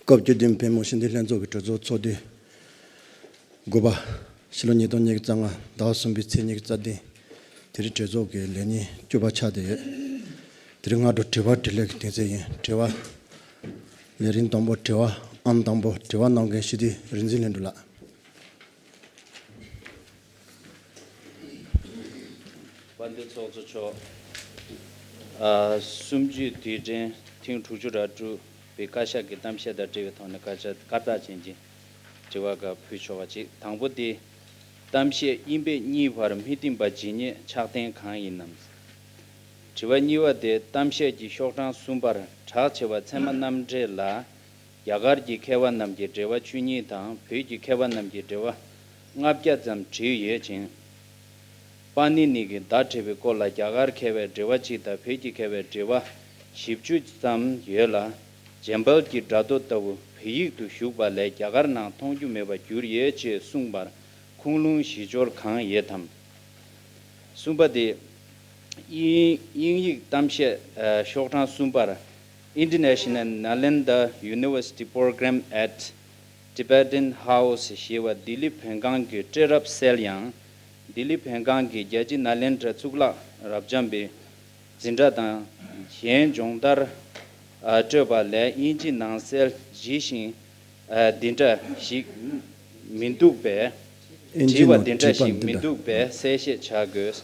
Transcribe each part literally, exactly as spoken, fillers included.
སྐབས་བཅུ་བདུན་བོད་མི་མང་སྤྱི་འཐུས་ལྷན་ཚོགས་ཀྱི་གྲོས་ཚོགས་ཚོགས་དུས་དགུ་པ། ཕྱི་ལོ་ཉིས་སྟོང་ཉི་ཤུ་རྩ་ལྔ་ཟླ་བ་གསུམ་པའི་ཚེས་ཉི་ཤུ་རྩ་བདུན། དེ་རིང་གྲོས་ཚོགས་ཀྱི་ལས་ཉིན་བཅུ་པ་ཆགས་བསྡད་ཡོད། དེ་རིང་སྔ་དྲོ་དྲི་བ་དྲིས་ལན་གྱི་དུས་ཚོད་ཡིན། དྲི་བ། ལས་རིམ་དང་པོ། དྲི་བ་ཨང་དང་པོ། དྲི་བ་གནང་མཁན་སྤྱི་འཐུས་རིག་འཛིན་ལྷུན་གྲུབ་ལགས། དཔལ་ལྡན་ཚོགས་གཙོ་མཆོག་ཨ། གསུམ་བཅུའི་དུས་དྲན་ཐེངས་དྲུག་ཅུ་རེ་དྲུག་པའི་བཀའ་ཤག་གི་གཏམ་བཤད་དང་འབྲེལ་བའི་ཐོག་ནས་བཀའ་ཤག་བཀའ་རྟགས་ཅན་གྱི་དྲི་བ་འགའ་ཕུལ་ཆོག་པ་ཅིག་དང་པོ་དེ། གཏམ་བཤད་དབྱིན་བོད་གཉིས་བར་མི་མཐུན་པ་ཇི་སྙེད་ཆགས་དོན་གང་ཡིན་ནམ། དྲི་བ་གཉིས་པ་དེ། གཏམ་བཤད་ཀྱི་ཤོག་གྲངས་གསུམ་པར་གྲགས་ཆེ་བ་ཚད་མ་རྣམ་འགྲེལ་ལ། རྒྱ་གར་གྱི་མཁས་པ་རྣམས་ཀྱི་འགྲེལ་པ་བཅུ་གཉིས་དང་བོད་ཀྱི་མཁས་པ་རྣམས་ཀྱི་འགྲེལ་པ་ལྔ་བརྒྱ་ཙམ་བྲིས་ཡོད་ཅིང་། པཱ་ནི་ནི་གི་བརྡ་བྲིས་པའི་སྐོར་ལ་རྒྱ་གར་མཁས་པའི་འགྲེལ་པ་གཅིག་དང་བོད་ཀྱི་མཁས་པའི་འགྲེལ་པ་བཞི་བཅུ་ཙམ་ཡོད་ལ། ཇེམ་བལ་གྱི་སྒྲ་རྡོ་ལྟ་བུ་བོད་ཡིག་ཏུ་བཞུགས་པ་ལས་རྒྱ་གར་ནང་མཐོང་རྒྱུ་མེད་པར་གྱུར་ཡོད་ཅེས་གསུངས་པར་ཁུངས་ལུང་གཞི་འབྱོར་གང་ཡོད་དམ། གསུམ་པ་དེ། དབྱིན་དབྱིན་ཡིག་གཏམ་བཤད་ཨ། ཤོག་གྲངས་གསུམ་པར། International Nalanda University Program at Tibetan House ཞེས་པ་ལྡི་ལི་བོད་ཁང་གི་སྤྲེལ་རབ་གསལ་ཡང་། ལྡི་ལི་བོད་ཁང་གི་རྒྱལ་སྤྱི་ནཱ་ལེནྡྲ་གཙུག་ལག་རབ་འབྱམས་པའི་འཛིན་གྲྭ་དང་གཞན་སྦྱོང་བརྡར་ཨ། སྤྲོད་པ་ལས་དབྱིན་ཇི་ནང་གསལ་ཇི་བཞིན་ཨ། འདི་འདྲ་ཞིག་མི་འདུག་པས། དབྱིན་ཇི་བྲིས་པ་ནང་འདི་འདྲ་བྲིས་པ་ཞིག་འདི་མི་འདྲ་འདུག་པས་གསལ་བཤད་བྱ་དགོས།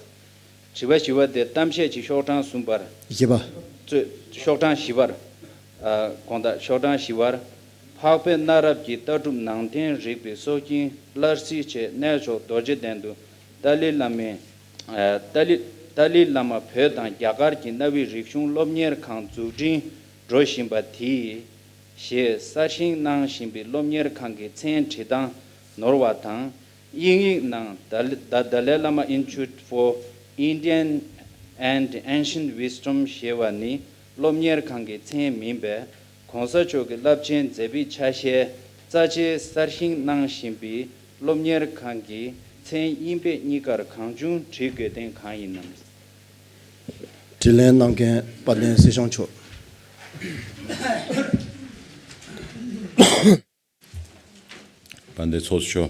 དྲི་བ་བཞི་པ་དེ། གཏམ་བཤད་ཀྱི་ཤོག་གྲངས་གསུམ་པར། བཞི་པ། གཙོས་ཤོག་གྲངས་བཞི་པར། ཨ། དགོངས་དག་ཤོག་གྲངས་བཞི་པར། འཕགས་པའི་གནའ་རབས་ཀྱི་ལྟ་གྲུབ་ནང་བསྟན་རིག་པའི་སྲོག་ཤིང་སླར་གསོའི་ཆེད་གནས་མཆོག་རྡོ་རྗེ་གདན་དུ་ཏཱ་ལའི་བླ་མའི། ཨ། ཏཱ་ལའི་ཏཱ་ལའི་བླ་མ་བོད་དང་རྒྱ་གར་གྱི་གནའ་བོའི་རིག་གཞུང་སློབ་གཉེར་ཁང་འཛུགས་སྐྲུན་འགྲོ་བཞིན་པ་དེའི་ཞེས་གསར་བཞེངས་གནང་བཞིན་པའི་སློབ་གཉེར་ཁང་གི་མཚན་བྲིས་སྟངས་ནོར་བ་དང་། དབྱིན་ཡིག་ནང་The The Dalai Lama Institute for Indian and Ancient Wisdom ཞེས་པ་ནི་སློབ་གཉེར་ཁང་གི་མཚན་མིན་པས། ༸གོང་ས་མཆོག་གི་རླབས་ཆེན་མཛད་པའི་ཆ་ཤས་རྩ་ཆེའི་གསར་བཞེངས་གནང་བཞིན་པའི་སློབ་གཉེར་ཁང་གི་མཚན་དབྱིན་བོད་གཉིས་ཀར་གང་བྱུང་བྲི་དགོས་དོན་གང་ཡིན་ནམ། དྲིས་ལན་གནང་མཁན་དཔལ་ལྡན་སྲིད་སྐྱོང་མཆོག་དཔལ་ལྡན་ཚོགས་གཙོ་མཆོག་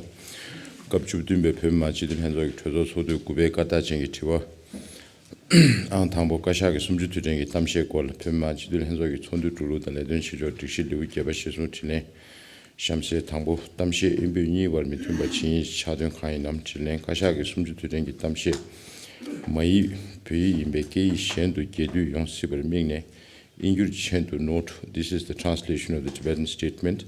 སྐབས་བཅུ་བདུན་པའི་བོད་མི་མང་སྤྱི་འཐུས་ལྷན་ཚོགས་ཀྱི་གྲོས་ཚོགས་ཚོགས་དུས་དགུ་པའི་བཀའ་རྟགས་ཅན་གྱི་དྲི་བ། ཨང་དང་པོ། བཀའ་ཤག་གི་གསུམ་བཅུའི་དུས་དྲན་གྱི་གཏམ་བཤད་སྐོར་ལ་བོད་མི་མང་སྤྱི་འཐུས་ལྷན་ཚོགས་ཀྱི་ཚོགས་འདུའི་འགྲོ་ལུགས་དང་ལས་དོན་བྱེད་ཕྱོགས་སྒྲིག་གཞི་ལེའུ་བརྒྱད་པ་གཞིར་བཟུང་དྲིས་ལན། གཤམ་གསལ། དང་པོ། གཏམ་བཤད་དབྱིན་བོད་གཉིས་བར་མི་མཐུན་པ་ཇི་སྙེད་ཆགས་དོན་གང་ཡིན་ནམ། དྲིས་ལན། བཀའ་ཤག་གི་གསུམ་བཅུའི་དུས་དྲན་གྱི་གཏམ་བཤད་མ་ཡིག་བོད་ཡིག་ཡིན་པའི་སྐད་ཡིག་གཞན་དུ་རྒྱས་བསྡུས་ཡོང་སྲིད་པར་དམིགས་ནས། དབྱིན་བསྒྱུར་གྱི་མཆན་དུ། Note, this is the translation of the Tibetan statement.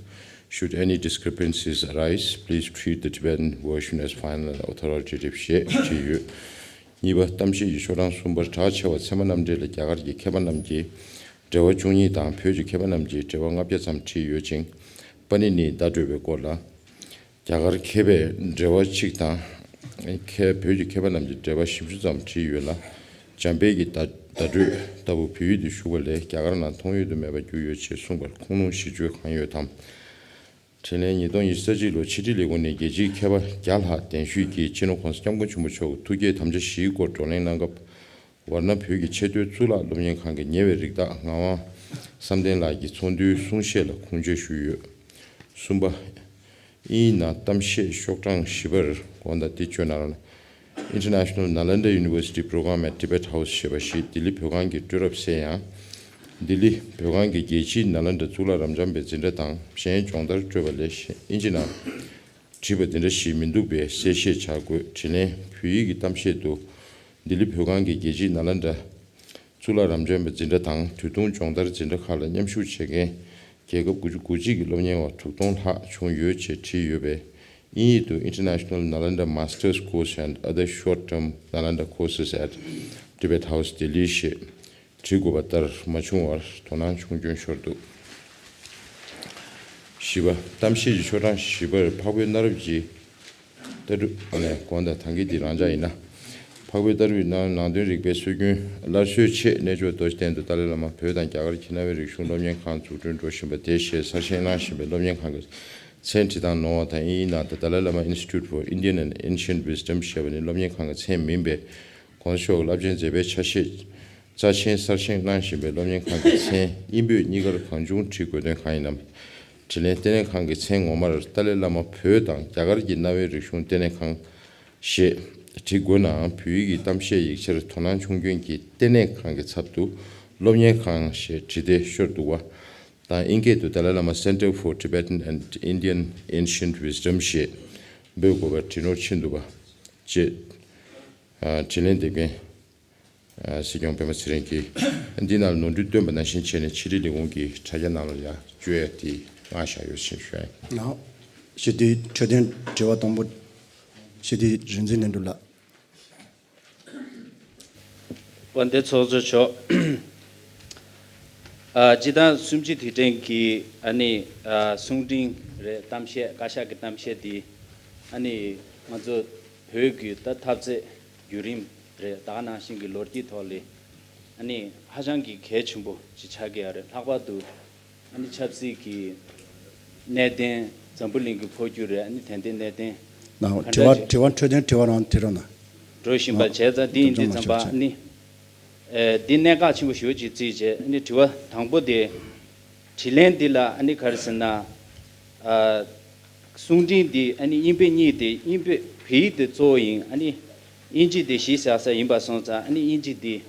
Should any discrepancies arise, please treat the Tibetan version as final and authoritative ཞེས་བྲིས་ཡོད། གཉིས་པ། གཏམ་བཤད་ཀྱི་ཤོག་གྲངས་གསུམ་པར་གྲགས་ཆེ་བ་ཚད་མ་རྣམ་འགྲེལ་ལ་རྒྱ་གར་གྱི་མཁས་པ་རྣམས་ཀྱིས་འགྲེལ་པ་བཅུ་གཉིས་དང་བོད་ཀྱི་མཁས་པ་རྣམས་ཀྱིས་འགྲེལ་པ་ལྔ་བརྒྱ་ཙམ་བྲིས་ཡོད་ཅིང་། པཱ་ནི་ནིའི་བརྡ་སྤྲོད་པའི་སྐོར་ལ། རྒྱ་གར་མཁས་པས་འགྲེལ་པ་གཅིག་དང་། མཁས་བོད་ཀྱི་མཁས་པ་རྣམས་ཀྱིས་འགྲེལ་པ་བཞི་བཅུ་ཙམ་བྲིས་ཡོད་ལ། འཇམ་དཔལ་གྱི་བརྡ་བརྡ་སྤྲོད་ལྟ་བུ་བོད་ཡིག་ཏུ་བཞུགས་པ་ལས་རྒྱ་གར་ནང་མཐོང་ཡུལ་དུ་མེད་པར་གྱུར་ཡོད་ཅེས་གསུངས་པར་ཁུངས་ལུང་གཞི་བཅོལ་གང་ཡོད་དམ། དྲིས་ལན། ཉིས་སྟོང་ཉི་ཤུ་རྩ་གཅིག་ལོར་ཕྱི་དྲིལ་ལས་ཁུངས་ནས་རྒྱལ་སྤྱིའི་མཁས་པ་བརྒྱ་ལྷག་གདན་ཞུས་ཀྱིས་སྤྱི་ནོར་༸གོང་ས་༸སྐྱབས་མགོན་ཆེན་པོ་མཆོག་གི་ཐུགས་བསྐྱེད་དམ་བཅའ་བཞིའི་སྐོར་བགྲོ་གླེང་གནང་སྐབས། ཝཱ་ར་ཎ་བོད་ཀྱི་ཆེས་མཐོའི་གཙུག་ལག་སློབ་གཉེར་ཁང་གི་ཉེ་བའི་རིགས་བདག་ངག་དབང་བསམ་གཏན་ལགས་ཀྱི་ཚོགས་འདུའི་གསུང་བཤད་ལ་ཁུངས་བཅོལ་ཞུས་ཡོད། གསུམ་པ། དབྱིན་ཡིག་ནང་གཏམ་བཤད་ཤོག་གྲངས་བཞི་པར། དགོངས་དག་འདི་བཅོས་གནང་རོགས། International Nalanda University Program at Tibet House ཞེས་པ་ཞིག་ལྡི་ལི་བོད་ཁང་གི་སྤྲོད་རབས་གསལ་ཡང་། ལྡི་ལི་བོད་ཁང་གི་རྒྱལ་སྤྱིའི་ནཱ་ལེནྡྲ་གཙུག་ལག་རབ་འབྱམས་པའི་འཛིན་གྲྭ་དང་གཞན་སྦྱོང་བརྡར་སྤྲོད་པ་ལས་དབྱིན་ཇི་ནང་བྲིས་པ་འདི་འདྲ་ཞིག་མི་འདུག་པས་གསལ་བཤད་བྱ་དགོས། དྲིས་ལན། བོད་ཡིག་གི་གཏམ་བཤད་དུ་ལྡི་ལི་བོད་ཁང་གི་རྒྱལ་སྤྱིའི་ནཱ་ལེནྡྲ་གཙུག་ལག་རབ་འབྱམས་པའི་འཛིན་གྲྭ་དང་དུས་ཐུང་སྦྱོང་བརྡར་འཛིན་གྲྭ་ཁག་ལ་མཉམ་ཞུགས་བྱེད་མཁན་རྒྱལ་ཁབ་དགུ་བཅུ་གོ་གཅིག་གི་སློབ་གཉེར་བ་དྲུག་སྟོང་ལྷག་བྱུང་ཡོད་ཅེས་བྲིས་ཡོད་པས། དབྱིན་ཡིག་ཏུ། International Nalanda Masters Course and other short-term Nalanda courses at Tibet House Delhi ཞེས་བྲིས་དགོས་པ་ལྟར་མ་བྱུང་བར་དོ་སྣང་ཆུང་སྐྱོན་ཤོར་འདུག། བཞི་པ། གཏམ་བཤད་ཀྱི་ཤོག་གྲངས་བཞི་པར་འཕགས་བོད་གནའ་རབས་ཀྱི་ལྟ་གྲུབ། ཨ་ནི་དགོངས་དག་ད་གིན་འདི་རང་འཇགས་ཡིན་ན། འཕགས་བོད་ལྟ་གྲུབ་ནང་ནང་དོན་རིག་པའི་སྲོལ་རྒྱུན་སླར་གསོའི་ཆེད་གནས་མཆོག་རྡོ་རྗེ་གདན་དུ་ཏཱ་ལའི་བླ་མ་བོད་དང་རྒྱ་གར་གྱི་གནའ་བོའི་རིག་གཞུང་སློབ་གཉེར་ཁང་འཛུགས་སྐྲུན་འགྲོ་བཞིན་པ་དེ་ཞེས་གསར་བཞེངས་གནང་བཞིན་པའི་སློབ་གཉེར་ཁང་གི་མཚན་བྲིས་སྟངས་ནོར་བ་དང་། དབྱིན་ཡིག་ནང་The Dalai Lama Institute for Indian and Ancient Wisdom ཞེས་པ་ནི་སློབ་གཉེར་ཁང་གི་མཚན་མིན་པས། ༸གོང་ས་མཆོག་གི་རླབས་ཆེན་མཛད་པའི་ཆ་ཤས་རྩ་ཆེན་གསར་བཞེངས་གནང་བཞིན་པའི་སློབ་གཉེར་ཁང་གི་མཚན་དབྱིན་བོད་གཉིས་ཀར་གང་བྱུང་བྲི་དགོས་དོན་གང་ཡིན་ནམ། དྲིན་ལན་ལྟེ་གནས་ཁང་གི་མཚན་ངོ་མར་ཏཱ་ལའི་བླ་མ་བོད་དང་རྒྱ་གར་གྱི་གནའ་བོའི་རིག་གཞུང་ལྟེ་གནས་ཁང་ཞེས་བྲི་དགོས་ནའང་། བོད་ཡིག་གི་གཏམ་བཤད་ཡིག་ཆར་དོ་སྣང་ཆུང་སྐྱོན་གྱིས་ལྟེ་གནས་ཁང་གི་ཚབ་ཏུ་སློབ་གཉེར་ཁང་ཞེས་བྲི་སྟེ་ཤོར་འདུག་པ་དང་། ཨིན་སྐད་དུ་Dalai Lama Center for Tibetan and Indian Ancient Wisdom ཞེས་འབོད་དགོས་པར་བྲིས་ནོར་ཕྱིན་འདུག་པ་བཅས། ཨ། དྲིན་ལན་འདེབས་མཁན། ཨ། སྲིད་སྐྱོང་སྤེན་པ་ཚེ་རིང་གིས་འདི་ནང་ནོར་འཁྲུལ་བཏོན་པ་ནང་བཞིན་བྱས་ནས་ཕྱི་དྲིལ་ལས་ཁུངས་ཀྱི་དྲ་རྒྱ་ནང་ལ་ཡར་བཅོལ་ཡ་དེ་མངགས་བཞག་ཡོད་ཅེས་ཞུ་ཡ་ཡིན། ལགས། སྤྱི་འཐུས་འཕྲོད་བསྟེན་དྲི་བ་དང་པོ། སྤྱི་འཐུས་རིག་འཛིན་ལྷུན་གྲུབ་ལགས། དཔལ་ལྡན་ཚོགས་གཙོ་མཆོག་ཨ། སྤྱི་བཏང་གསུམ་བཅུའི་དུས་དྲན་གྱི་ཨ་ནི། ཨ། གསུང་འཕྲིན་རེད། གཏམ་བཤད། བཀའ་ཤག་གི་གཏམ་བཤད་འདི་ཨ་ནི་ང་ཚོ་བོད་ཀྱི་ད་འཐབ་རྩོད་བརྒྱུད་རིམ་རེད། ད་ག་ནང་བཞིན་གྱི་ལོ་རྒྱུས་ཐོག་ལ་ཨ་ནི་ཧ་ཅང་གི་གལ་ཆེན་པོ་ཅིག་ཆགས་ཀྱི་ཡོད་རེད། ལྷག་པར་དུ་ཨ་ནི་ཆབ་སྲིད་ཀྱི་གནད་དོན། འཛམ་བུ་གླིང་གི་འཕོ་འགྱུར་རེད། ཨ་ནི་དེ་འདྲའི་གནད་དོན་ནའོ། ག་དྲི་བ། འདྲ་ཅིག་དྲི་བ་འཕྲོད་བསྟེན་དྲི་བ་རང་དྲི་རོགས་གནང་། འགྲོ་བཞིན་པ། ནའོ། བྱས་ཙང་འདི་ཡིན་དུས་ཙམ་པ་ཨ་ནི། ཨེ། འདི་གནད་འགག་ཆེན་པོ་ཞེ་པོ་ཅིག་བརྩིས་བྱས། ཨ་ནི་དྲི་བ་དང་པོ་དེ། དྲིས་ལན་འདི་ལ་ཨ་ནི་ག་རེ་ཟེར་ན། ཨ། གསུང་འཕྲིན་འདི་ཨ་ནི་དབྱིན་བོད་གཉིས་དེ། དབྱིན་བོད་བོད་ཡིག་དེ་གཙོ་བོ་ཡིན། ཨ་ནི་དབྱིན་ཇི་དེ་གཞི་བཞག་ས་ཡིན་པ་སོང་ཙང་། ཨ་ནི་དབྱིན་ཇི་དེ་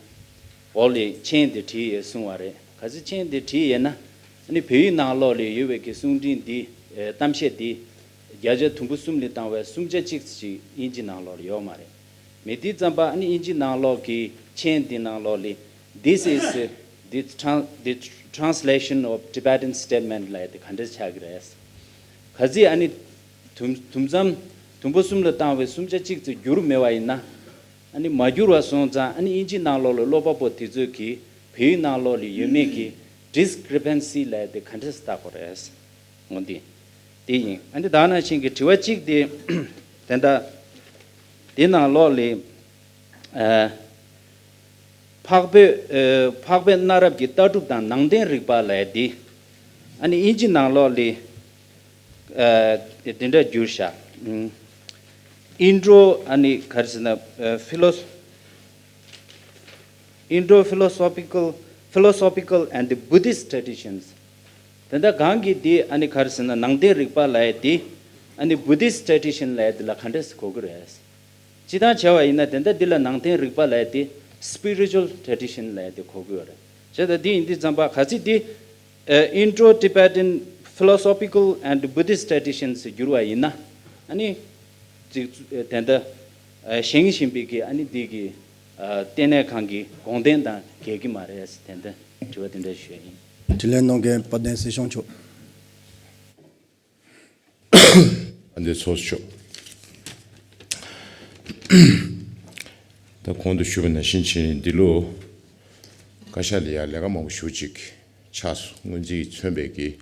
འོག་ལ་མཆན་དེ་བྲིས་ཡོད་གསུངས་པ་རེད། གལ་སྲིད་མཆན་དེ་བྲིས་ཡོད་ན། ཨ་ནི་བོད་ཡིག་ནང་ལོགས་ལ་ཡོད་པའི་གི་གསུང་འཕྲིན་འདི། ཨེ། གཏམ་བཤད་འདི་བརྒྱ་ཆ་དུམ་བུ་གསུམ་ལ་བཏང་བའི་སུམ་ཆ་གཅིག་ཅིག་དབྱིན་ཇི་ནང་ལོགས་ལ་ཡོད་མ་རེད། མེད་དུས་ཙམ་པ་ཨ་ནི་དབྱིན་ཇི་ནང་ལོགས་ཀྱི་མཆན་འདི་ནང་ལོགས་ལ། This is the tran- the translation of Tibetan statement ལབ་ཡ་དེ་ག་འདྲ་ཆགས་ཀྱི་རེད། གལ་སྲིད་ཨ་ནི་དུམ་དུམ་མཚམས་དུམ་བུ་གསུམ་ལ་བཏང་བའི་སུམ་ཆ་གཅིག་ཙམ་བསྒྱུར་མེད་པ་ཡིན་ན། ཨ་ནི་མ་བསྒྱུར་བ་སོང་ཙང་། ཨ་ནི་དབྱིན་ཇི་ནང་ལོགས་ལ་ཀློག་པ་པོ་དེ་ཚོས་ཀྱིས་བོད་ཡིག་ནང་ལོགས་ལ་ཡོད་མེད་ཀྱི་discrepancy ལབ་ཡ་དེ་ག་འདྲ་བལྟ་དགོས་རེད། འོ་འདི་དེ་ཡིན། ཨ་ནི་ད་ནང་བཞིན་གྱི་དྲི་བ་གཅིག་དེ། དེ་འདྲ་དེ་ནང་ལོགས་ལ། ཨ། འཕགས་བོད། ཨ། འཕགས་བོད་གནའ་རབས་ཀྱི་ལྟ་གྲུབ་དང་ནང་བསྟན་རིག་པ་ལབ་ཡ་འདི། ཨ་ནི་དབྱིན་ཇི་ནང་ལོགས་ལ། ཨ། དེ་འདྲ་བསྒྱུར་བཞག Indo ཨ་ནི་ག་རེ་ཟེར་ན། ཨ། Philo- Indo-philosophical philosophical and Buddhist traditions དེ་འདྲ་གང་གི་དེ་ཨ་ནི་ག་རེ་ཟེར་ན། ནང་བསྟན་རིག་པ་ལབ་ཡ་དེ་ཨ་ནི་Buddhist tradition ལབ་ཡ་དེ་ལ་ག་འདྲ་ཟེར་གོ་གི་རེད། སྤྱིར་བཏང་བྱས་པ་ཡིན་ན། དེ་འདྲ་འདི་ལ་ནང་བསྟན་རིག་པ་ལབ་ཡ་དེ་spiritual tradition ལབ་ཡ་དེ་གོ་གི་ཡོད་རེད། བྱས་ཙང་འདི་ཡིན་དུས་ཙམ་པ། གལ་སྲིད་འདི་Indo-Tibetan philosophical and Buddhist traditions ཟེར་བསྒྱུར་བ་ཡིན་ན། ཨ་ནི་ཅིག་དེ་འདྲ་བཞེངས་བཞིན་པའི་གི་ཨ་ནི་འདི་གི་ལྟེ་གནས་ཁང་གི་དགོངས་དོན་དང་འགལ་གྱི་མ་རེད། དེ་འདྲ་དྲི་བ་དེ་འདྲ་ཞུ་ཡ་ཡིན། དྲིས་ལན་གནང་མཁན་དཔལ་ལྡན་སྲིད་སྐྱོང་མཆོག་ཨ། འདི་ཚོགས་ཆོག་ད་གོང་དུ་ཞུས་པ་ནང་བཞིན་བྱས་ནས་འདི་ལོ་བཀའ་ཤག་ལ་ཡང་ལས་ཀ་མང་པོ་ཞེ་པོ་ཅིག་ཆགས་སོང་། སྔོན་རྩིས་མཚོན་པའི་གི་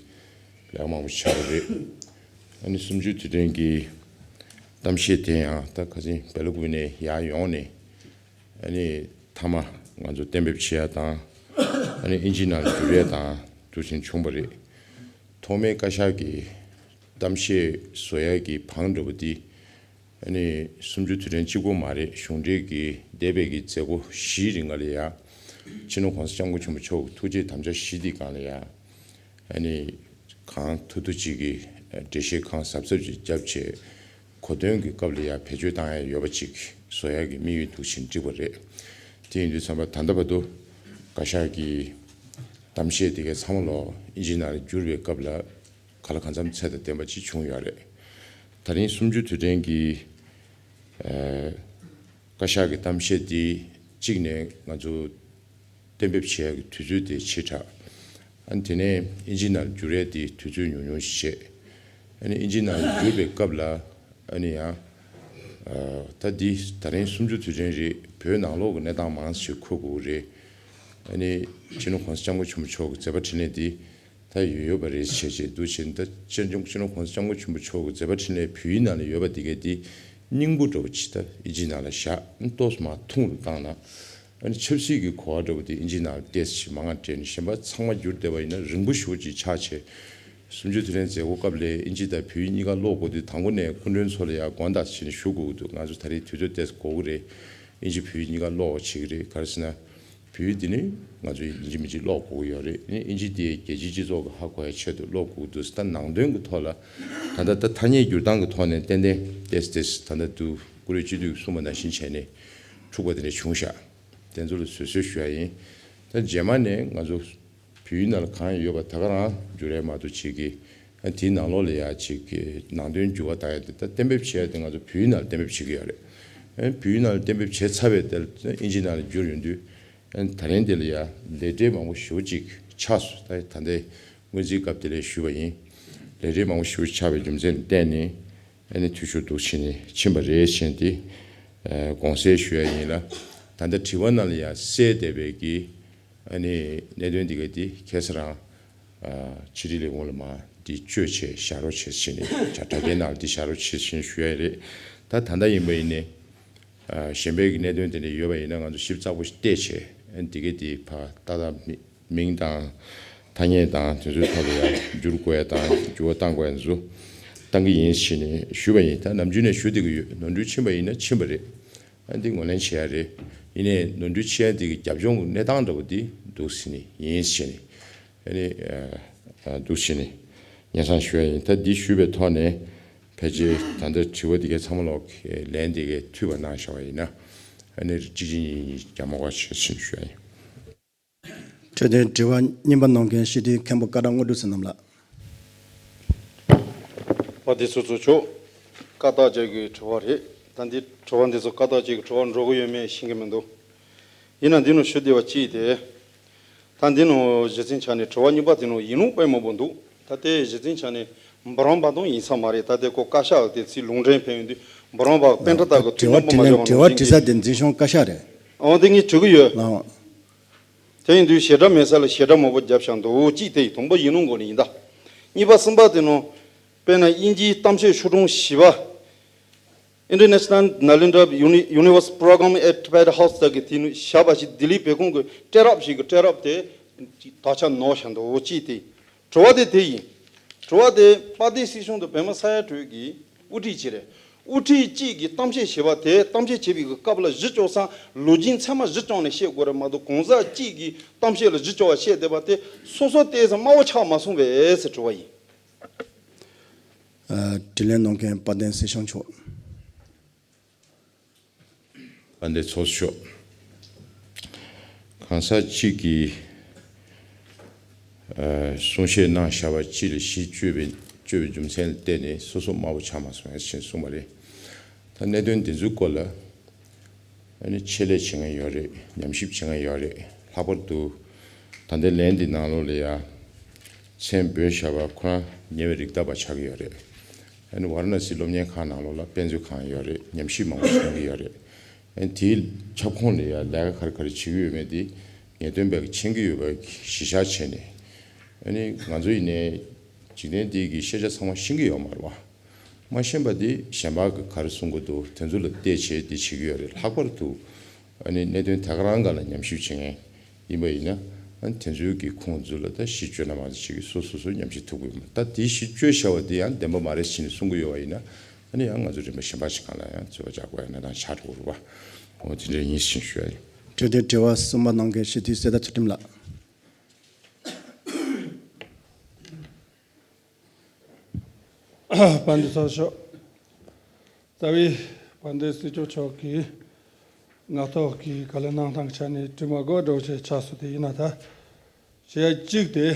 ལས་ཀ་མང་པོ་ཆགས་པ་རེད། ཨ་ནི་གསུམ་བཅུའི་དུས་དྲན་གྱི་གཏམ་བཤད་དེ་ཡང་ད་ཁ་སང་སྦེལ་ཀོབ་ནས་ཡར་ཡོང་ནས། ཨ་ནི་མཐའ་མ་ང་ཚོ་གཏན་འབེབས་བྱེད་ཡ་དང་། ཨ་ནི་དབྱིན་ཇི་ནང་བསྒྱུར་ཡ་དང་དུ་ཕྱིན་བྱུང་བ་རེད། ཐོག་མའི་བཀའ་ཤག་གི་གཏམ་བཤད་བཟོ་ཡ་གི་བང་འགྲོ་བ་འདི། ཨ་ནི་གསུམ་བཅུ་དུས་དྲན་གཅིག་པོ་མ་རེད། གཞུང་འབྲེལ་གྱི་འདས་པའི་གི་མཛད་སྒོ་བཞིའི་རིང་ལ་ཡ། སྤྱི་ནོར་༸གོང་ས་༸སྐྱབས་མགོན་ཆེན་པོ་མཆོག་གི་ཐུགས་བསྐྱེད་དམ་བཅའ་བཞི་འདི་སྒང་ལ་ཡ། ཨ་ནི་གང་ཐུབ་ཐུབ་ཅིག་གིས་འགྲེལ་བཤད་གང་ཟབ་ཟབ་ཅིག་བརྒྱབ་བྱས། གོ་སྟོན་གྱི་སྐབས་ལ་ཡང་བེད་སྤྱོད་བཏང་ཡ་ཡོད་པ་ཅིག་བཟོ་ཡ་གི་དམིགས་ཡུལ་འདུག་ཕྱིན་འགྲིག་པ་རེད། དེ་ཡིན་དུས་ཙམ་པ་ད་ལྟ་བར་དུ་བཀའ་ཤག་གི་གཏམ་བཤད་དེ་གའི་ཚང་མ་ལོ་དབྱིན་ཇི་ནང་ལ་བསྒྱུར་བའི་སྐབས་ལ་ག་ལ་གང་འཚམ་ཚད་དང་ལྡན་པ་ཅིག་བྱུང་ཡོད་རེད། ད་རིང་གསུམ་བཅུ་དུས་དྲན་གྱི་ཨ་བཀའ་ཤག་གི་གཏམ་བཤད་དེ་གཅིག་ནས་ང་ཚོ་གཏན་འབེབས་བྱེད་ཡག་གི་དུས་ཚོད་དེ་ཕྱི་དྲགས། ཨ་ནི་དེ་ནས་དབྱིན་ཇི་ནང་བསྒྱུར་ཡས་དེ་དུས་ཚོད་ཉུང་ཉུང་ཞིག་བྱས། ཨ་ནི་དབྱིན་ཇི་ནང་བསྒྱུར་བའི་སྐབས་ལ་ཨ་ནི་ཡང་ཨ་ད་འདི་ད་རིང་གསུམ་བཅུ་དུས་དྲན་རེད། བོད་ནང་ལོགས་ཀྱི་གནས་སྟངས་མང་ཙམ་ཞིག་འཁོད་དགོས་ཀྱི་རེད། ཨ་ནི་སྤྱི་ནོར་༸གོང་ས་༸སྐྱབས་མགོན་ཆེན་པོ་མཆོག་གི་མཛད་པ་འཕྲིན་ལས་འདི་ད་ཡོད་ཡོད་པ་རེད་བྱས་བྱས་འདུག་བྱས། ད་སྤྱི་ནོར་༸གོང་ས་༸སྐྱབས་མགོན་ཆེན་པོ་མཆོག་གི་མཛད་པ་འཕྲིན་ལས་བོད་ཡིག་ནང་ལ་ཡོད་པ་འདི་གས་འདི་སྙིང་པོ་འདྲ་བོ་ཅིག་ད་དབྱིན་ཇི་ནང་ལ་བཞག་ཏོག་ཙམ་མར་ཐུང་རུ་བཏང་ན། ཨ་ནི་ཆབ་སྲིད་ཀྱི་གོ་བ་འདྲ་བོ་དེ་དབྱིན་ཇི་ནང་ལ་ཏོག་ཙམ་ཞིག་མང་ང་སྤྲད་ནས་གཞན་པ་ཚང་མ་བསྒྱུར་བསྡད་པ་ཡིན་ན་རིང་པོ་ཞེ་པོ་ཅིག་ཆགས་བྱས། གསུམ་བཅུ་དུས་དྲན་མཛད་སྒོ་སྐབས་ལ་དབྱིན་ཇི་དང་བོད་ཡིག་གཉིས་ཀ་ཀློག་དགོས་དུས་དང་པོ་ནས་སྐུ་མགྲོན་ཚོ་ལ་ཡང་དགོངས་དག་བྱས་ནས་ཞུ་དགོས་ཀྱི་འདུག་ང་ཚོ་ད་རེས་དུས་ཚོད་ཏོག་ཙམ་འགོར་གྱི་རེད། དབྱིན་ཇི་བོད་ཡིག་གཉིས་ཀ་ཀློག་བྱེད་ཀྱི་རེད། ག་རེ་ཟེར་ན། བོད་ཡིག་འདི་ནི་ང་ཚོས་ཡིན་གཅིག་མིན་གཅིག་ཀློག་དགོས་ཀྱི་ཡོད་རེད། ཨིན་ཇི་འདི་རྒྱལ་སྤྱིའི་སྤྱི་ཚོགས་ཀྱི་ཧ་གོ་ཡ་ཆེད་དུ་ཀློག་དགོས་འདུག་ད་ནང་དོན་གྱི་ཐོག་ལ་ད་ལྟ་ད་ཐ་སྙད་བསྒྱུར་སྟངས་ཀྱི་ཐོག་ནས་ཏན་ཏན་ཏེས་ཏེས་ད་ལྟ་དུ་བཀུར་འོས་སྤྱི་འཐུས་གསུངས་པ་ནང་བཞིན་བྱས་ནས་འཁྲུག་པ་དེ་འདྲ་བྱུང་ཤག་དེ་ཚོ་ལ་བཟོད་གསོལ་ཞུ་ཡ་ཡིན། ད་རྗེས་མ་ནས་ང་ཚོ་བོད་ཡིག་ནང་ལ་གང་ཡོད་པ་ད་ག་རང་བསྒྱུར་ཡ་མ་གཏོགས་བྱེད་ཀྱི། ཨ་དེའི་ནང་ལོགས་ལ་ཡ་ཅིག་གི་ནང་དོན་འགྱུར་བ་བཏང་ཡ་དེ་ད་གཏན་འབེབས་བྱེད་ཡ་དེ་ང་ཚོ་བོད་ཡིག་ནང་ལ་གཏན་འབེབས་བྱེད་ཀྱི་ཡོད་རེད། ཨ་བོད་ཡིག་ནང་ལ་གཏན་འབེབས་བྱས་ཚར་བའི་དེ་ལ་ཨིན་ཇི་ནང་ལ་བསྒྱུར་ཡོང་དུས། ཨ་ནི་ད་རིང་འདི་ལ་ཡ་ལས་བྲེལ་མང་པོ་ཞེ་པོ་ཅིག་ཆགས་སོང་། ད་ད་ལྟའི་སྔོན་རྩིས་སྐབས་དེ་ལ་ཞུས་པ་ཡིན། ལས་བྲེལ་མང་པོ་ཞེ་པོ་ཆགས་པའི་རྒྱུ་མཚན་ལ་བརྟེན་ནས་ཨ་ནི་འཐུས་ཤོར་འདུག་བྱས་ནས་ཕྱིན་པ་རེད་བཞིན་དེ་ཨ་དགོངས་སེལ་ཞུ་ཡ་ཡིན་ལ། ད་ལྟ་དྲི་བ་ནང་ལ་ཡ་གསལ་བསྡད་པའི་གི་ཨ་ནི་གནད་དོན་འདི་ག་དེ་ཁ་སང་རང་ཨ་ཕྱི་དྲིལ་ལས་ཁུངས་ལ་མར་འདི་བཅོས་བྱས་བཞག་རོགས་བྱེད་བཞིན་ནས་དྲ་དྲ་རྒྱའི་ནང་ལ་འདི་བཞག་རོགས་བྱེད་བཞིན་ཞུ་ཡ་རེད། ད་ད་ལྟ་ཡིན་པ་ཡིན་ནའི། ཨ་གཞན་པའི་གི་གནད་དོན་དེ་འདྲ་ཡོད་པ་ཡིན་ན་ང་ཚོ་ཞིབ་ཚགས་པོ་ཞིག་བལྟས་བྱས་ཨ་འདི་ག་དེ་ཕར་ཏག་ཏག་མི་མིང་དང་ཐ་སྙད་དང་དེ་ཚོའི་ཐོག་ལ་ཡང་བསྒྱུར་དགོས་ཡ་དང་འགྱུར་བ་གཏང་དགོས་ཡ་འདི་ཚོ་གཏང་གི་ཡིན་ཞེས་ནས་ཞུས་པ་ཡིན། ད་ནམ་རྒྱུན་ནས་ཞུ་བསྡད་ཀྱི་ཡོད། ནོར་འཁྲུལ་ཕྱིན་པ་ཡིན་ན་ཕྱིན་པ་རེད། ཨ་འདི་ངོས་ལེན་བྱེད་ཡ་རེད། ཡིན་ནའི་ནོར་འཁྲུལ་ཕྱིན་ཡ་འདི་གི་རྒྱབ་ལྗོངས་ཀྱི་གནས་སྟངས་འདྲ་བོ་འདི་འདུག་ཟེར་ནས་ཡིན་ཞེས་ནས་ཨ་ནི་ཨ་འདུག་ཟེར་ནས་སྙན་སེང་ཞུ་ཡ་ཡིན། ད་འདི་ཞུས་པའི་ཐོག་ནས་ཕལ་ཆེར་ད་ལྟ་དྲི་བ་འདི་གའི་ཚང་མ་ལོག་ལན་འདི་གའི་འཐུས་པ་གནང་བཞག་པ་ཡིན་ན་ཨ་ནི་གཅིག་གཅིག་གཉིས་གཉིས་རྒྱ་མ་བ་ཞེས་ཞུ་ཡ་ཡིན། འཕྲོས་དོན་དྲི་བ་གཉིས་པ་གནང་མཁན་སྤྱི་འཐུས་མཁན་པོ་ཀ་ད་དངོས་གྲུབ་བསོད་ནམས་ལགས། བ་དེ་ཚོ་ཚོ་ཆོག་བཀའ་རྟགས་ཅན་གྱི་དྲི་བ་རེད། ད་འདི་དྲི་བ་འདི་ཚོ་བཀའ་རྟགས་ཅན་གྱི་དྲི་བ་འགྲོ་གི་ཡོད་མེད་ཤེས་ཀྱི་མི་འདུག་ཡིན་ན་འདི་ནང་ཞུ་བདེ་བ་གཅིག་དེ། ད་འདི་ནང་གཞི་རྩའི་ཆ་ནས་དྲི་བ་གཉིས་པ་དེ་ནང་ཡིན་ལུགས་དཔེ་མང་པོ་འདུག་ད་དེ་གཞི་རྩའི་ཆ་ནས་འབུམ་རམས་པ་དང་ཡིན་ས་མ་རེད། ད་དེ་ཁོ་བཀའ་ཤག་དེ་ཚིག་ལུང་འདྲེན་ཕན་ཡོན་དུས་འབུམ་རམས་པ་པཎྜི་ཏ་གི་ཐུགས་དྲི་བ་སྙིང་པོ་དྲིས་མ་ལན་བཞག་དྲི་བ་ནང་དྲི་ས་བཞིན་དེ་འཛིན་སྐྱོང་བཀའ་ཤག་རེད། འོ་དེ་ངས་དྲི་གི་ཡོད། ལགས། དེ་ཡིན་དུས་བྱེད་སྒྲ་མེད་ས་ལ་བྱེད་སྒྲ་མང་པོ་བརྒྱབ་བཞག་འདུག་གཅིག་དེ་ཡི་དང་པོ་ཡིན་ནོ་འགོ་ནས་ཡིན་ད། གཉིས་པ་གསུམ་པ་དེ་ནང་དཔེར་ན་དབྱིན་ཇིའི་གཏམ་བཤད་ཤོག་གྲངས་བཞི་པ། International Nalanda Uni- University Program at Tibet House ཟེར་གི་དེ་ནི་བཞག་པ་ཞིག་ལྡི་ལི་བོད་ཁང་གི་སྤྲད་རབས་ཤིག་གི་སྤྲད་རབས་དེ་དག་ཆ་ནོར་བཞག་འདུག་ཅིག་དེ། དྲི་བ་དེ་དེ་ཡིན། དྲི་བ་དེ་དཔལ་ལྡན་སྲིད་གཞུང་དུ་བོད་མི་ས་ཡ་དྲུག་གི་དབུ་ཁྲིད་ཅིག་རེད། དབུ་ཁྲིད་གཅིག་གིས་གཏམ་བཤད་བྱས་པ་དེ་གཏམ་བཤད་བྱེད་པའི་གི་སྐབས་ལ་གཞི་བཅོལ་ས་ལོ་རྒྱུས་ཚད་མ་གཞི་བཅོལ་ནས་བཤད་དགོས་རེད་མ་གཏོགས་གང་ཟག་གཅིག་གིས་གཏམ་བཤད་ལ་གཞི་བཅོལ་བ་བཤད་བསྡད་པ་དེ་སོ་སོ་བལྟས་ཙང་སྨྲ་བོ་ཆགས་མ་སོང་བས་ཟེར་དྲི་བ་ཡིན། ཨ། དྲིས་ལན་གནང་མཁན་དཔལ་ལྡན་སྲིད་སྐྱོང་མཆོག་དཔལ་ལྡན་ཚོགས་གཙོ་མཆོག་གང་ཟག་གཅིག་གིས་ཨ་གསུང་བཤད་གནང་བཞག་པ་གཅིག་ལ་གཞི་བཅོལ་བའི་བཅོལ་བའི་རྒྱུ་མཚན་ལ་བརྟེན་ནས་སོ་སོ་སྨྲ་བོ་ཆགས་མ་སོང་ཡ་ཞེས་གསུངས་པ་རེད། ད་གནད་དོན་འདི་ཚོའི་སྐོར་ལ་ཨ་ནི་ཆེད་ལས་བྱེད་མཁན་ཡོད་རེད། ཉམས་ཞིབ་བྱེད་མཁན་ཡོད་རེད། ལྷག་པར་དུ་ད་ལྟའི་ལན་འདི་ནང་ལོགས་ལ་ཡ་མཚན་འབོད་བཞག་པ་ཁོ་རང་ཉེ་བའི་རིགས་བདག་པ་ཆགས་ཀྱི་ཡོད་རེད། ཨ་ནི་ཝཱ་ར་ཎ་སི་སློབ་གཉེར་ཁང་ནང་ལོགས་ལ་དཔེ་མཛོད་ཁང་ཡོད་རེད། ཉམས་ཞིབ་མང་པོ་གནང་གི་ཡོད་རེད། ཨ་ནི་དེའི་ཁྱབ་ཁོངས་ལ་ཡ་ལས་ཀ་ག་རེ་ག་རེ་བྱེད་ཀྱི་ཡོད་མེད་དེ་ངེས་སྟོན་པས་མཁྱེན་གྱི་ཡོད་པ་གཞི་བཞག་བྱས་ནས། ཨ་ནི་ང་ཚོ་ཡིན་ནའི་འཇིག་རྟེན་འདི་གི་ཤེས་བྱ་ཚང་མ་ཤེས་ཀྱི་ཡོད་མ་རེད་བ། མ་ཤེས་པ་དེ་གཞན་པ་གི་ག་རེ་གསུང་གི་འདུག་དེ་ཚོ་ལ་བལྟས་བྱས་དེ་བྱེད་ཀྱི་ཡོད་རེད། ལྷག་པར་དུ་ཨ་ནི་གནད་དོན་དེ་ག་རང་སྒང་ལ་ཉམས་ཞིབ་བྱེད་མཁན་ཡིན་པ་ཡིན་ན། ཨ་ནི་དེ་ཚོའི་གི་ཁོངས་ཚོ་ལ་ད་གཞི་བཅོལ་ན་མ་གཏོགས་བྱེད་ཀྱི་སོ་སོ་སོ་ཉམས་ཞིབ་ཐུབ་ཀྱི་ཡོད་མ་རེད། ད་དེ་གཞི་བཅོལ་བཞག་པ་དེ་ཡང་བདེན་པ་མ་རེད་ཟེར་ནས་གསུང་གི་ཡོད་པ་ཡིན་ན། ཨ་ནི་ཡང་ང་ཚོ་རིམ་པ་གཞན་པ་ཞིག་སྒང་ལ་ཡང་རྩོད་པ་རྒྱག་དགོས་ཡ་གནས་སྟངས་ཆགས་འགྲོ་གི་རེད་བ། འོ་དེ་འདྲ་ཡིན་ཞེས་ཞུ་ཡ་ཡིན། འཕྲོས་དོན་དྲི་བ་གསུམ་པ་གནང་མཁན་སྤྱི་འཐུས་གསེར་རྟ་ཚུལ་ཁྲིམས་ལགས། དཔལ་ལྡན་ཚོགས་གཙོ། རྩ་བའི་དཔལ་ལྡན་སྲིད་སྐྱོང་མཆོག་གིས་ངག་ཐོག་གི་བཀའ་སློབ་གནང་སྟངས་ཀྱི་ཆ་ནས་དྲི་མ་དགོས་འགྲོ་ཆེད་ཆགས་སུ་དེ་ཡིན་ན་ད། བྱས་གཅིག་དེ།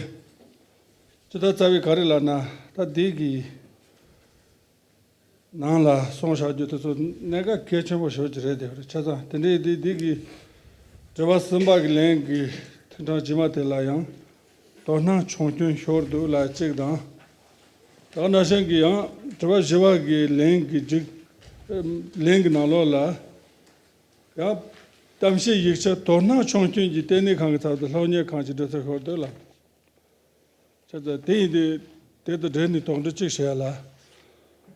ཅི་ལྟར་རྩ་བའི་ག་རེ་ལབ་ན་ད་འདི་གི་ནང་ལ་གསུངས་བཞག་རྒྱུ་དེ་ཚོ་གནད་འགག་གལ་ཆེན་པོ་ཞེ་པོ་ཅིག་རེད། དེ་བྱས་ཙང་དེ་འདྲའི་འདི་འདི་གི་དྲི་བ་གསུམ་པ་གི་ལན་གི་ཐེངས་གྲངས་རྗེས་མ་དེ་ལ་ཡང་དོ་སྣང་ཆུང་སྐྱོན་ཤོར་འདུག་ལ་གཅིག་དང་། ད་ག་ནང་བཞིན་གྱི་ཡང་དྲི་བ་བཞི་པ་གི་ལན་གྱི་མཇུག་ལན་གྱི་ནང་ལོགས་ལ་ཡང་གཏམ་བཤད་ཡིག་ཆ་དོ་སྣང་ཆུང་སྐྱོན་གྱིས་ལྟེ་གནས་ཁང་གི་ཚབ་ཏུ་སློབ་གཉེར་ཁང་གི་གྲུབ་ཚུལ་ཤོར་འདུག་ལ། བྱས་ཙང་དེ་ཡིན་དུས་དེ་དང་འབྲེལ་ནས་དོགས་འདྲི་གཅིག་བྱས་ལ།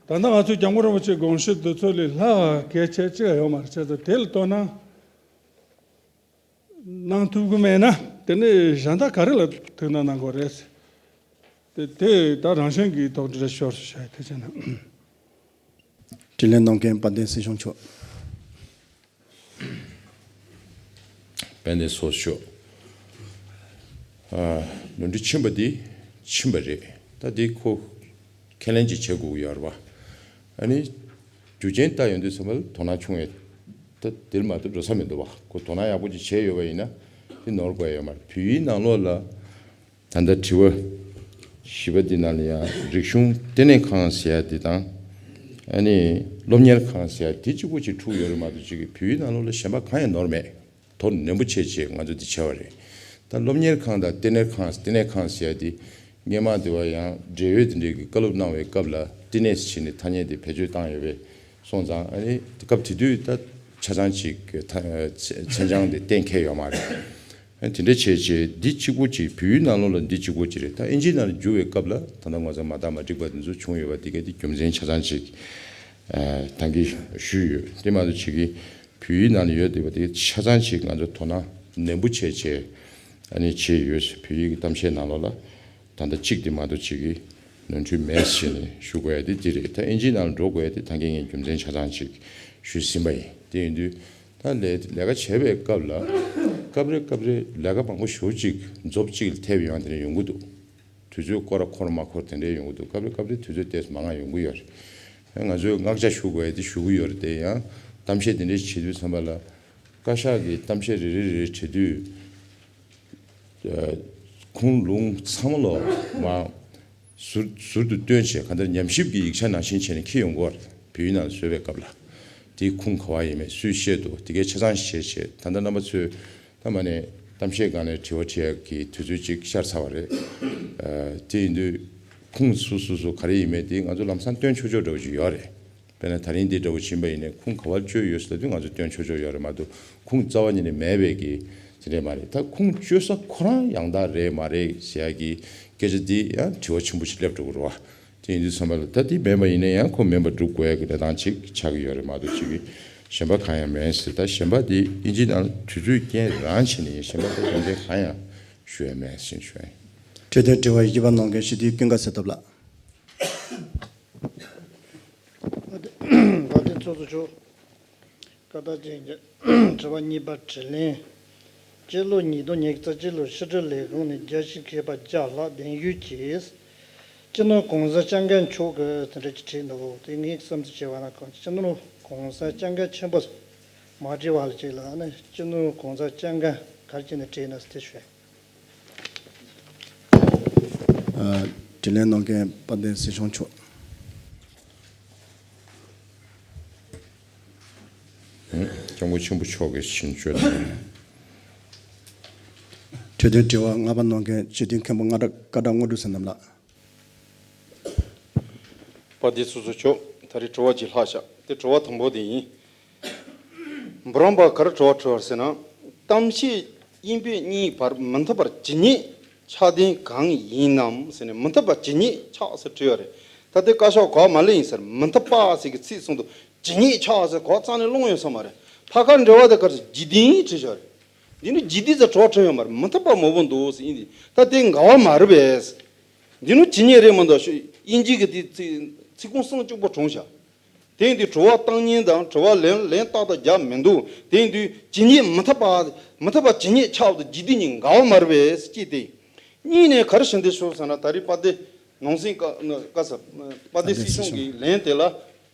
ད་ལྟ་ང་ཚོས་སྐྱབས་མགོན་རིན་པོ་ཆེའི་དགོངས་གཞི་འདི་ཚོ་ལས་ལྷག་གལ་ཆེ་གཅིག་ཡོད་མ་རེད། བྱས་ཙང་དེ་ལ་དོ་སྣང་གནང་ཐུབ་ཀྱི་མེད་ན་དེ་ནས་གཞན་དག་ག་རེ་ལ་ཐུགས་སྣང་གནང་དགོས་རེད། དེ་དེ་ད་རང་བཞིན་གྱིས་དོགས་འདྲི་ཤོར་སོང་ཤག་དེ་བྱས་ན། དྲིས་ལན་གནང་མཁན་དཔལ་ལྡན་སྲིད་སྐྱོང་མཆོག་དཔལ་ལྡན་ཚོགས་གཙོ་མཆོག་ཨ། ནོར་འཁྲུལ་ཕྱིན་པ་འདི་ཕྱིན་པ་རེད། ད་འདི་ཁོ་ཁས་ལེན་ཅིག་བྱེད་དགོས་ཀྱི་ཡོད་རེད་པ། ཨ་ནི་རྒྱུ་རྐྱེན་ལྟ་ཡོང་དུས་ཙམ་པ་ལ་དོ་སྣང་ཆུང་བས། ད་འདིར་མ་གཏོགས་འགྲོ་ས་མི་འདུག་པ། ཁོ་དོ་སྣང་ཡག་པོ་ཅིག་བྱས་ཡོད་པ་ཡིན་ན་དེ་ནོར་དགོས་ཡ་ཡོད་མ་རེད། བོད་ཡིག་ནང་ལོགས་ལ་ད་ལྟ་དྲི་བ་བཞི་པ་འདི་ནང་ལ་ཡང་རིག་གཞུང་ལྟེ་གནས་ཁང་ཟེར་ཡ་འདི་དང་། ཨ་ནི་སློབ་གཉེར་ཁང་ཟེར་ཡ་འདི་གཅིག་པོ་ཅིག་འཁྲུག་ཡོད་རེད་མ་གཏོགས། ཅིག་གི་བོད་ཡིག་ནང་ལོགས་ལ་གཞན་པ་གང་ཡང་ནོར་མེད། དོ་ནན་པོ་བྱས་བྱས་ང་ཚོ་འདི་བྱས་པ་རེད། ད་སློབ་གཉེར་ཁང་དང་ལྟེ་གནས་ཁང་ལྟེ་གནས་ཁང་ཟེར་ཡ་འདི་སྔོན་མ་འདི་བ་ཡང་འབྲེལ་ཡོད་འདི་འདྲའི་གི་བཀའ་སློབ་གནང་བའི་སྐབས་ལ་ལྟེ་གནས་ཟེར་ནས་ཐ་སྙད་འདི་བེད་སྤྱོད་བཏང་ཡོད་པས་སོང་ཙང་། ཨ་ནི་སྐབས་དེ་དུས་ད་ཆ་ཚང་ཅིག་གི་ད་མཚན་བྱང་འདི་གཏན་འཁེལ་ཡོད་མ་རེད། ཨ་དེ་འདྲ་བྱས་བྱས་འདི་གཅིག་པོ་ཅིག་བོད་ཡིག་ནང་ལོགས་ལ་འདི་གཅིག་པོ་ཅིག་རེད། ད་ཨིན་ཇིའི་ནང་ལ་བསྒྱུར་བའི་སྐབས་ལ་ད་ལྟ་ང་ཚོ་མ་དག་མ་འགྲིག་པ་འདི་ཚོ་བྱུང་ཡོད་པ་འདི་ག་འདི་རྒྱུ་མཚན་ཆ་ཚང་ཅིག་ད་གིན་ཞུས་ཡོད། དེ་མ་གཏོགས་ཅིག་གི་བོད་ཡིག་ནང་ལ་ཡོད་བསྡད་པ་དེ་ཆ་ཚང་ཞིག་ང་ཚོ་དོ་སྣང་ནན་པོ་བྱས་བྱས་ཨ་ནི་བྱས་ཡོད། བོད་ཡིག་གི་གཏམ་བཤད་ནང་ལོགས་ལ་ད་ལྟ་གཅིག་དེ་མ་གཏོགས་ཅིག་གི་ནོར་འཁྲུལ་མེད་ཟེར་ནས་ཞུ་དགོས་ཡ་དེ་འདི་རེད། ད་ཨིན་ཇིའི་ནང་ལ་འགྲོ་དགོས་ཡ་དེ་ད་གིན་ངས་རྒྱུ་མཚན་ཆ་ཚང་ཅིག་ཞུས་ཟིན་པ་ཡིན། དེ་ཡིན་དུས་ད་ལས་ལས་ཀ་བྱེད་པའི་སྐབས་ལ་སྐབས་རེ་སྐབས་རེ་ལས་ཀ་མང་པོ་ཞེ་པོ་ཅིག་རྫོབ་ཅིག་ལ་ཐེབས་ཡོང་དེ་འདྲ་ཡོང་གི་འདུག་དུས་ཚོད་སྐོར་ར་འཁོར་མ་འཁོར་དེ་འདྲའི་ཡོང་གི་འདུག་སྐབས་རེ་སྐབས་རེ་དུས་ཚོད་ཏོག་ཙམ་མང་ང་ཡོང་གི་ཡོད་རེད། ང་ཚོས་བསྔགས་བརྗོད་ཞུ་དགོས་ཡ་དེ་ཞུ་གི་ཡོད་རེད། དེ་ཡང་གཏམ་བཤད་དེ་འདྲའི་བྱེད་དུས་ཙམ་པ་ལ་བཀའ་ཤག་གི་གཏམ་བཤད་རེ་རེ་རེ་རེ་བྱེད་དུས་ཨ་ཁུངས་ལུང་ཚང་མ་ལོག་མ་ཟུར་ཟུར་དུ་བཏོན་བྱས་གང་ལྟར་ཉམས་ཞིབ་ཀྱི་ཡིག་ཆ་ནང་བཞིན་བྱས་ནས་འཁྱེར་ཡོང་གི་ཡོད་རེད། བོད་ཡིག་ནང་བཟོས་པའི་སྐབས་ལ་དེའི་ཁུངས་ག་པར་ཡིན་མིན་སུས་ཤེས་འདུག་དེ་གའི་ཆ་ཚང་ཞིག་བྱས་བྱས། ད་ལྟ་རྣམ་པ་ཚོས་ད་མ་ནས་གཏམ་བཤད་སྒང་ནས་དྲི་བ་དྲི་ཡག་གི་དུས་ཚོད་ཅིག་ཤར་ཚར་བ་རེད། ཨ་དེ་ཡིན་དུས་ཁུངས་སུ་སུ་སུ་ག་རེ་ཡིན་མིན་དེ་ང་ཚོ་ལམ་སང་སྟོན་ཆོག་ཆོག་འདྲ་བོ་ཅིག་ཡོད་རེད། དཔེར་ན་ད་རིང་འདི་འདྲ་བོ་ཕྱིན་པ་ཡིན་ནའི་ཁུངས་ག་པར་བཅོལ་ཡོད་ཟེར་དུས་ང་ཚོ་སྟོན་ཆོག་ཆོག་ཡོད་རེད་མ་གཏོགས། ཁུངས་རྩ་བ་ཉིད་ནས་མེད་པའི་གི་དེ་འདྲས་མ་རེད། ད་ཁུངས་བཅོལ་ས་ཁོ་རང་ཡང་དག་རེད་མ་རེད་ཟེར་ཡག་གི་སྐད་ཆ་འདི་ཡང་དྲི་བ་ཆེན་པོ་ཞིག་སླེབས་འགྲོ་གི་རེད་བ། དེ་ཡིན་དུས་ཙམ་པ་ལ་ད་འདི་མེད་པ་ཡིན་ན་ཡང་ཁོ་མེད་པར་སྒྲུབ་དགོས་ཡག་གི་གནས་སྟངས་ཅིག་ཆགས་ཀྱི་ཡོད་རེད་མ་གཏོགས་ཅིག་གི་གཞན་པ་གང་ཡང་མེད་ཟེར། ད་གཞན་པ་འདི་ཨིན་ཇིའི་ནང་དུས་ཚོད་རྐྱེན་རང་བྱས་ནས་གཞན་པ་ད་དོན་ཚན་གང་ཡང་ཞུ་ཡ་མེད་ཟེར་ཞུ་ཡ་ཡིན། འཕྲོས་དོན་དྲི་བ་བཞི་པ་གནང་མཁན་སྤྱི་འཐུས་ཀུན་དགའ་བསོད་སྟོབས་ལགས། དཔལ་ལྡན་ཚོགས་གཙོ་མཆོག་བཀའ་དྲིན་ཆེ། དྲི་བ་གཉིས་པ། དྲིས་ལན། སྤྱི་ལོ་ཉིས་སྟོང་ཉི་ཤུ་རྩ་གཅིག་ལོར་ཕྱི་དྲིལ་ལས་ཁུངས་ནས་རྒྱལ་སྤྱིའི་མཁས་པ་བརྒྱ་ལྷག་གདན་ཞུས་ཀྱིས་སྤྱི་ནོར་༸གོང་ས་༸སྐྱབས་མགོན་མཆོག་གིས་དེ་འདྲ་ཅིག་བྲིས་འདུག་དེ་ངས་བསམ་ཚུལ་བྱས་པ་ན་གང་ཅི་སྤྱི་ནོར་༸གོང་ས་༸སྐྱབས་མགོན་ཆེན་པོ་མ་བྲིས་པ་ལ་ཅིག་ལ་ནི་སྤྱི་ནོར་༸གོང་ས་༸སྐྱབས་མགོན་ག་རེ་བྱས་ནས་བྲིས་ན་ཟེར་དེ་ཞུ། ཨ། དྲིས་ལན་གནང་མཁན་དཔལ་ལྡན་སྲིད་སྐྱོང་མཆོག་སྐྱབས་མགོན་ཆེན་པོ་མཆོག་གིས་ཕྱིན་བཅོས་དང་། འཕྲོས་དོན་དྲི་བ་ལྔ་པ་གནང་མཁན་སྤྱི་འཐུས་མཁན་པོ་ལྔ་སྒྲ་སྐལ་བཀྲ་དངོས་གྲུབ་བསོད་ནམས་ལགས། དཔལ་ལྡན་ཚོགས་གཙོ་མཆོག་ད་རེས་དྲི་བ་གཅིག་ལྷག་བཞག་དེ་དྲི་བ་དང་པོ་དེ་ཡིན། འབུམ་རམས་པ་ག་རེ་དྲི་བ་དྲིས་པ་རེད་ཟེར་ན། གཏམ་བཤད་དབྱིན་བོད་གཉིས་བར་མི་མཐུན་པར་ཇི་སྙེད་ཆགས་དོན་གང་ཡིན་ནམ་ཟེར་ནས་མི་མཐུན་པ་ཇི་སྙེད་ཆགས་ཟེར་དྲིས་པ་རེད། ད་ལྟའི་བཀའ་ཤག་གོ་བ་མ་ལེན་ཡིན་ཟེར། མི་མཐུན་པ་ཟེར་གི་ཚིག་གསུངས་འདུག་ཇི་སྙེད་ཆགས་ཟེར་གོ་བ་རྩ་ནས་ལོང་ཡོད་ས་མ་རེད། ཕ་ཁ་འབྲེལ་བ་དེ་ག་རེ་ཟེར། ཇི་སྙེད་བྲིས་བཞག་རེད། འདི་ནི་ཇི་སྙེད་ཟེར་དྲི་བ་དྲིས་ཡོད་མ་རེད། མི་མཐུན་པ་མང་པོ་འདུག་ཟེར་ཡིན། ད་དེ་འགལ་བ་མ་རེད་པས། འདི་ནི་ཇི་སྙེད་རེད་མི་འདུག་དབྱིན་ཇི་གི་དེ་ཚིག་ཚིག་ཁུངས་སུ་གཅིག་པོ་གྲུང་བཞག་དེ་ཡིན་དུས་དྲི་བ་བཏང་ཉན་དང་དྲི་བ་ལན་ལན་ཏག་ཏག་རྒྱག་མི་འདུག་དེ་ཡིན་དུས་ཇི་སྙེད་མི་མཐུན་པ། མི་མཐུན་པ་ཇི་སྙེད་ཆགས་འདུག་ཇི་སྡེ་གཉིས་འགལ་བ་མ་རེད་པས་ཅེས་ཏེ། གཉིས་ནས་ག་རེ་ཞུ་འདོད་ཞུ་ཟེར་ན། ད་རེས་དཔལ་ལྡན་ནང་སྲིད་བཀའ་བཀའ་ཟུར་དཔལ་ལྡན་སྲིད་སྐྱོང་གི་ལན་དེ་ལ་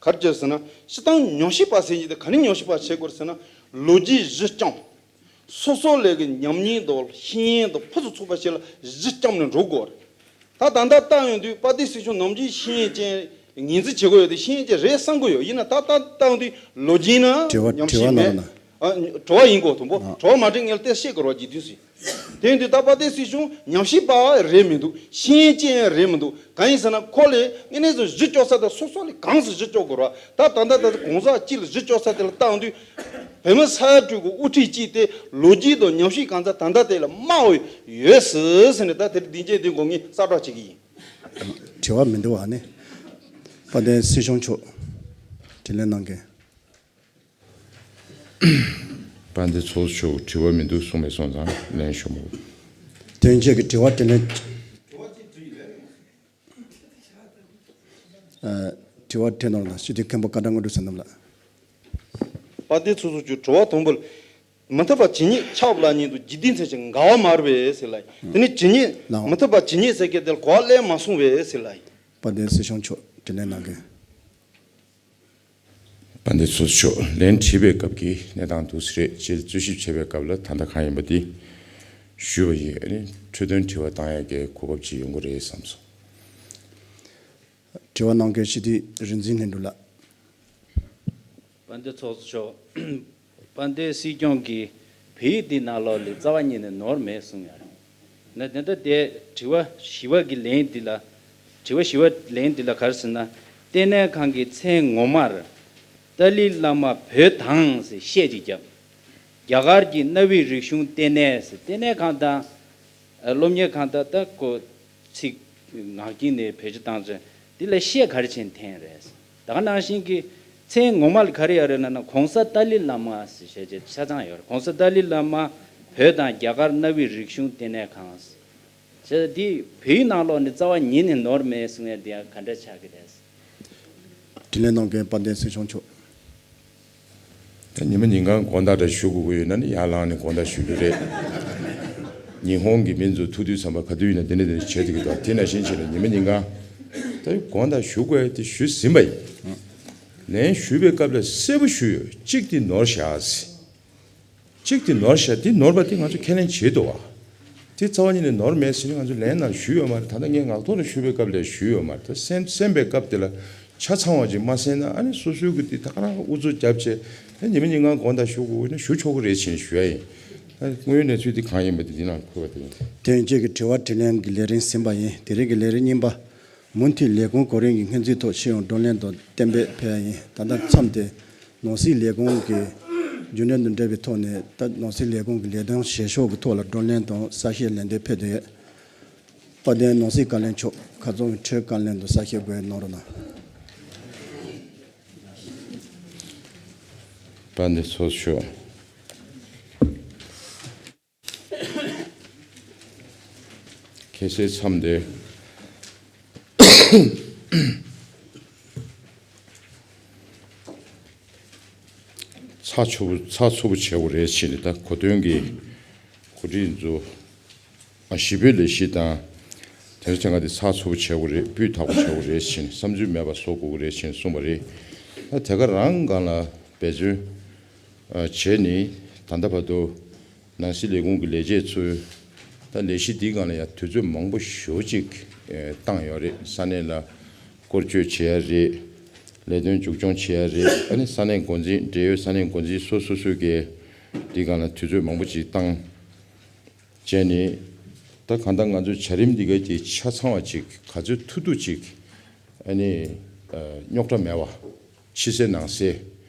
ག་རེ་བྱས་ཟེར་ན། སྤྱིར་བཏང་ཉམས་ཞིབ་པ་ཟེར་མཁན་དེ་ག་ནས་ཉམས་ཞིབ་པ་བྱེད་དགོས་ཟེར་ན། ལོ་རྒྱུས་གཞི་བཅངས། སོ་སོ་ལས་ཀྱི་ཉམས་མྱོང་དང་ཤེས་ཡོན་དང་ཕུན་སུམ་ཚོགས་པ་ཞིག་ལ་གཞི་བཅངས་ནས་འགྲོ་དགོས། ད་ད་ལྟ་བལྟ་ཡོང་དུས་དཔལ་ལྡན་སྲིད་སྐྱོང་ནམ་རྒྱུན་ཤེས་ཡོན་ཅན་ངོས་འཛིན་བྱེད་དགོས་ཡོད་དེ། ཤེས་ཡོན་ཅན་རེད་བསམ་གྱི་ཡོད། ཡིན་ན་ད་ལྟ་བལྟ་ཡོང་དུས་ལོ་རྒྱུས་ན་དྲི་བ་ཉམས་དྲི་བ་ཞིབ་མེད། གནང་ན། ཨ་དྲི་བ་ཡིན་གོ་དང་པོ། ཨ་དྲི་བ་མ་དྲིས་སྔོན་ལ་དེ་བཤད་དགོས་རེད་བ། རྒྱུ་མཚན་ཟེར། དེ་ཡིན་དུས་ད་དཔལ་ལྡན་སྲིད་སྐྱོང་ཉམས་ཞིབ་པ་རེད་མི་འདུག་ཤེས་ཡོན་ཅན་རེད་མི་འདུག་གང་ཡིན་ཟེར་ན་ཁོ་ལས་དངོས་གནས་སུ་གཞི་བཅོལ་ས་དེ་སོ་སོ་ལས་གང་སུ་གཞི་བཅོལ་དགོས་རེད་བ། ད་ད་ལྟ་ད་གོང་ས་སྤྱི་ལ་གཞི་བཅོལ་ས་དེ་ལ་བལྟ་ཡོང་དུས། བོད་མི་ས་ཡ་དྲུག་གི་དབུ་ཁྲིད་ཅིག་དེ་ལོ་རྒྱུས་དང་ཉམས་ཞིབ་གང་ཚང་ད་ལྟ་དེ་ལ་དམའ་བོ་ཡོད་སྲིད་ཟེར་ནས། ད་དེར་སྡིངས་ཆ་འདི་སྒང་ངས་གསལ་བསྒྲགས་བྱེད་ཀྱི་ཡིན། དྲི་བ་མི་འདུག་ཨ་ནི། དཔལ་ལྡན་སྲིད་སྐྱོང་མཆོག་དྲིས་ལན་གནང་མཁན། དཔལ་ལྡན་ཚོགས་གཙོ་མཆོག་དྲི་བ་མི་འདུག་གསུངས་པས་སོང་ཙང་ལན་ཞུ་མོ། དོན་གཅོད་ཀྱི་དྲི་བ་དྲིས་ལན། ཨ། དྲི་བ་དྲིས་གནང་རོགས་གནང་། སྤྱི་འཐུས་མཁན་པོ་སྐལ་བཀྲ་དངོས་གྲུབ་བསོད་ནམས་ལགས། དཔལ་ལྡན་ཚོགས་གཙོ་མཆོག་དྲི་བ་དང་པོ་ལ། མི་ཐུབ་པ་ཇི་སྙེད་ཆགས་པ་ལ་ཉིད་དུ་འཇིག་རྟེན་མཚན་ཅན་འགལ་བ་མ་རེད་པས་ཟེར་ལ་ཡིན། དེ་ནི་ཇི་སྙེད་ལའོ། མི་ཐུབ་པ་ཇི་སྙེད་ཟེར་མཁན་དེ་ལ་གོ་བ་ལེན་མ་སོང་བས་ཟེར་ལ་ཡིན། དཔལ་ལྡན་སྲིད་སྐྱོང་མཆོག་དྲིན་ལན་གནང་གི། དཔལ་ལྡན་ཚོགས་གཙོ་མཆོག་ལན་དྲིས་པའི་སྐབས་ཀྱི་གནས་སྟངས་འདུག་སེ་རེད། སྤྱིར་རྩོད་ཞིབ་བྱེད་པའི་སྐབས་ལ་ད་ལྟ་གང་ཡིན་པ་དེ་ཞུས་པ་ཡིན། ཨ་ནི་འཕྲོས་དོན་དྲི་བ་བཏང་ཡག་གི་གོ་སྐབས་ཅིག་ཡོང་གི་རེད་བསམ་སོང་། དྲི་བ་གནང་མཁན་སྤྱི་འཐུས་རིག་འཛིན་ལྷུན་གྲུབ་ལགས། དཔལ་ལྡན་ཚོགས་གཙོ་མཆོག་དཔལ་ལྡན་སྲིད་སྐྱོང་གིས་བོད་ཡིག་འདི་ནང་ལོགས་ལ་རྩ་བ་ཉིད་ནས་ནོར་མེད་གསུངས་ཡོད་རེད། ན་དེ་འདྲ་དེ་དྲི་བ་བཞི་པ་གི་ལན་འདི་ལ། དྲི་བ་བཞི་པ་ལན་འདི་ལ་ག་རེ་ཟེར་ན། ལྟེ་གནས་ཁང་གི་མཚན་ངོ་མར་ཏཱ་ལའི་བླ་མ་བོད་དང་ཟེར་ཤད་ཅིག་བརྒྱབ། རྒྱ་གར་གྱི་གནའ་བོའི་རིག་གཞུང་ལྟེ་གནས་ཟེར། ལྟེ་གནས་ཁང་དང་སློབ་གཉེར་ཁང་དང་ད་ཁོ་ཚིག་ངག་རྒྱུན་ནས་བེད་སྤྱོད་བཏང་ཚེ་འདི་ལ་ཤད་ག་རེ་བྱས་ནས་འཐེན་རེད། ད་ག་ནང་བཞིན་གྱི་མཚན་ངོ་མ་ལ་ག་རེ་ཡོད་རེད་ལབ་ན། གོང་ས་ཏཱ་ལའི་བླ་མ་ཟེར་བྱས་རྗེས་ཆ་ཚང་ཡོད་རེད། གོང་ས་ཏཱ་ལའི་བླ་མ་བོད་དང་རྒྱ་གར་གནའ་བོའི་རིག་གཞུང་ལྟེ་གནས་ཁང་ཟེར། བྱས་ཙང་འདི་བོད་ཡིག་ནང་ལོགས་ནས་རྩ་བ་ཉིད་ནས་ནོར་མེད་གསུང་ཡ་འདི་ཡང་ག་འདྲ་ཆགས་ཀྱི་རེད། དྲིན་ལན་གནང་མཁན་དཔལ་ལྡན་སྲིད་སྐྱོང་མཆོག་ད་ཉི་མ་ཉིན་གང་དགོང་དག་འདྲ་ཞུ་དགོས་ཀྱི་ཡོད་ན་ནི་ཡར་ལངས་ནས་དགོང་དག་ཞུ་རྒྱུ་རེད། ཉི་ཧོང་གི་མི་ཚོ་ཐུག་དུས་ཙམ་པ་ག་དུས་ཡིན་ན་དེ་འདྲ་དེ་འདྲ་བྱེད་ཐུབ་ཀྱི་འདུག་དེ་ནང་བཞིན་བྱས་ནས་ཉི་མ་ཉིན་གང་ད་དགོང་དག་ཞུ་དགོས་དེ་ཞུས་ཟིན་པ་ཡིན། ལན་ཞུས་པའི་སྐབས་ལ་གསལ་པོ་ཞུས་ཡོད། གཅིག་དེ་ནོར་བཞག་ཟེར། གཅིག་དེ་ནོར་བཞག་དེ་ནོར་བ་དེ་ང་ཚོ་ཁས་ལེན་བྱེད་དོ་བ། དེ་རྩ་བ་ཉིད་ནས་ནོར་མེད་ཟེར་ནས་ང་ཚོ་ལན་ནང་ཞུས་ཡོད་མ་རེད། ད་ལྟ་ངས་ངག་ཐོག་ལ་ཞུས་པའི་སྐབས་ལ་ཞུས་ཡོད་མ་རེད། ད་གསན་གསན་པའི་སྐབས་དེ་ལ་ཆ་ཚང་བ་ཅིག་མ་གསན་ན་ཨ་ནི་སོ་སོའི་གི་དེ་ད་ག་རང་ཨུ་ཚུགས་རྒྱབ་བྱས་ཨ་ཉི་མ་ཉིན་གང་དགོང་དག་ཞུ་དགོས་ན་ཞུ་ཆོག་གི་རེད་ཟེར་ནས་ཞུ་ཡ་ཡིན། ད་དངོས་ཡོད་གནས་ཚུལ་དེ་གང་ཡིན་པ་དེ་འདི་ནང་འཁོད་པ་དེ་ཡིན། དེ་རིང་ཁྱེད་ཀྱི་དྲི་བ་དྲིས་ལན་གྱི་ལས་རིམ་ཟིན་པ་ཡིན། དེ་རིང་གི་ལས་རིམ་གཉིས་པ། མུ་མཐུད་ལས་ཁུངས་གོ་རིམ་གྱི་སྔོན་རྩིས་ཐོག་ཕྱི་ཡོང་བགྲོ་གླེང་དང་གཏན་འབེབས་ཕེབས་ཡ་ཡིན། ད་ལྟ་མཚམས་དེ་ནང་སྲིད་ལས་ཁུངས་ཀྱི་རྒྱུན་ལས་དང་འབྲེལ་བའི་ཐོག་ནས་ད་ནང་སྲིད་ལས་ཁུངས་ཀྱི་ལས་དོན་བྱེད་ཕྱོགས་ཀྱི་ཐོག་ལ་བགྲོ་གླེང་དང་གསལ་བཤད་ལན་འདེབས་ཕེབས་བསྡད་ཡོད། དཔལ་ལྡན་ནང་སྲིད་བཀའ་བློན་མཆོག་ཁ་རྩང་གི་འཕྲོས་བཀའ་ལན་དང་གསལ་བཤད་དགོས་གནང་རོགས་གནང་། དཔལ་ལྡན་ཚོགས་གཙོ་མཆོག་ཁ་སང་མཚམས་དེ་ཚགས་ཚུད་པོ་ཚགས་ཚུད་པོ་བྱེད་དགོས་རེད་ཟེར་ནས། ད་གོ་སྟོན་གྱི་གོ་སྒྲིག་ཚོ་ཨ་ཞི་བའི་ལས་གཞི་དང་དེ་ཚོ་ཆ་ཚང་དེ་ཚགས་ཚུད་པོ་བྱེད་དགོས་རེད། སྤུས་དག་པོ་བྱེད་དགོས་རེད་ཟེར་ནས། བསམ་ཚུལ་མེད་པ་བཟོ་དགོས་ཀྱི་རེད་ཟེར་ནས་གསུངས་པ་རེད། ད་དེ་ག་རང་སྒང་ལ་འབད་བརྩོན་བྱས་ནས་ད་ལྟ་བར་དུ། ནང་སྲིད་ལས་ཁུངས་ཀྱི་ལས་བྱེད་ཚོས་ད་ལས་གཞི་འདིའི་སྒང་ལ་ཡང་དུས་ཚོད་མང་པོ་ཞེ་པོ་ཅིག་ཨེ་བཏང་ཡོད་རེད། ས་གནས་ལ་སྐོར་སྐྱོད་བྱེད་ཡ་རེད། ལས་དོན་མཇུག་སྐྱོང་བྱེད་ཡ་རེད། ཨ་ནི་ས་གནས་འགོ་འཛིན། འབྲེལ་ཡོད་ས་གནས་འགོ་འཛིན་སོ་སོ་སོ་སོ་གིས་འདིའི་སྒང་ལ་དུས་ཚོད་མང་པོ་ཅིག་བཏང་བྱས་ནས། ད་གང་ལྟར་ང་ཚོ་བྱ་རིམ་འདི་ག་དེ་ཆ་ཚང་བ་ཅིག་ག་ཚོད་ཐུབ་ཐུབ་ཅིག་ཨ་ནི་ཨ་རྙོག་དྲ་མེད་པ་ཕྱི་གསལ་ནང་གསལ་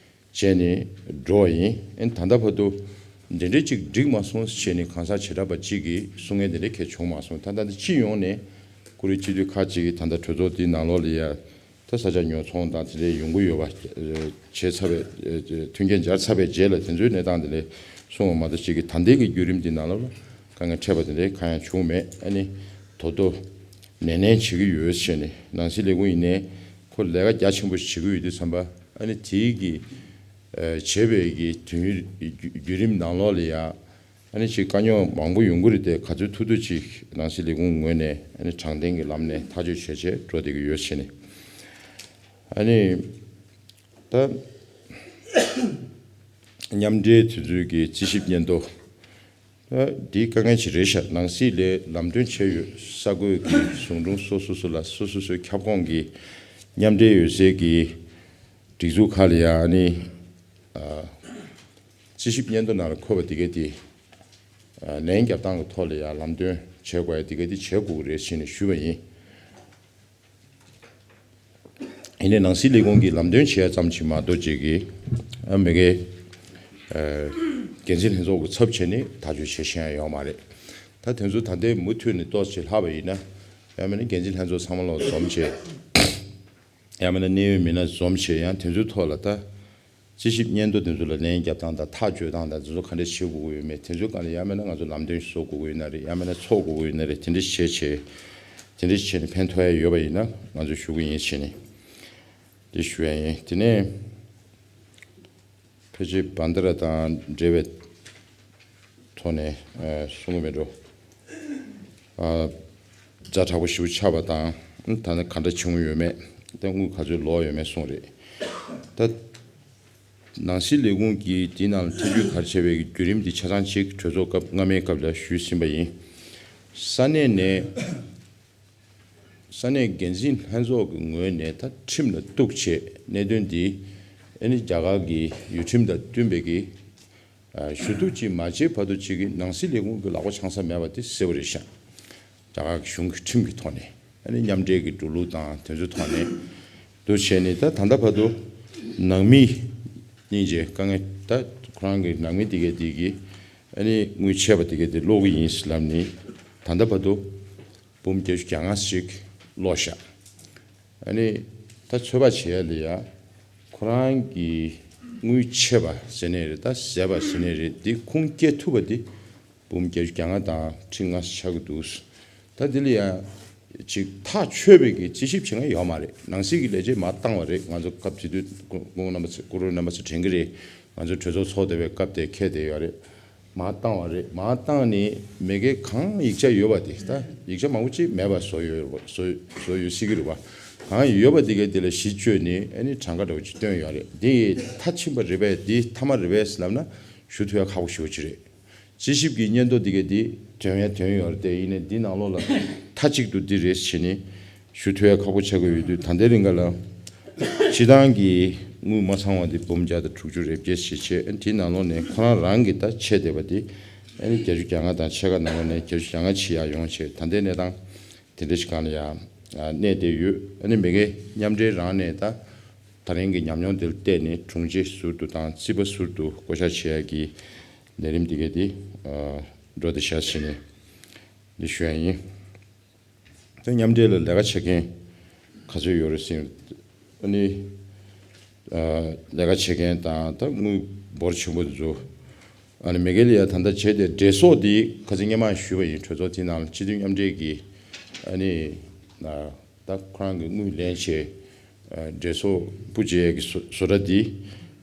བྱས་ནས་འགྲོ་བ་ཡིན། ཨ་ནི་ད་ལྟ་བར་དུ་འདི་འདྲའི་ཅིག་འགྲིག་མ་སོང་བྱས་ནས་གང་ཟག་བྱེ་བྲག་པ་གཅིག་གིས་གསུང་མཁན་དེ་འདྲ་གང་ཡང་བྱུང་མ་སོང་། ད་ལྟ་འདི་སྤྱི་ཡོངས་ནས་ཁོ་རའི་སྤྱི་འཐུས་ཁག་ཅིག་གིས་ད་ལྟ་གྲོས་ཚོགས་འདིའི་ནང་ལོགས་ལ་ཡ་ད་ས་ཆ་ཉོ་ཚོང་དང་དེ་འདྲའི་ཡོང་གི་ཡོད་པ་བྱས་ཚར་བའི་མཐུན་རྐྱེན་སྦྱར་ཚར་བའི་རྗེས་ལ་དེ་ཚོའི་གནས་སྟངས་དེ་འདྲ་གསུངས་པ་མ་གཏོགས་ཅིག་གིས་ད་ལྟའི་གི་བརྒྱུད་རིམ་འདི་ནང་ལོགས་ལ་དཀའ་ངལ་འཕྲད་པ་དེ་འདྲ་གང་ཡང་བྱུང་མེད། ཨ་ནི་ད་དུང་ནན་ནན་བྱེད་ཀྱི་ཡོད་ཟེར་ནས། ནང་སྲིད་ལས་ཁུངས་ཡིན་ནའི་ཁོ་ལས་ཀ་རྒྱ་ཆེན་པོ་བྱེད་ཀྱི་ཡོད་དུས་ཙམ་པ། ཨ་ནི་དེའི་གི་ཨ་བྱེད་པའི་གི་དུས་ཡུན་བརྒྱུད་རིམ་ནང་ལོགས་ལ་ཡ་ཨ་ནི་ཅིག་དཀའ་རྙོག་མང་པོ་ཡོང་གི་རེད་དེ། ག་ཚོད་ཐུབ་ཐུབ་ཅིག་ནང་སྲིད་ལས་ཁུངས་ངོས་ནས་ཨ་ནི་དྲང་བདེན་གྱི་ལམ་ནས་ཐག་གཅོད་བྱས་བྱས་འགྲོ་བསྡད་ཀྱི་ཡོད་ཟེར་ནས། ཨ་ནི་ད་མཉམ་འབྲེལ་དེ་ཚོའི་གི་རྩིས་ཞིབ་སྙན་ཐོ། ད་འདི་དཀའ་ངལ་ཅིག་རེད་ཤག་ནང་སྲིད་ལས་ལམ་སྟོན་བྱས་ཡོད། ས་ཁུལ་གྱི་ཟུང་དྲུང་སོ་སོ་སོ་ལ་སོ་སོ་སོའི་ཁྱབ་ཁོངས་ཀྱི་མཉམ་འབྲེལ་ཡོད་སའི་གི་སྒྲིག་འཛུགས་ཁག་ལ་ཡང་ནི་ཨ་རྩིས་ཞིབ་སྙན་ཐོ་ནང་ལ་འཁོད་པ་འདི་ག་དེ་ཨ་ལན་རྒྱབ་སྟངས་ཀྱི་ཐོག་ལ་ཡང་ལམ་སྟོན་བྱེད་དགོས་ཡ་འདི་ག་དེ་བྱེད་དགོས་ཀྱི་རེད་ཟེར་ནས་ཞུས་པ་ཡིན། ཡིན་ནའི་ནང་སྲིད་ལས་ཁུངས་ཀྱིས་ལམ་སྟོན་བྱས་ཙམ་ཞིག་མ་གཏོགས་ཅིག་གིས་ཨ་མི་སྒེར་ཨ་འགན་འཛིན་ལྷན་ཚོགས་ཀྱི་ཚབ་བྱས་ནས་ཐག་གཅོད་བྱེད་བཞིན་ཡང་ཡོད་མ་རེད། ད་དེ་ཚོ་ད་ལྟའི་མུ་མཐུད་ནས་ཏོག་ཙམ་ལྷག་པ་ཡིན་ན། ཡང་མིན་ན་འགན་འཛིན་ལྷན་ཚོགས་ཚང་མ་ལོག་འཛོམས་བྱས། ཡང་མིན་ན་གནད་ཡོད་མི་སྣ་འཛོམས་བྱས། ཡང་དེ་ཚོའི་ཐོག་ལ་ད་རྩིས་ཞིབ་སྙན་ཐོ་དེ་ཚོ་ལ་ལན་རྒྱབ་སྟངས་དང་ཐག་གཅོད་སྟངས་དང་དེ་ཚོ་ག་འདྲ་བྱེད་དགོས་ཀྱི་ཡོད་མེད། དེ་ཚོའི་སྒང་ལ་ཡང་མིན་ན་ང་ཚོ་ལམ་སྟོན་ཞིག་བཟོ་དགོས་ཀྱི་ཡོད་ན་རེད། ཡང་མིན་ན་ཚོགས་དགོས་ཀྱི་ཡོད་ན་རེད། དེ་འདྲ་བྱས་བྱས། དེ་འདྲ་བྱས་ནས་ཕན་ཐོགས་ཡ་ཡོད་པ་ཡིན་ན་ང་ཚོས་ཞུ་གི་ཡིན་བྱས་ནས་འདི་ཞུ་ཡ་ཡིན། དེ་ནས་ཕལ་ཆེར་བྷན་དྷ་ར་དང་འབྲེལ་བའི་ ཐོག་ནས་ཨ་གསུང་གི་མེད་འགྲོ། ཨ་ཛ་དྲག་པོ་ཞེ་པོ་ཆགས་པ་དང་། ད་ནི་ག་འདྲ་བྱུང་ཡོད་མེད། ད་དངུལ་ག་ཚོད་ལོག་ཡོད་མེད་གསུངས་རེད། ད་ནང་སྲིད་ལས་ཁུངས་ཀྱིས་དེའི་ནང་ལ་ཐེ་བྱུས་ག་རེ་བྱས་པའི་བརྒྱུད་རིམ་འདི་ཆ་ཚང་གཅིག་གྲོས་ཚོགས་སྐབས་སྔ་མའི་སྐབས་ལ་ཞུས་ཟིན་པ་ཡིན། ས་གནས་ནས། ས་གནས་འགན་འཛིན་ལྷན་ཚོགས་ཀྱི་ངོས་ནས་ད་ཁྲིམས་ལ་གཏུགས་བྱས་གནད་དོན་འདི་ཨ་ནི་རྒྱ་གར་གྱི་ཡུལ་ཁྲིམས་དང་བསྟུན་པའི་གི་ཨ་ཞུ་གཏུག་ཅིག་མ་བྱས་བར་དུ་ཅིག་གི་ནང་སྲིད་ལས་ཁུངས་ཀྱི་ལག་པ་འཆང་ས་མེད་པ་དེ་གསལ་པོ་རེད་ཤག་རྒྱ་གར་གྱི་གཞུང་གི་ཁྲིམས་ཀྱི་ཐོག་ནས་ཨ་ནི་མཉམ་འབྲེལ་གྱི་འགྲོ་ལུགས་དང་དེ་ཚོའི་ཐོག་ནས་འདུ་བྱས་ནས། ད་ད་ལྟ་བར་དུ་ནང་མི་སྙིང་རྗེ་དཀའ་ངལ། ད་ཁོ་རང་གི་ནང་མི་དེ་གས་དེ་གི་ཨ་ནི་དངུལ་ཆད་པ་དེ་གས་དེ་སློག་གི་ཡིན་ལབ་ནས་ད་ལྟ་བར་དུ་འབུམ་བརྒྱད་ཅུ་གྱ་ལྔ་ཞིག་སློག་ཤག་ཨ་ནི་ད་ཚོད་དཔག་བྱེད་ཡ་ལ་ཡ་ཁོ་རང་གི་དངུལ་ཆད་པ་ཟེར་ནའི་རེད། ད་ཟད་པ་ཟེར་ནའི་རེད། འདི་ཁུངས་སྐྱེལ་ཐུབ་པ་འདི་འབུམ་བརྒྱད་ཅུ་གྱ་ལྔ་དང་ཁྲི་ལྔ་ཆགས་ཀྱི་འདུག་ད་འདི་ལ་ཡ་ཅིག་ཐག་ཆོད་པའི་གི་རྩིས་ཞིབ་བྱེད་མཁན་ཡོད་མ་རེད། ནང་སྲིད་ཀྱི་ལས་བྱེད་མར་བཏང་བ་རེད། ང་ཚོ་སྐབས་དེ་དུས་སྐུ་སྐུ་ངོ་རྣམ་པ་ཚོ་སྐུ་མགྲོན་རྣམ་པ་ཚོ་དྲན་གི་རེད། ང་ཚོ་གྲོས་ཚོགས་ཚོགས་བསྡད་པའི་སྐབས་དེ་འཁེལ་བསྡད་ཡོད་རེད། མར་བཏང་བ་རེད། མར་བཏང་ནས་མ་གི་གང་ཡིག་ཆ་ཡོད་པ་དེ། ད་ཡིག་ཆ་མང་པོ་ཅིག་མེད་པ་བཟོ་ཡོད་བཟོ་བཟོ་ཡོད་སྲིད་ཀྱི་རེད་པ། གང་ཡོད་པ་དེ་གས་དེ་ལ་གཞི་བཅོལ་ནས་ཨ་ནི་གྲངས་ཀ་འདྲ་བོ་ཅིག་བཏོན་ཡོད་རེད། དེ་ཡི་མཐའ་ཕྱིན་པ་རེད་པས། དེ་མཐའ་མ་རེད་པས་ལབ་ན་ཞུ་ཐུབ་ཡ་ཁག་པོ་ཞེ་པོ་ཅིག་རེད། རྩིས་ཞིབ་ཀྱི་སྙན་ཐོ་འདི་གས་འདི་དོན་ཡང་དོན་ཡོད་རེད་དེ། ཡིན་ནའི་འདི་ནང་ལོགས་ལ་མཐའ་གཅིག་ཏུ་འདི་རེད་ཟེར་ནས་ཞུ་ཐུབ་ཡ་ཁག་པོ་ཆགས་ཀྱི་ཡོད་དུས། ད་ལྟའི་རིང་ག་ལ་སྤྱི་བཏང་གི་དངུལ་མ་ཚང་བ་འདི་འབུམ་བརྒྱ་དང་དྲུག་ཅུ་རེ་བརྒྱད་ཞིག་བྱས། དེའི་ནང་ལོགས་ནས་ཁོ་རང་རང་གི་ད་ཆད་བསྡད་པ་འདི་ཨ་ནི་བརྒྱད་ཅུ་གྱ་ལྔ་དང་ཕྱེད་ཀ་ནང་ལོགས་ནས་བརྒྱད་ཅུ་གྱ་ལྔ་ཕྱིན་ཡ་ཡོང་བྱས། ད་ལྟའི་གནས་སྟངས་དེ་འདྲ་ཞིག་སྒང་ལ་ཡ་གནས་བསྡད་ཡོད། ཨ་ནི་མ་གི་མཉམ་འབྲེལ་རང་ནས་ད་ད་རིང་གི་ཉམས་མྱོང་འདི་ལ་བལྟས་ནས་དྲུང་ཆེ་ཟུར་དུ་དང་རྩིས་པ་ཟུར་དུ་བསྐོ་བཞག་བྱེད་ཡ་གི་ལས་རིམ་འདི་གས་འདི་འགྲོ་བསྡད་ཤག་ཟེར་ནས་འདི་ཞུ་ཡ་ཡིན། ད་མཉམ་འབྲེལ་ལ་ལས་ཀ་བྱེད་མཁན་ག་ཚོད་ཡོད་རེད་ཟེར། ཨ་ནི་ལས་ཀ་བྱེད་མཁན་དང་ད་དངུལ་འབོར་ཆེན་པོ་འདི་ཚོ། ཨ་ནི་མ་གི་ལ་ཡ་ད་ལྟ་བྱས་ཏེ་འགྲེལ་བཤད་འདི་ཁ་སང་སྔོན་མ་ཞུས་པ་ཡིན། གྲོས་ཚོགས་དེའི་ནང་ལ་སྤྱི་འཐུས་མཉམ་འབྲེལ་གྱི་ཨ་ནི་ད་ཁོ་རང་གི་དངུལ་ལེན་བྱས་འགྲེལ་བཤད་སྤུ་བྱེད་ཡས་ཀྱི་བཟོ་བཟོ་གྲྭ་འདི་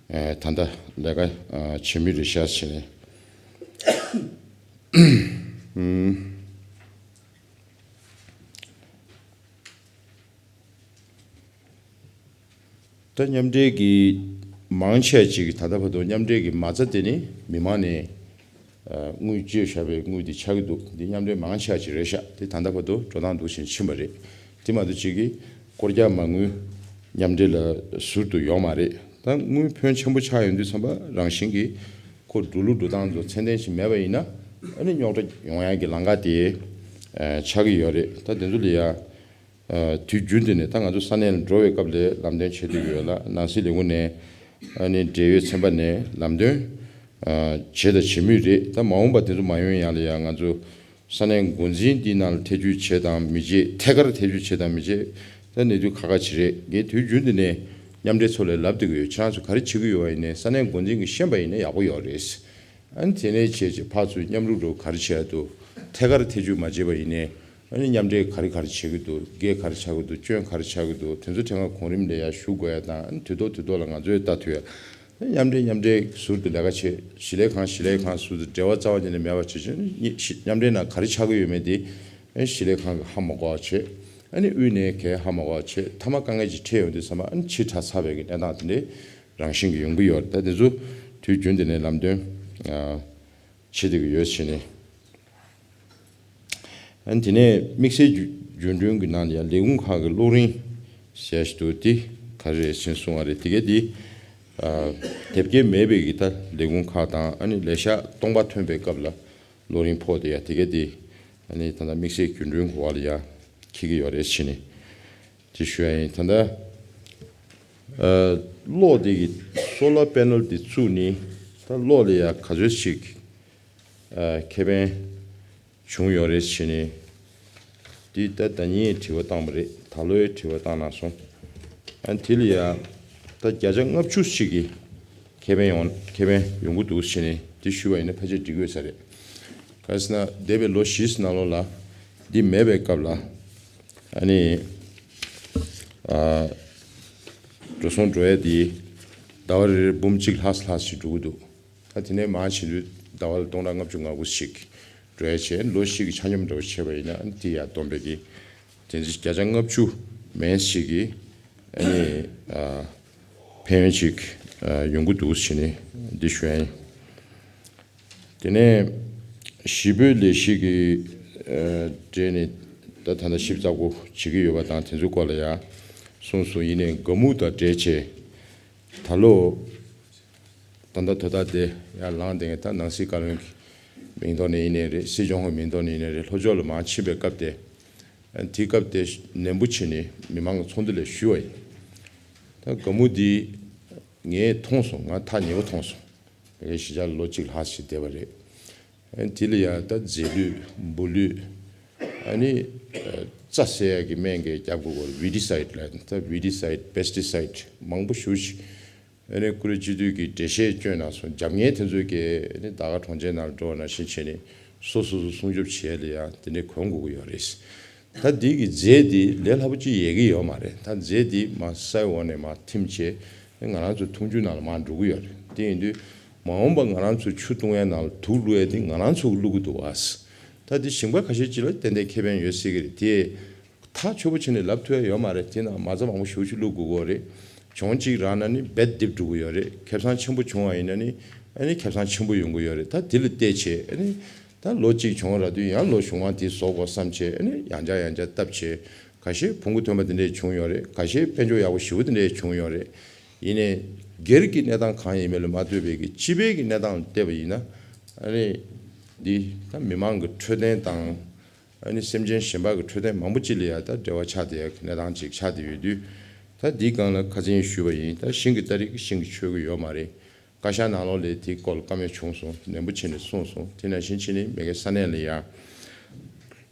ད་ལྟ་ལས་ཀ་བྱེད་མུས་རེད་ཤག་ཟེར་ནས། ད་མཉམ་འབྲེལ་གྱི་མང་ཆེ་ཅིག་ད་ལྟ་བར་དུ་མཉམ་འབྲེལ་གྱི་མ་རྩ་དེ་ནི་མི་མང་ནས་དངུལ་བཅོལ་བཞག་པའི་དངུལ་དེ་ཆགས་ཀྱི་འདུག་འདི་མཉམ་འབྲེལ་མང་ཆེ་ཅིག་རེད་ཤག་དེ་ད་ལྟ་བར་དུ་འགྲོ་སྟངས་འདུག་བཞིན་ཕྱིན་པ་རེད། དེ་མ་གཏོགས་ཅིག་གིས་སྐོར་རྒྱག་མ་དངུལ་མཉམ་འབྲེལ་ལ་ཟུར་དུ་ཡོང་མ་རེད། ད་དངུལ་ཕོན་ཆེན་པོ་ཆགས་ཡོང་དུས་ཙམ་པ་རང་བཞིན་གྱིས་ཁོ་འགྲོ་ལུགས་འགྲོ་སྟངས་ཚོ་ཚད་ལྡན་ཞིག་མེད་པ་ཡིན་ན་ཨ་ནི་རྙོག་དྲ་ཡོང་ཡག་གི་ལམ་ཁ་དེ་ཆགས་ཀྱི་ཡོད་རེད། ད་དེ་ཚོ་ལ་ཡ། དུས་རྒྱུན་དུ་ནས་ད་ང་ཚོ་ས་གནས་ལ་འགྲོ་བའི་སྐབས་ལ་ལམ་སྟོན་བྱེད་བསྡད་ཀྱི་ཡོད་ལ། ནང་སྲིད་ལས་ཁུངས་ནས་ཨ་ནི་འབྲེལ་ཡོད་ཚན་པ་ནས་ལམ་སྟོན་བྱས་དང་བྱེད་མུས་རེད། ད་མ་འོངས་པ་དེ་ཚོ་མ་ཡོང་ཡག་ལ་ཡང་ང་ཚོ་ས་གནས་འགོ་འཛིན་འདིའི་ནང་ལ་ཐེ་བྱུས་བྱེད་དང་མི་བྱེད། ཐད་ཀར་ཐེ་བྱུས་བྱེད་དང་མི་བྱེད། ད་གནས་ཚུལ་ཁག་ཁག་ཅིག་རེད། ངས་དུས་རྒྱུན་དུ་ནས་མཉམ་འབྲེལ་ཚོ་ལ་ལབ་བསྡད་ཀྱི་ཡོད། ཁྱེད་རང་ཚོ་ག་རེ་བྱེད་ཀྱི་ཡོད་པ་ཡིན་ནའི་ས་གནས་འགོ་འཛིན་གྱིས་ཤེས་པ་ཡིན་ན་ཡག་པོ་ཡོད་རེད། ཨ་ནི་དེ་ནས་བྱས་རྗེས་ཕར་ཚུར་མཉམ་རུབ་རུ་ག་རེ་བྱས་འདུག་ཐད་ཀར་ཐེ་བྱུས་མ་བྱས་པ་ཡིན་ནའི་ཨ་ནི་མཉམ་འབྲེལ་ག་རེ་ག་རེ་བྱེད་ཀྱི་འདུག་འགན་ག་རེ་ཆགས་ཀྱི་འདུག་སྐྱོན་ག་རེ་ཆགས་ཀྱི་འདུག་དེ་ཚོ་ཐད་ཀར་གོང་རིམ་ལ་ཡར་ཞུ་དགོས་ཡ་དང་། ཨ་ནི་དུས་ཐོག་དུས་ཐོག་ལ་ང་ཚོས་ལྟ་ཐུབ་ཡ། མཉམ་འབྲེལ་མཉམ་འབྲེལ་ཟུར་དུ་ལས་ཀ་བྱེད། གཞིས་ལས་ཁང་གཞིས་ལས་ཁང་ཟུར་དུ་འབྲེལ་བ་རྩ་བ་ཉིད་ནས་མེད་པ་བྱེད་ཆོག་མཉམ་འབྲེལ་ནང་ག་རེ་ཆགས་ཀྱི་ཡོད་མེད་དེ་ཨ་ནི་གཞིས་ལས་ཁང་གིས་ཧ་མ་གོ་བ་བྱེད། ཨ་ནི་དབུས་ནས་གས་ཧ་མ་གོ་བ་བྱེད། མཐའ་མ་དཀའ་ངལ་ཅིག་འཕྲད་ཡོང་དུས་ཙམ་པ་ཨ་ནི་ཕྱི་དྲགས་ཚར་བའི་གི་གནས་སྟངས་དེ་འདྲའི་རང་བཞིན་གྱིས་ཡོང་གི་ཡོད་རེད། ད་དེ་ཚོ་དུས་རྒྱུན་དུ་ནས་ལམ་སྟོན་བྱེད་བསྡད་ཀྱི་ཡོད་ཟེར་ནས། ཨ་ནི་དེ་ནས་དམིགས་བསལ་རྒྱུ་རྒྱུན་གྲོན་གྱི་ནང་ལ་ཡང་ལས་ཁུངས་ཁག་གི་གློག་རིན་ཟེར་ཞིག་འདུག་དེ་ག་རེ་རེད་ཟེར་གསུང་བ་རེད། དེ་ག་དེ་ཨ་དེབ་སྐྱེལ་མེད་པའི་གི་ད་ལས་ཁུངས་ཁག་དང་། ཨ་ནི་ལས་ཤག་སྟོང་པ་ཐོན་པའི་སྐབས་ལ་གློག་རིན་ཕོག་དེ་ཡ་དེ་ག་དེ་ཨ་ནི་ད་ལྟ་དམིགས་བསལ་རྒྱུན་གྲོན་གྱི་འོག་ལ་ཡ་འཁྱེར་གྱི་ཡོད་རེད་ཟེར་ནས་དེ་ཞུ་ཡ་ཡིན། ད་ལྟ་ཨ་གློག་དེ་གི་སོ་ལར་པེ་ནལ་དེ་བཙུགས་ནས་ད་གློག་ལ་ཡ་ག་ཚོད་ཅིག་ཨ་ཁེ་ཕན་བྱུང་ཡོད་རེད་ཟེར་ནས། འདི་ད་ཟླ་ཉིན་དྲི་བ་བཏང་བ་རེད། ད་ལོའི་དྲི་བ་བཏང་གནང་སོང་། ཨ་དེ་ལ་ཡ་ད་བརྒྱ་ཆ་ལྔ་བཅུ་ཞིག་གི་ཁེ་ཕན་ཡོང་ཁེ་ཕན་ཡོང་གི་འདུག་ཟེར་ནས་འདི་ཞུས་པ་ཡིན་ན་ཕལ་ཆེར་འགྲིག་གི་ཡོད་ས་རེད། ག་རེ་ཟེར་ན་འདས་པའི་ལོ་བཞི་ནང་ལོགས་ལ་འདི་མེད་པའི་སྐབས་ལ་ཨ་ནི་ཨ་འགྲོ་སོང་འགྲོ་ཡ་དེ་ཟླ་བ་རེ་རེར་འབུམ་གཅིག་ལྷག་ཙམ་ལྷག་ཙམ་ཞིག་འགྲོ་གི་འདུག་ད་དེ་ནས་མར་ཕྱིན་དུས་ ཟླ་བ་ལ་སྟོང་ཕྲག་ལྔ་བཅུ་ང་དགུ་ཞིག་འགྲོ་ཡ་བྱས། ལོ་བཞི་གི་ཆ་སྙོམས་འདྲ་བོ་བྱས་པ་ཡིན་ན་དེ་ཡར་བསྡོམས་པའི་གི་དེ་ཚོ་བརྒྱ་ཆ་ལྔ་བཅུ་མན་ཞིག་གི་ཨ་ནི་ཨ་ཕན་ཡོན་ཅིག་ཨ་ཡོང་གི་འདུག་ཟེར་ནས་འདི་ཞུ་ཡ་ཡིན། དེ་ནས་གཞིས་སྤོའི་ལས་གཞི་གི་ཨ་གྲས་ནས་ད་ད་ལྟ་ཞིབ་ཚགས་པོ་བྱེད་ཀྱི་ཡོད་པ་དང་དེ་ཚོའི་སྐོར་ལ་ཡང་གསུངས་སོང་། ཡིན་ནའི་དགའ་མོ་དང་འབྲེལ་བྱས་ད་ལོ་ད་ལྟ་དོ་བདག་དེ་ཡར་ལངས་བསྡད་མཁན་ད་ནང་སྲིད་བཀའ་བློན་གྱི་མིང་ཐོག་ནས་ཡིན་ནའི་རེད། སྲིད་སྐྱོང་གི་མིང་ཐོག་ནས་ཡིན་ནའི་རེད། ལྷོ་ཕྱོགས་ལ་མར་ཕྱིན་པའི་སྐབས་དེ་དེའི་སྐབས་དེ་ནན་པོ་བྱས་ནས་མི་མང་གི་ཚོགས་འདུ་ལ་ཞུས་པ་ཡིན། ད་དགའ་མོ་འདི་ངས་མཐོང་སོང་། ང་ཐག་ཉེ་པོ་མཐོང་སོང་། ངས་གཞིས་ཆགས་ལ་ལོ་གཅིག་ལྷག་ཞིག་བསྡད་པ་རེད། ཨ་ནི་དེ་ལ་ཡང་ད་རྫས་ལུད་འབུ་ལུད་ཨ་ནི་ཨ་རྩྭ་བསད་ཡག་གི་སྨན་གྱི་རྒྱབ་ཀྱི་སྐོར་ཝི་ཌི་སའིཌ་ལབ་ད་ཝི་ཌི་སའིཌ་པེ་སི་ཊི་སའིཌ་མང་པོ་ཞེ་ཅིག་ཨ་ནི་ཀུ་རེ་སྤྱི་འཐུས་ཀྱིས་འགྲེལ་བཤད་བསྐྱོན་གནང་སོང་། རྒྱབ་གཉེར་དེ་ཚོ་གིས་ཨ་ནི་དར་དཀར་གྲོང་ཁྱེར་ནང་ལ་འགྲོ་བ་ནང་བཞིན་བྱས་ནས་སོ་སོ་སོ་སྲུང་སྐྱོབ་བྱེད་ཡ་ལ་ཡང་དེ་འདྲའི་གོན་དགོས་ཀྱི་ཡོད་རེད། ད་འདི་གི་རྫས་འདི་ལས་སླ་པོ་ཅིག་ཡོང་གི་ཡོད་མ་རེད། ད་རྫས་འདི་མར་སའི་འོག་ནས་མར་ཐིམ་བྱས་ང་རང་ཚོ་འཐུང་ཆུ་ནང་ལ་མར་འགྲོ་གི་ཡོད་རེད། དེ་ཡིན་དུས་མ་འོངས་པ་ང་རང་ཚོ་ཆུ་བཏུང་ཡ་ནང་ལ་དུག་བླུགས་ཡ་དེ་ང་རང་ཚོ་གིས་བླུག་གི་འདུག་བ། ད་འདི་ཞིང་པ་ཁ་ཤས་ཅིག་ལ་ཏན་ཏན་ཁེ་ཕན་ཡོད་སྲིད་ཀྱི་རེད། དེ་ཐག་ཆོད་པོ་བྱས་ནས་ལབ་ཐུབ་ཡ་ཡོད་མ་རེད། དེ་ནང་མ་རྩ་མང་པོ་ཞེ་ཅིག་བླུག་དགོས་ཀྱི་ཡོད་རེད། གྱོང་གཅིག་རག་ན་ནི་རྦད་དེ་འགྲུབ་ཀྱི་ཡོད་རེད། ཁེ་བཟང་ཆེན་པོ་བྱུང་བ་ཡིན་ན་ནི་ཨ་ནི་ཁེ་བཟང་ཆེན་པོ་ཡོང་གི་ཡོད་རེད། ད་དེ་ལ་བལྟས་བྱས་ཨ་ནི་ད་ལོ་གཅིག་གྱོང་རག་དུས་ཡང་ལོ་གཞུག་མ་དེ་བཟོ་དགོས་བསམ་བྱས་ཨ་ནི་ཡང་བསྐྱར་ཡང་བསྐྱར་བཏབ་བྱས་ཁ་ཤས་ཕུང་པོ་ཐོན་པ་དེ་འདྲས་བྱུང་ཡོད་རེད། ཁ་ཤས་དཔལ་འབྱོར་ཡག་པོ་ཞེ་པོ་དེ་འདྲས་བྱུང་ཡོད་རེད། ཡིན་ནའི་སྒེར་གྱི་གནས་སྟངས་གང་ཡིན་མིན་ལ་མ་ལྟོས་པའི་གི་སྤྱི་པའི་གི་གནས་སྟངས་ལ་བལྟས་པ་ཡིན་ན་ཨ་ནི་འདི་ད་མི་མང་གི་འཕྲོད་བསྟེན་དང་། ཨ་ནི་སེམས་ཅན་གཞན་པ་གི་འཕྲོད་བསྟེན་མང་པོ་ཅིག་ལ་ཡང་ད་འབྲེལ་བ་ཆགས་བསྡད་ཡག་གི་གནས་སྟངས་ཅིག་ཆགས་བསྡད་ཡོད་དུས། ད་འདིའི་སྒང་ལ་ཁ་སང་ཞུས་པ་ཡིན། ད་ཤིང་གི་སྟ་རེ་ཤིང་གིས་ཆོད་ཀྱི་ཡོད་མ་རེད། བཀའ་ཤག་ནང་ལོགས་ལ་དེའི་སྐོར་ལ་བཀའ་མོལ་བྱུང་སོང་། ནན་པོ་བྱས་ནས་གསུངས་སོང་། དེ་ནང་བཞིན་བྱས་ནས་མ་གི་ས་གནས་ལ་ཡང་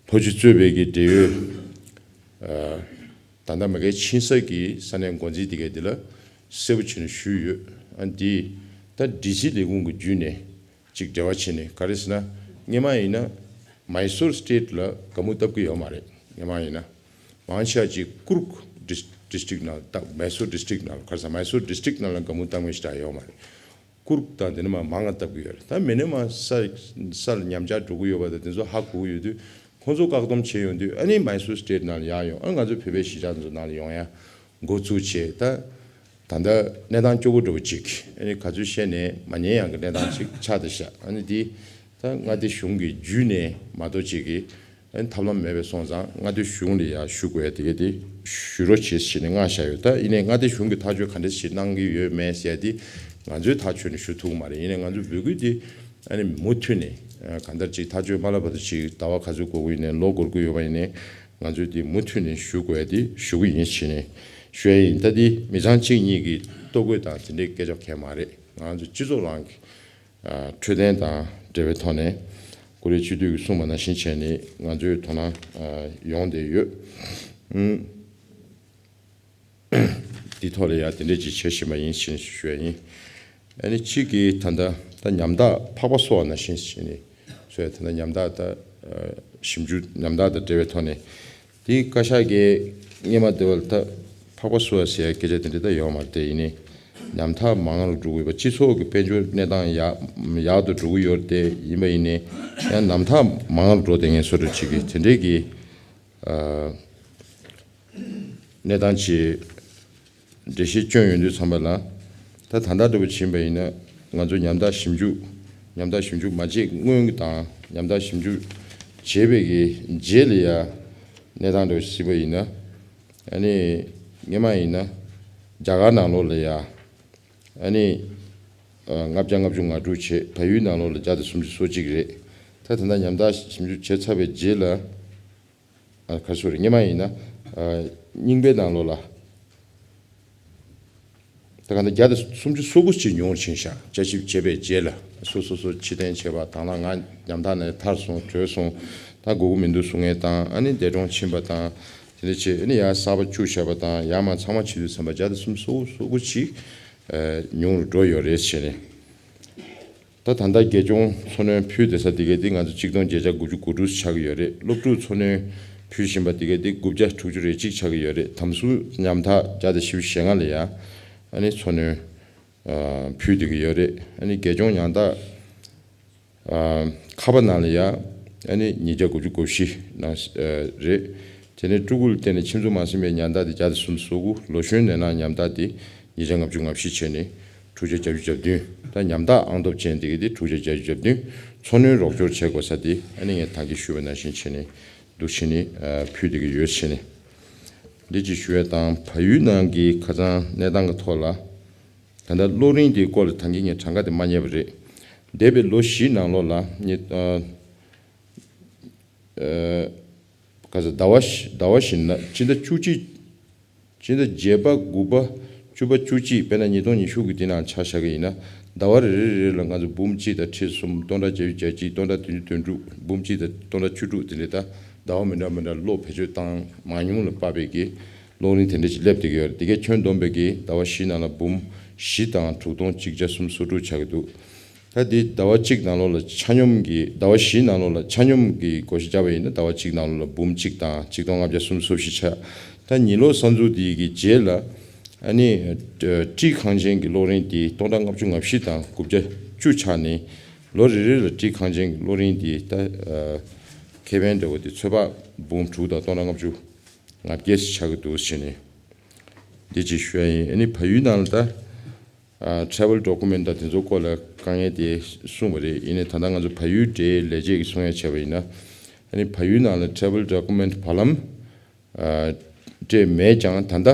ལྷོ་སྤྱི་གཙོས་པའི་གི་འབྲེལ་ཡོད་ད་ལྟ་མ་གི་ཆིན་ས་གི་ས་གནས་འགོ་འཛིན་དེ་གའི་དེ་ལ་གསལ་པོ་བྱས་ནས་ཞུས་ཡོད། ཨ་འདི་ད་ཌི་སི་ལས་ཁུངས་ཀྱི་བརྒྱུད་ནས། ཅིག་འབྲེལ་བ་བྱས་ནས་ག་རེ་ཟེར་ན། སྔོན་མ་ཡིན་ན་མའི་སོར་སི་ཊེཊ་ལ་དགའ་མོ་བཏབ་ཀྱི་ཡོད་མ་རེད། སྔོན་མ་ཡིན་ན་མང་ཆེ་བ་ཅིག་ཀུརུག་ཌི་ཌི་སི་ཊིག་ནང་བཏབ། མའི་སོར་ཌི་སི་ཊིག་ནང་ལ་ག་རེ་ཟེར་མའི་སོར་ཌི་སི་ཊིག་ནང་ལ་དགའ་མོ་བཏབ་མཁན་ཞིག་ད་ཡོད་མ་རེད། ཀུརུག་དང་དེ་ནས་མ་མང་ང་བཏབ་ཀྱི་ཡོད་རེད། ད་མི་ནི་མ་ས་ས་ལ་ཉམས་ཆག་འགྲོ་གི་ཡོད་པ་དང་དེ་ཚོ་ཧ་གོ་གི་ཡོད་དུས་ཁོང་ཚོ་བཀག་སྡོམ་བྱས་ཡོང་དུས་ཨ་ནི་མའི་སོར་སི་ཊེཊ་ནང་ལ་ཡར་ཡོང་། ཨ་ང་ཚོ་བོད་པའི་གཞིས་ཆགས་ཚོ་ནང་ལ་ཡོང་ཡ། འགོ་བཙུགས་བྱས། ད་ད་ལྟ་གནས་སྟངས་སྐྱོ་པོ་འདྲ་པོ་ཅིག་ཨ་ནི་ག་ཚོད་བཤད་ནས་མ་ཉན་ཡག་གི་གནས་སྟངས་ཅིག་ཆགས་བསྡད་ཤག་ཨ་ནི་འདི་ད་མངའ་སྡེ་གཞུང་གི་བརྒྱུད་ནས་མ་གཏོགས་ཅིག་གི་ཨ་ནི་ཐབས་ལམ་མེད་པའི་སོང་ཙང་མངའ་སྡེ་གཞུང་ལ་ཡར་ཞུ་དགོས་ཡ་དེ་ག་དེ་ཞུ་རོགས་བྱེད་ཟེར་ནས་མངགས་བཞག་ཡོད། ད་ཡིན་ནའི་མངའ་སྡེ་གཞུང་གིས་ཐག་གཅོད་ག་འདྲ་ཞིག་གནང་གི་ཡོད་མེད་ཟེར་ཡ་དེ་ང་ཚོས་ཐག་ཆོད་ནས་ཞུ་ཐུབ་ཀྱི་མ་རེད། ཡིན་ནའི་ང་ཚོ་འབོད་སྐུལ་དེ་ཨ་ནི་མུ་མཐུད་ནས་གང་ལྟར་ཅིག་ཐག་གཅོད་མ་ལབ་བར་དུ་ཅིག་ཟླ་བ་ག་ཚོད་འགོར་གི་ཡོད་ནའི་ལོ་འགོར་གི་ཡོད་པ་ཡིན་ནའི། ང་ཚོས་འདི་མུ་མཐུད་ནས་ཞུ་དགོས་ཡ་འདི་ཞུ་གི་ཡིན་ཞེས་ནས་ཞུ་ཡ་ཡིན། ད་འདི་མི་ཚང་གཅིག་གཉིས་ཀྱིས་ལྟོ་གོས་དང་དེ་འདྲའི་སྐད་ཆ་གང་ཡང་མ་རེད། ང་ཚོ་སྤྱི་ཚོགས་རང་གི་ཨ་འཕྲོད་བསྟེན་དང་འབྲེལ་བའི་ཐོག་ནས་ཀུ་རེ་སྤྱི་འཐུས་ཀྱིས་གསུངས་པ་ནང་བཞིན་བྱས་ནས་ང་ཚོའི་དོ་སྣང་ཨ་ཡོང་བསྡད་ཡོད། ཨུམ། འདི་ཐོག་ལ་ཡང་དེ་འདྲས་ཅིག་བྱེད་བཞིན་པ་ཡིན་ཞེས་ཞུ་ཡ་ཡིན། ཨ་ནི་གཅིག་གིས་ད་ལྟ་ད་ཉམ་ཐག་ཕག་པ་གསོ་བ་ནང་བཞིན་ཞེས་ནས་གསོ་ཡ། ད་ལྟ་ཉམ་ཐག་ད་ཞིབ་འཇུག་ཉམ་ཐག་དང་འབྲེལ་བའི་ཐོག་ནས་དེའི་བཀའ་ཤག་གིས་སྔོན་མ་དེ་བ་ལ་ད་ཕག་པ་གསོ་བ་ཟེར་ཡ་སྐད་ཆ་དེ་འདྲས་ད་ཡོད་མ་རེད། དེ་ཡིན་ནའི་ཉམ་ཐག་མང་རུ་འགྲོ་གི་ཡོད་པ། སྤྱི་ཚོགས་ཀྱི་དཔལ་འབྱོར་གནས་སྟངས་ཡག་ཡག་ཏུ་འགྲོ་གི་ཡོད་རེད། དེ་ཡིན་པ་ཡིན་ནའི་ཡང་ཉམ་ཐག་མང་རུ་འགྲོ་བསྡད་མཁན་བཟོ་འདྲ་ཅིག་གིས་དེ་འདྲས་ཀྱི་ཨ། གནས་སྟངས་ཀྱི་འགྲེལ་བཤད་བསྐྱོན་ཡོང་དུས་ཙམ་པ་ལ། ད་ད་ལྟ་འདྲ་པོ་ཕྱིན་པ་ཡིན་ན་ང་ཚོ་ཉམ་ཐག་ཞིབ་འཇུག་ཉམ་ཐག་ཞིབ་འཇུག་མ་བྱེད་སྔོན་གྱི་དང་ཉམ་ཐག་ཞིབ་འཇུག་བྱས་པའི་གི་རྗེས་ལ་ཡ་གནས་སྟངས་འདྲ་པོ་གཟིགས་པ་ཡིན་ན། ཨ་ནི་སྔོན་མ་ཡིན་ན་རྒྱ་གར་ནང་ལོགས་ལ་ཡ་ཨ་ནི་ལྔ་བརྒྱ་ལྔ་བཅུ་ང་དྲུག་བྱས། བལ་ཡུལ་ནང་ལོགས་ལ་བརྒྱ་དང་སུམ་ཅུ་སོ་གཅིག་རེད། ད་ད་ལྟ་ཉམ་ཐག་ཞིབ་འཇུག་བྱས་ཚར་བའི་རྗེས་ལ། ཨ་ག་རེ་ཟེར་དགོས་རེད། སྔོན་མ་ཡིན་ན་ཨ་རྙིང་པའི་ནང་ལོགས་ལ་ད་ག་ད་བརྒྱ་དང་སུམ་ཅུ་སོ་དགུ་ཅིག་ཉུང་རུ་ཕྱིན་ཤག་བསྐྱར་ཞིབ་བྱས་པའི་རྗེས་ལ་སོ་སོ་སོ་ཕྱིར་འཐེན་བྱས་པ་དང་། ལ་ང་ཉམ་ཐག་ནས་ཐར་སོང་། བྲོས་སོང་། ད་དགོས་ཀྱི་མི་འདུག་གསུང་མཁན་དང་། ཨ་ནི་འདས་གྲོངས་ཕྱིན་པ་དང་། དེ་འདྲ་བྱས། ཨ་ནི་ཡར་གསར་པ་བཅུག་བཞག་པ་དང་། ཡར་མར་ཚང་མ་བྱེད་དུས་ཙམ་པ་བརྒྱ་དང་སུམ་ཅུ་སོ་དགུ་ཅིག་ཨ་ཉུང་རུ་འགྲོ་ཡོད་རེད་ཟེར་ནས། ད་ད་ལྟ་རྒས་གཅོང་འཚོ་སྣོན་ཕུལ་བསྡད་ས་དེ་གའི་དེ་ང་ཚོ་ཆིག་སྟོང་བརྒྱད་བརྒྱ་དགུ་བཅུ་གོ་དྲུག་ཆགས་ཀྱི་ཡོད་རེད། སློབ་ཕྲུག་འཚོ་སྣོན་ཕུལ་བཞིན་པ་དེ་གའི་དེ་དགུ་བརྒྱ་དྲུག་ཅུ་རེ་གཅིག་ཆགས་ཀྱི་ཡོད་རེད། དམ་སྲུང་ཉམ་ཐག་བརྒྱ་དང་བཞི་བཅུ་ཞེ་ལྔ་ལ་ཡ་ཨ་ནི་འཚོ་སྣོན་ཨ་ཕུལ་བསྡད་ཀྱི་ཡོད་རེད། ཨ་ནི་རྒས་གཅོང་ཉམ་ཐག་ ཨ། ཁ་པར་ནང་ལ་ཡ་ཨ་ནི་ཉིས་བརྒྱ་དགུ་བཅུ་གོ་བཞི་ནང་ཨ་རེད། དེ་ནས་སྤྲུལ་སྐུ་ལ་བརྟེན་ནས་ཁྱིམ་ཚང་མ་ཟིན་པའི་ཉམ་ཐག་དེ་བརྒྱ་དང་སུམ་ཅུ་སོ་དགུ། ལོ་གཞོན་ནད་ནང་ཉམ་ཐག་དེ་ཉིས་བརྒྱ་ལྔ་བཅུ་ང་བཞི་བྱས་ནས་དྲུག་བརྒྱ་བརྒྱད་ཅུ་གྱ་བདུན། ད་ཉམ་ཐག་ཨང་སྟོབས་ཅན་དེ་གི་དེ་དྲུག་བརྒྱ་བརྒྱད་ཅུ་གྱ་བདུན། འཚོ་སྣོན་རོགས་སྐྱོར་བྱེད་དགོས་ས་དེ་ཨ་ནི་ངས་ད་གིན་ཞུས་པ་ནང་བཞིན་བྱས་ནས་འདུག་བྱས་ནས་ཨ་ཕུལ་བསྡད་ཀྱི་ཡོད་བྱས་ནས། འདི་གཅིག་ཞུ་ཡས་དང་། བལ་ཡུལ་ནང་གི་ཁ་སང་གནས་སྟངས་ཀྱི་ཐོག་ལ། ད་ལྟ་གློག་རིན་དེའི་སྐོར་ལ་ད་གིན་ངས་གྲངས་ཀ་དེ་མ་རྙེད་པ་རེད། འདས་པའི་ལོ་བཞིའི་ནང་ལོགས་ལ་ཉི་ཨ་ཨ་ག་ཚོད་ཟླ་བ་བཞི་ཟླ་བ་བཞི་ན་སྤྱི་ཟླ་བཅུ་གཅིག་སྤྱི་ཟླ་བརྒྱད་པ་དགུ་པ་བཅུ་པ་བཅུ་གཅིག་དཔེར་ན་ཉིས་སྟོང་ཉི་ཤུ་གི་དེ་ནང་ཆ་བཞག་གི་ཡིན་ན། ཟླ་བ་རེ་རེ་རེ་ལ་ང་ཚོ་འབུམ་གཅིག་དང་ཁྲི་གསུམ་སྟོང་ཕྲག་བརྒྱད་ཅུ་གྱ་གཅིག་སྟོང་ཕྲག་བདུན་ཅུ་དོན་དྲུག་འབུམ་གཅིག་དང་སྟོང་ཕྲག་བཅུ་དྲུག་དེ་འདྲ། ད་ཟླ་བ་མི་འདྲ་མི་འདྲ་གློག་བེད་སྤྱོད་བཏང་མང་ཉུང་ལ་དཔག་པའི་གི་གློག་རིན་དེ་འདྲ་ཞིག་སླེབས་བསྡད་ཀྱི་ཡོད་རེད། དེ་གའི་ཁྱོན་བསྡོམས་པའི་གི་ཟླ་བ་བཞི་ནང་ལ་འབུམ་བཞི་དང་དྲུག་སྟོང་གཅིག་བརྒྱ་སུམ་ཅུ་སོ་དྲུག་ཆགས་ཀྱི་འདུག་ད་འདི་ཟླ་བ་གཅིག་ནང་ལོགས་ལ་ཆ་སྙོམས་ཀྱི་ཟླ་བ་བཞིའི་ནང་ལོགས་ལ་ཆ་སྙོམས་ཀྱི་བགོ་བཤའ་བརྒྱབ་པ་ཡིན་ན། ཟླ་བ་གཅིག་ནང་ལོགས་ལ་འབུམ་གཅིག་དང་གཅིག་སྟོང་ལྔ་བརྒྱ་སུམ་ཅུ་སོ་བཞི་ཆགས། ད་ཉིས་ལོ་གསར་འཛུགས་འདི་གི་རྗེས་ལ་ཨ་ནི་ཨ་ཊི་ཁང་ཆེན་གྱི་གློག་རིན་དེ་སྟོང་ཕྲག་ལྔ་བཅུ་ང་བཞི་དང་དགུ་བརྒྱ་བཅུ་ཆགས་ནས། ལོ་རེ་རེ་ལ་ཊི་ཁང་ཆེན་གྱི་གློག་རིན་དེ་ད་ཨ་ཁེ་ཕན་འདྲ་བོ་དེ་ཚོད་དཔག་འབུམ་དྲུག་དང་སྟོང་ཕྲག་ལྔ་བཅུ་ང་བརྒྱད་ཅིག་ཆགས་ཀྱི་འདུག་ཟེར་ནས་འདི་ཅིག་ཞུ་ཡ་ཡིན། ཨ་ནི་བལ་ཡུལ་ནང་ལ་ད་ཨ་ཊེ་རེ་ཝལ་ཌོ་ཀུ་མེན་ཊི་དང་དེ་ཚོ་སྐོར་ལ་དཀའ་ངལ་དེ་གསུངས་པ་རེད། ཡིན་ནའི་ད་ལྟ་ང་ཚོ་བལ་ཡུལ་འབྲེལ་ལས་བྱེད་ཀྱིས་གསུང་ཡ་བྱས་པ་ཡིན་ན། ཨ་ནི་བལ་ཡུལ་ནང་ལ་ཊེ་རེ་ཝལ་ཌོ་ཀུ་མེན་ཊི་བར་ལམ་ཨ་སྤྲད་མེད་ཀྱང་། ད་ལྟ་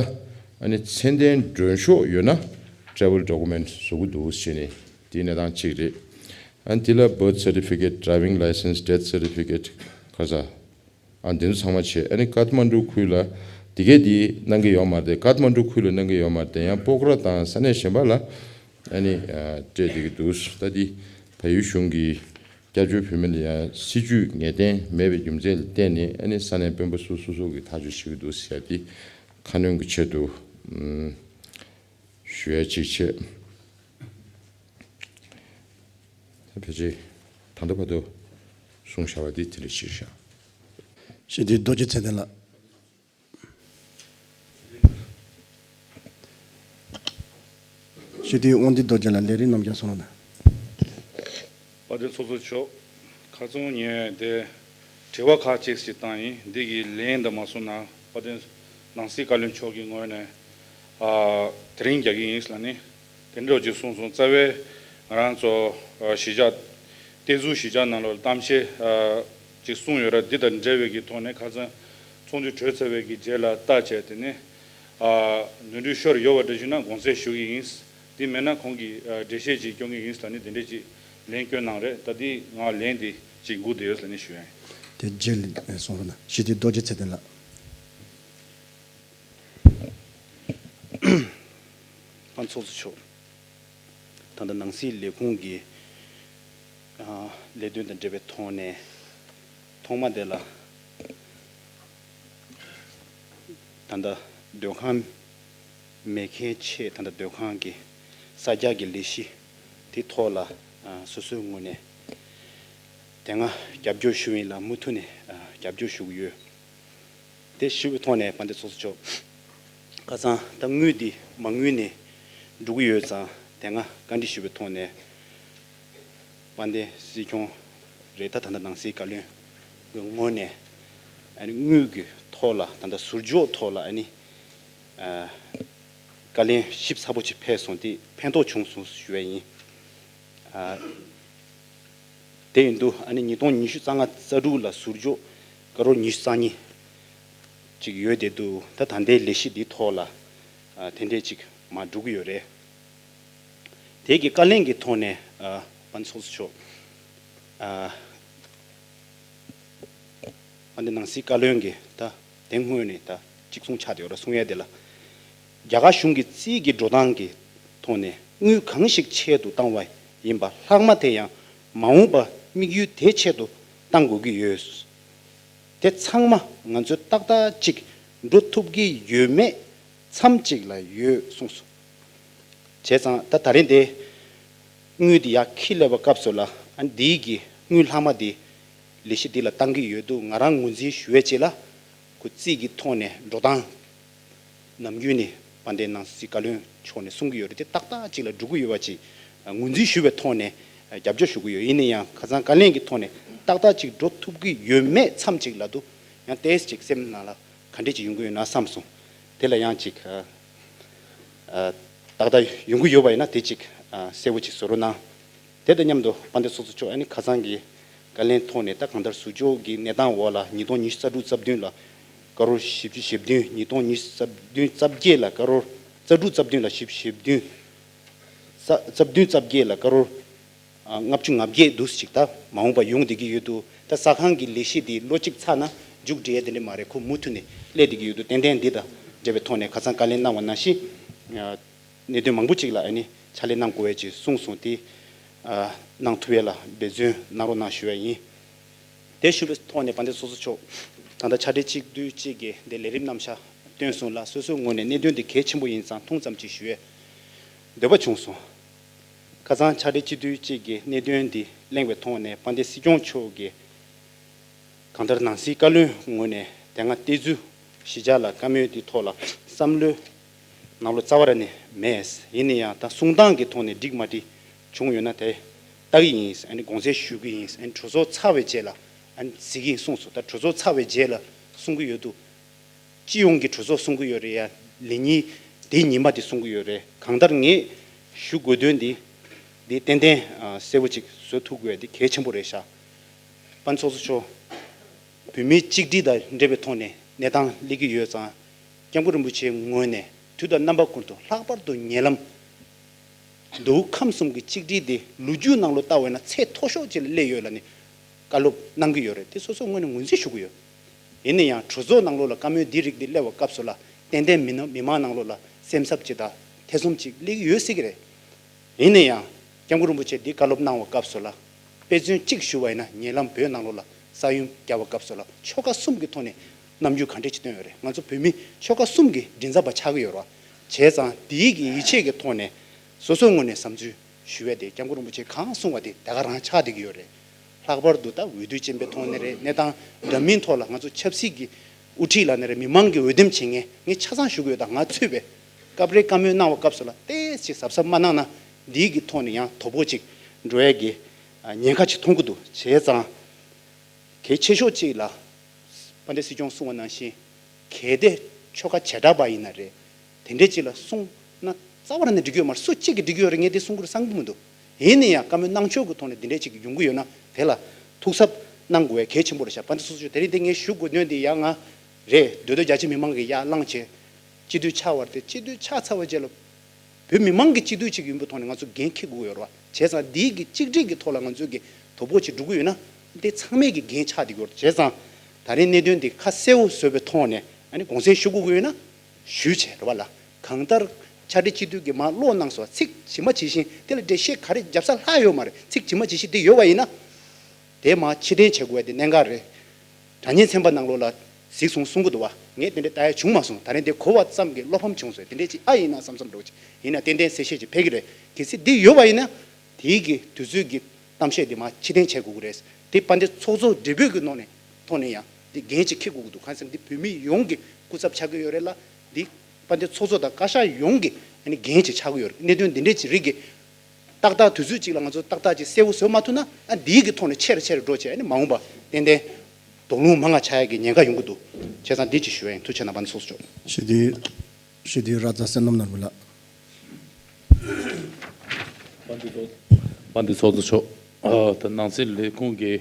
ཨ་ནི་ཚད་ལྡན་མགྲོན་ཤོག་ཡོད་ན་ཊེ་རེ་ཝལ་ཌོ་ཀུ་མེན་ཊི་བཟོ་གི་འདུག་ཟེར་ནས་དེའི་གནས་སྟངས་གཅིག་རེད། ཨ་ནི་དེ་ལ་བར་ཐི་སར་ཊི་ཕི་ཀེ་ཊི། ཌ་རའི་ཝིང་ལའི་སེན་སི། ཌེ་ཐི་སར་ཊི་ཕི་ཀེ་ཊི། ག་ས། ཨ་འདི་ཚོ་ཚང་མ་བྱས། ཨ་ནི་ཀཏ་མན་ཌུ་ཁུལ་ལ་དེ་གས་དེ་གནང་གི་ཡོད་མ་རེད། ཀཏ་མན་ཌུ་ཁུལ་ལ་གནང་གི་ཡོད་མ་རེད། ཡང་སྤོག་ར་དང་ས་གནས་གཞན་པ་ལ་ཨ་ནི་ཨ་སྤྲད་བསྡད་ཀྱི་འདུག་ད་འདི་བལ་ཡུལ་གཞུང་གིས་སྐྱབས་བཅོལ་བོད་མི་ལ་ཡང་སྲིད་ཇུས་ངེས་གཏན་མེད་པའི་རྒྱུ་མཚན་ལ་བརྟེན་ནས། ཨ་ནི་ས་གནས་དཔོན་པོ་སོ་སོ་སོ་གིས་ཐག་གཅོད་བྱེད་ཀྱི་འདུག་ཟེར་ཏེ་ཁ་སྣོན་གྱི་ཆེད་དུ་ཨུམ་ཞུ་ཡ་གཅིག་བྱས། ཕལ་ཆེར་ད་ལྟ་བར་དུ་གསུངས་བཞག་པ་འདི་དེ་འདྲ་ཞིག་བཞག་ཞི་བདེ་རྡོ་རྗེ་ཚེ་བརྟན་ལགས། ཞི་བདེའི་དབང་འདུས་རྡོ་རྗེ་ལགས། ལས་རིམ་རྣམས་ཀྱང་གསུང་རོགས་གནང་། དཔལ་ལྡན་ཚོགས་གཙོ་མཆོག་ཁ་སང་ངས་དེ་དྲི་བ་ཁག་ཅིག་ཞིག་བཏང་ཡིན། འདི་གི་ལན་འདི་མ་གསུངས་ན་དཔལ་ལྡན་ནང་སྲིད་བཀའ་བློན་མཆོག་གི་ངོས་ནས་ཨ་དེ་རིང་རྒྱག་གི་ཡིན་ལབ་ནི་དེ་འདྲ་ཅིག་གསུངས་སོང་། རྩ་བའི་ང་རང་ཚོ་ཨ་གཞིས་ཆགས་གཏན་འཛུགས་གཞིས་ཆགས་ནང་ལོགས་གཏམ་བཤད་ཨ་ཅིག་གསུངས་ཡོད་ར། འདི་དང་འབྲེལ་བའི་གི་ཐོག་ནས་ཁ་སང་ཚོགས་འདུ་གྲོལ་ཚར་བའི་གི་རྗེས་ལ་བལྟས་བྱས། དེ་ནས་ཨ་ནོར་འཁྲུལ་ཤོར་ཡོད་པ་འདྲ་ཞིག་ན་དགོངས་སེལ་ཞུ་གི་ཡིན། དེ་མེད་ན་ཁོང་གིས་ཨ་འགྲེལ་བཤད་ཅིག་སྐྱོན་གི་ཡིན་ལབ་ནི་དེ་འདྲ་ཅིག་ལན་སྐྱོན་གནང་རེད། ད་དེ་ང་ལན་དེ་ཅིག་སྒུག་བསྡད་ཡོད་ལབ་ནི་ཞུ་ཡ་ཡིན། དེ་རྗེས་ལ་གསུང་རོགས་གནང་། ཞི་བདེ་རྡོ་རྗེ་ཚེ་བརྟན་ལགས། ཨ་ཚོགས་གཙོ་མཆོག་ད་ལྟ་ནང་སྲིད་ལས་ཁུངས་ཀྱི་ཨ་ལས་དོན་དང་འབྲེལ་བའི་ཐོག་ནས་ཐོག་མ་དེ་ལ་ད་ལྟ་སྡོད་ཁང་མེད་མཁན་ཆེད། ད་ལྟ་སྡོད་ཁང་གི་གསར་རྒྱག་གི་ལས་གཞི་དེ་ཐོག་ལ་ཨ་སོ་སོའི་ངོས་ནས་དེ་སྔ་རྒྱབ་སྐྱོར་ཞུ་ཡིན་ལ་མུ་མཐུད་ནས་ཨ་རྒྱབ་སྐྱོར་ཞུ་གི་ཡོད། དེ་ཞུ་བའི་ཐོག་ནས་དཔལ་ལྡན་ཚོགས་གཙོ་མཆོག་ཁ་སང་ད་དངུལ་འདི་མ་དངུལ་ནས་འགྲོ་གི་ཡོད་ཙང་། དེ་སྔ་བཀའ་འདྲི་ཞུ་བའི་ཐོག་ནས་དཔལ་ལྡན་སྲིད་སྐྱོང་རེད། ད་ད་ལྟ་ནང་སྲིད་བཀའ་བློན་གྱི་ངོས་ནས་ཨ་ནི་དངུལ་གྱི་ཐོག་ལ་ད་ལྟ་ཟུར་འཇོག་ཐོག་ལ་ཨ་ནི་ཨ་བཀའ་ལན་ཞིབ་ཚགས་པོ་ཅིག་ཕེབས་སོང་། དེ་ཕན་ཐོགས་བྱུང་སོང་ཞུ་བ་ཡིན། ཨ། དེ་ཡིན་དུས་ཨ་ནི་ཉིས་སྟོང་ཉི་ཤུ་རྩ་ལྔ་རྩ་དྲུག་ལ་ཟུར་འཇོག་ཀ་རོར་ཉི་ཤུ་རྩ་གཉིས་ཅིག་ཡོད་བསྡད་འདུག་ད་ད་ལྟའི་ལས་གཞི་འདིའི་ཐོག་ལ་ཨ་དེ་འདྲས་ཅིག་མར་འགྲོ་གི་ཡོད་རེད། དེ་གི་བཀའ་ལན་གྱི་ཐོག་ནས་ཨ་དཔལ་ཚོགས་གཙོ་མཆོག་ཨ་ཨ་ནི་ནང་སྲིད་བཀའ་བློན་གྱིས་ད་དེ་སྔོན་ནས་ད་གཅིག་མཚུངས་ཆགས་བསྡད་ཡོད་རེད་གསུང་ཡས་དེ་ལ། རྒྱ་གར་གཞུང་གི་རྩིས་ཀྱི་འགྲོ་སྟངས་ཀྱི་ཐོག་ནས་དངུལ་གང་ཞིག་ཆེད་དུ་བཏང་བ་ཡིན་པ་ལྷག་མ་དེ་ཡང་མ་འོངས་པ་དམིགས་ཡུལ་དེ་ཆེད་དུ་བཏང་དགོས་ཀྱི་ཡོད། དེ་ཚང་མ་ང་ཚོས་ཏག་ཏག་ཅིག་འགྲོ་ཐུབ་ཀྱི་ཡོད་མེད་མཚམས་གཅིག་ལ་ཡོད་གསུངས་སོང་། བྱས་ཙང་ད་ད་རེས་དེ་དངུལ་དེ་ཡར་འཁྱེར་སླེབས་པའི་སྐབས་སུ་ལ་ཨ་འདིའི་གི་དངུལ་ལྷག་མ་དེ་ལས་གཞི་འདི་ལ་བཏང་གི་ཡོད་འདུག་ང་རང་ངོས་འཛིན་ཞུ་བའི་རྗེས་ལ་ཁོ་རྩིས་ཀྱི་ཐོག་ནས་འགྲོ་སྟངས་ནམ་རྒྱུན་ནས་དཔལ་ལྡན་ནང་སྲིད་བཀའ་བློན་མཆོག་ནས་གསུང་གི་ཡོད་རེད། དེ་ཏག་ཏག་ཅིག་ལ་འགྲོ་གི་ཡོད་པ་ཅིག་ངོས་འཛིན་ཞུ་བའི་ཐོག་ནས་ རྒྱབ་སྐྱོར་ཞུ་གི་ཡོད། ཡིན་ན་ཡང་ཁ་སང་བཀའ་བློན་གྱི་ཐོག་ནས་ཏག་ཏག་ཅིག་འགྲོ་ཐུབ་ཀྱི་ཡོད་མེད་མཚམས་ཅིག་ལ་དུ་ཡང་ཏོག་ཙམ་ཅིག་སེམས་ནང་ལ་ག་འདྲས་ཅིག་ཡོང་གི་ཡོད་ན་བསམ་སོང་། དེ་ལ་ཡང་ཅིག་ཨ་ཨ་ཏག་ཏག་ཡོང་གི་ཡོད་པ་ཡིན་ན་དེ་ཅིག་ཨ་གསལ་པོ་ཅིག་བཟོ་རོགས་གནང་། དེ་དང་མཉམ་དུ་དཔལ་ལྡན་ཚོགས་གཙོ་མཆོག་ཨ་ནི་ཁ་སང་གི་བཀའ་བློན་ཐོག་ནས་ད་གང་ལྟར་ཟུར་འཇོག་གི་གནས་སྟངས་འོག་ལ་ཉིས་སྟོང་ཉི་ཤུ་རྩ་དྲུག་རྩ་བདུན་ལ་ཀ་རོར་བཞི་བཅུ་ཞེ་བདུན། ཉིས་སྟོང་ཉི་ཤུ་རྩ་བདུན་རྩ་བརྒྱད་ལ་ཀ་རོར་རྩ་དྲུག་རྩ་བདུན་ལ་བཞི་བཅུ་ཞེ་བདུན། རྩ་རྩ་བདུན་རྩ་བརྒྱད་ལ་ཀ་རོར་ཨ་ལྔ་བཅུ་ང་བརྒྱད་འདུག་ཅིག་ད་མ་འོངས་པ་ཡོང་བསྡད་ཀྱི་ཡོད་འདུག་ད་ས་ཁང་གི་ལས་གཞི་དེ་ལོ་གཅིག་ཚར་ན་མཇུག་སྒྲིལ་ཡ་དེ་འདྲ་མ་རེད། ཁོ་མུ་མཐུད་ནས་སླེབས་བསྡད་ཀྱི་ཡོད་འདུག་ཏན་ཏན་འདི་དང་འབྲེལ་བའི་ཐོག་ནས་ཁ་སང་བཀའ་ལན་གནང་བ་ནང་བཞིན་ཨ་གནད་དོན་མང་པོ་ཅིག་ལ་ཨ་ནི་ཕྱག་ལས་གནང་དགོས་ཡ་ཅིག་གསུངས་སོང་། དེ་ཨ་གནང་ཐུབ་ཡ་ལ་འབད་བརྩོན་གནང་རོགས་གནང་ཞུ་ཡ་ཡིན། དེ་ཞུ་བའི་ཐོག་ནས་དཔལ་ལྡན་ཚོགས་གཙོ་མཆོག་ད་ལྟ་ཕྱག་སྦྲེལ་གཅིག་སྡུད་གཅིག་གི་འདི་ལས་རིམ་རྣམ་གཞག་བཏོན་སོང་ལ། སོ་སོའི་ངོས་ནས་གནད་དོན་འདི་གལ་ཆེན་པོ་ཡིན་ཙང་ཐུང་ཙམ་ཅིག་ཞུ་ཡས་འདོད་པ་བྱུང་སོང་། ཁ་སང་ཕྱག་སྦྲེལ་གཅིག་སྡུད་གཅིག་གི་གནད་དོན་འདི་གླེང་བའི་ཐོག་ནས་དཔལ་ལྡན་སྲིད་སྐྱོང་མཆོག་གིས་གང་ལྟར་ནང་སྲིད་བཀའ་བློན་ངོས་ནས་དེ་སྔ་གཏེར་མཛོད་གཞིས་ཆགས་ལ་བཀའ་མོལ་འདི་ཐོག་ལ་བསམ་བློའི་ནང་ལོགས་རྩ་བ་ར་ནས་མེད། ཡིན་ན་ཡང་ད་གསུང་སྟངས་ཀྱི་ཐོག་ནས་འགྲིག་མ་འགྲིག་བྱུང་ཡོད་ན་དེ་ལྟ་གི་ཡིན། ཨ་ནི་དགོངས་སེལ་ཞུ་གི་ཡིན། ཨ་ནི་གྲོས་ཚོགས་ཚར་བའི་རྗེས་ལ་ཨ་ནི་གཟིགས་ཀྱི་ཡིན་གསུངས་སོང་། ད་གྲོས་ཚོགས་ཚར་བའི་རྗེས་ལ་གསུང་གི་ཡོད་འདུག་སྤྱི་ཡོངས་ཀྱི་གྲོས་ཚོགས་གསུང་གི་ཡོད་རེད་ཡ། ལས་ཉིན་དེ་ཉིན་མ་དེ་གསུང་གི་ཡོད་རེད། གང་ལྟར་ངས་ཞུ་དགོས་དོན་འདི་འདི་ཏན་ཏན་ཨ་གསལ་པོ་ཅིག་བཟོ་ཐུབ་དགོས་ཡ་འདི་གལ་ཆེན་པོ་རེད་ཤག་དཔལ་ཚོགས་གཙོ་མཆོག་བོད་མིའི་གཅིག་སྒྲིལ་དང་འབྲེལ་བའི་ཐོག་ནས་གནས་སྟངས་སླེབས་ཀྱི་ཡོད་ཙང་། སྐྱབས་མགོན་རིན་པོ་ཆེའི་ངོས་ནས་དུས་དང་རྣམ་པ་ཀུན་ཏུ་ལྷག་པར་དུ་ཉེ་ལམ་མདོ་དབུས་ཁམས་གསུམ་གྱི་གཅིག་སྒྲིལ་དེ་ལོ་རྒྱུས་ནང་ལོགས་ལྟ་བས་ན་ཚད་མཐོ་ཤོས་ཅིག་ལ་སླེབས་ཡོད་ལབ་ནས་བཀའ་སློབ་གནང་གི་ཡོད་རེད། དེ་སོ་སོའི་ངོས་ནས་ངོས་འཛིན་ཞུ་གི་ཡོད། ཡིན་ན་ཡང་གྲོས་ཚོགས་ནང་ལོགས་ལ་བཀའ་མོལ་འདི་རིགས་འདི་སླེབས་པའི་སྐབས་སུ་ལ་ཏན་ཏན་མི་ནང་མི་མང་ནང་ལོགས་ལ་སེམས་འཚབ་ཅིག་དང་ཐེ་ཚོམ་ཅིག་སླེབས་ཀྱི་ཡོད་སྲིད་ཀྱི་རེད། ཡིན་ན་ཡང་སྐྱབས་མགོན་རིན་པོ་ཆེ་འདི་བཀའ་སློབ་གནང་བའི་སྐབས་སུ་ལ་དཔེ་མཚོན་གཅིག་ཞུ་བ་ཡིན་ན། ཉེ་ལམ་བོད་ནང་ལོགས་ལ་ས་ཡོམ་བརྒྱབ་པའི་སྐབས་སུ་ལ་ཆོལ་ཁ་གསུམ་གྱི་ཐོག་ནས་རྣམ་འགྱུར་ག་འདྲས་ཅིག་བསྟན་ཡོད་རེད། ང་ཚོ་བོད་མི་ཆོལ་ཁ་གསུམ་གྱི་མགྲིན་ཚབ་པ་ཆགས་ཀྱི་ཡོད་རེད་བ། བྱས་ཙང་འདིའི་གི་ཡིད་ཆེས་ཀྱི་ཐོག་ནས་སོ་སོའི་ངོས་ནས་བསམ་ཚུལ་ཞུ་བས་དེ་སྐྱབས་མགོན་རིན་པོ་ཆེ་གང་གསུང་བ་དེ་ད་ག་རང་ཆགས་བསྡད་ཀྱི་ཡོད་རེད། ལྷག་པར་དུ་ད་འོས་བསྡུ་ཅན་པའི་ཐོག་ནས་རེད། གནས་སྟངས་འདྲ་མིན་ཐོག་ལ་ང་ཚོ་ཆབ་སྲིད་ཀྱི་དབུ་ཁྲིད་ལ་ནས་རེད། མི་མང་གི་འོས་འདེམས་བྱེད་མཁན་ངས་ཆ་ཚང་ཞུ་གི་ཡོད། ད་ང་ཚུད་པའི་སྐབས་རེ་བཀའ་མོལ་གནང་བའི་སྐབས་སུ་ལ་ཏོག་ཙམ་གཟབ་གཟབ་མ་གནང་ན་འདིའི་གི་ཐོག་ནས་ཡང་དོ་ཕོག་ཅིག་འགྲོ་ཡས་ཀྱི་ཉེན་ཁ་ཅིག་མཐོང་གི་འདུག་བྱས་ཙང་གལ་ཆེ་ཤོས་ཅིག་ལ་དཔལ་ལྡན་སྲིད་སྐྱོང་གསུང་བ་ནང་བཞིན་གལ་ཏེ་ཆོལ་ཁ་བྱེ་བྲག་པ་ཡིན་ན་རེད། དེ་འདྲས་ཅིག་ལ་གསུངས་ན་རྩ་བ་རང་ནས་འགྲིག་གི་ཡོད་མ་རེད། སུ་གཅིག་གིས་འགྲིག་གི་ཡོད་རེད། ངས་དེ་གསུང་གི་རེད་བསམ་གྱི་མི་འདུག་ཡིན་ན་ཡང་བཀའ་མོལ་གནང་ཕྱོགས་ཀྱི་ཐོག་ནས་དེ་འདྲས་ཅིག་ཡོང་གི་ཡོད་ན་དེ་ལ་ཐུགས་གཟབ་གནང་དགོས་ཡ་གལ་ཆེན་པོ་རེད་ཤག་དཔལ་ལྡན་ཚོགས་གཙོ་མཆོག་དེ་རིང་འདི་ངས་ཞུ་དགོས་དོན་འདི་ཡ་ང་རེད། མདོ་སྟོད་རྒྱ་ཆེ་མི་མང་གིས་ཡར་བླངས་བྱས་སྤྱི་འཐུས་ཆགས་པ་རེད། དེ་སྤྱི་འཐུས་ཆགས་ཚར་བའི་རྗེས་ལ་བོད་མི་མང་གི་སྤྱི་འཐུས་ཅིག་ཡིན་པའི་ཐོག་ནས་ང་ཚོ་འགན་འཁྱེར་དགོས་ཀྱི་ཡོད་རེད་བ། བྱས་ཙང་འདིའི་གི་གཅིག་སྒྲིལ་གྱི་ཐོག་ལ་ང་ཚོས་ཀྱི་དོ་ཕོག་ཅིག་འགྲོ་གི་ཡོད་ན་འདི་ཚང་མས་ཀྱི་འགན་ཆགས་བསྡད་ཀྱི་ཡོད་རེད། བྱས་ཙང་ད་རིང་གནད་དོན་འདི་ཁ་གསལ་པོ་བཟོས་པའི་ཐོག་ནས་ཨ་ནི་དགོངས་སེལ་ཞུ་དགོས་ཀྱི་ཡོད་ན་ཞུས་བྱས་རེད་བ་ལ། གང་ལྟར་ཕྱག་སྦྲེལ་སྤྱི་འཐུས་ཀྱི་མར་ཀློག་གནང་སོང་བ། ཚིག་ཇི་མ་ཇི་བཞིན་དེ་ལ་འགྲེལ་བཤད་ག་རེ་རྒྱབ་ས་ལྷག་ཡོད་མ་རེད། ཚིག་ཇི་མ་ཇི་བཞིན་དེ་ཡོད་པ་ཡིན་ན། དེ་མར་ཕྱིར་འཐེན་བྱེད་དགོས་པ་དེ་གནད་འགག་རེད། དྲ་བརྙན་ཚན་པ་ནང་ལོགས་ལ་གཟིགས་སོང་གསུང་གི་འདུག་བ། ངས་དེ་འདྲ་ལྟ་ཡ་བྱུང་མ་སོང་། ད་རེས་འདི་གོ་བ་ཙམ་གྱིས་བློ་ཕམ་བྱུང་སོང་། དེ་འདྲ་ཅིག་ཨ་ཡིན་ན་བསམ་བསམ་འདྲ་བོ་ཅིག་ཡིན་ན་ཏན་ཏན་གསལ་བཤད་ཅིག་ཕེབས་ཀྱི་རེད། གལ་སྲིད་འདི་ཡོད་པ་ཡིན་ན་དེའི་གི་དུས་ཚོད་ཀྱི་གཏམ་བཤད་འདི་མར་ཕྱིར་འཐེན་བྱེད་དགོས་ཀྱི་རེད། དེ་དཔལ་ལྡན་ཚོགས་གཙོ་སྦྲེལ་པོའི་གི་ནང་ནས་ཐོག་ནས་ཡང་འདི་འགན་ཅིག་འཁྱེར་དགོས་ཀྱི་འདུག་གང་ཟེར་ན་འདི་བོད་མི་ཡོངས་ཀྱི་སྐུ་ཚབ་ཆགས་ཀྱི་ཡོད་རེད་ལ། འདི་དཔལ་ལྡན་ཚོགས་གཙོ་དང་བཀའ་ཤག་ཡོངས་ཀྱི་ཨ་ནི་འགན་ཅིག་ཆགས་ཀྱི་ཡོད་རེད། གནད་དོན་འདི་འདྲའི་ཅིག་རིགས་ཀྱི་ཏག་ཏག་དུས་ཚོད་ཅིག་ལ་ང་ཚོ་ཏག་ཏག་ཅིག་གསལ་པོ་བཟོ་མ་ཐུབ་ན། ཨ་འདིའི་གི་ཐོག་ནས་ཆེ་རུ་ཆེ་རུ་འགྲོ་བྱས་ཨ་ནི་མ་འོངས་པ་ཏན་ཏན་དོགས་སློང་མང་ང་ཆགས་ཡ་གི་ཉེན་ཁ་ཡོང་གི་འདུག་བྱས་ཙང་འདི་ཅིག་ཞུ་ཡ་ཡིན། ཐུགས་རྗེ་གནང་། དཔལ་ལྡན་ཚོགས་གཙོ་མཆོག་ཞི་བདེའི་ཞི་བདེའི་ར་ཛ་བསོད་ནམས་ནོར་བུ་ལགས། དཔལ་ལྡན་ཚོགས་དཔལ་ལྡན་ཚོགས་གཙོ་མཆོག་ཨ་ད་ནང་སྲིད་ལས་ཁུངས་ཀྱི་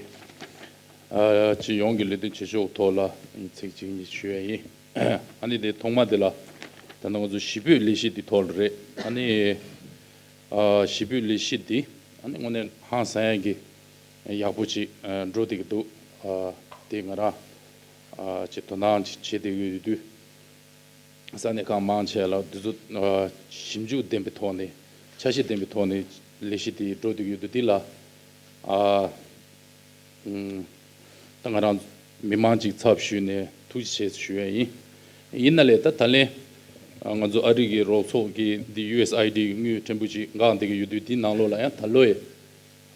ཨ་སྤྱི་ཡོངས་ཀྱི་ལས་དོན་བྱེད་ཕྱོགས་ཐོག་ལ་ཚིག་གཅིག་གཉིས་ཞུ་ཡ་ཡིན། ཨ་ནི་དེ་ཐོག་མ་དེ་ལ་ད་ནང་ང་ཚོ་ཞི་བོད་ལས་གཞི་དེ་ཐོག་ལ་རེད། ཨ་ནི་ཨ་ཞི་བོད་ལས་གཞི་དེ་ཨ་ནི་དངོས་གནས་ཧང་སང་ཡ་གི་ཡག་པོ་ཅིག་ཨ་འགྲོ་བསྡད་ཀྱི་འདུག་ཨ་དེ་ང་རང་ཨ་ཅིག་དོ་སྣང་ཅིག་བྱེད་བསྡད་ཀྱི་ཡོད་དུས། ས་གནས་ཁག་མང་ཆེ་ལ་དུས་ཚོད་ཨ་ཞིབ་འཇུག་ལྡན་པའི་ཐོག་ནས་འཆར་གཞི་ལྡན་པའི་ཐོག་ནས་ལས་གཞི་དེ་འགྲོ་བསྡད་ཀྱི་ཡོད་དུས། འདི་ལ་ཨ་ཨུམ་ད་ང་རང་མི་མང་ཅིག་ཚབ་ཞུས་ནས་ཐུགས་རྗེ་ཆེ་ཞུ་ཡ་ཡིན། ཡིན་ན་ལས་ད་ད་ལན་ཨ་ང་ཚོ་ཨ་རི་གི་རོགས་ཚོགས་ཀྱི་འདི་ཡུ་ཨེས་ཨའི་ཌི་དངུལ་ཕྲན་བུ་ཅིག་འགག་བསྡད་ཀྱི་ཡོད་དུས། འདི་ནང་ལོགས་ལ་ཡང་ད་ལོ་ཡི་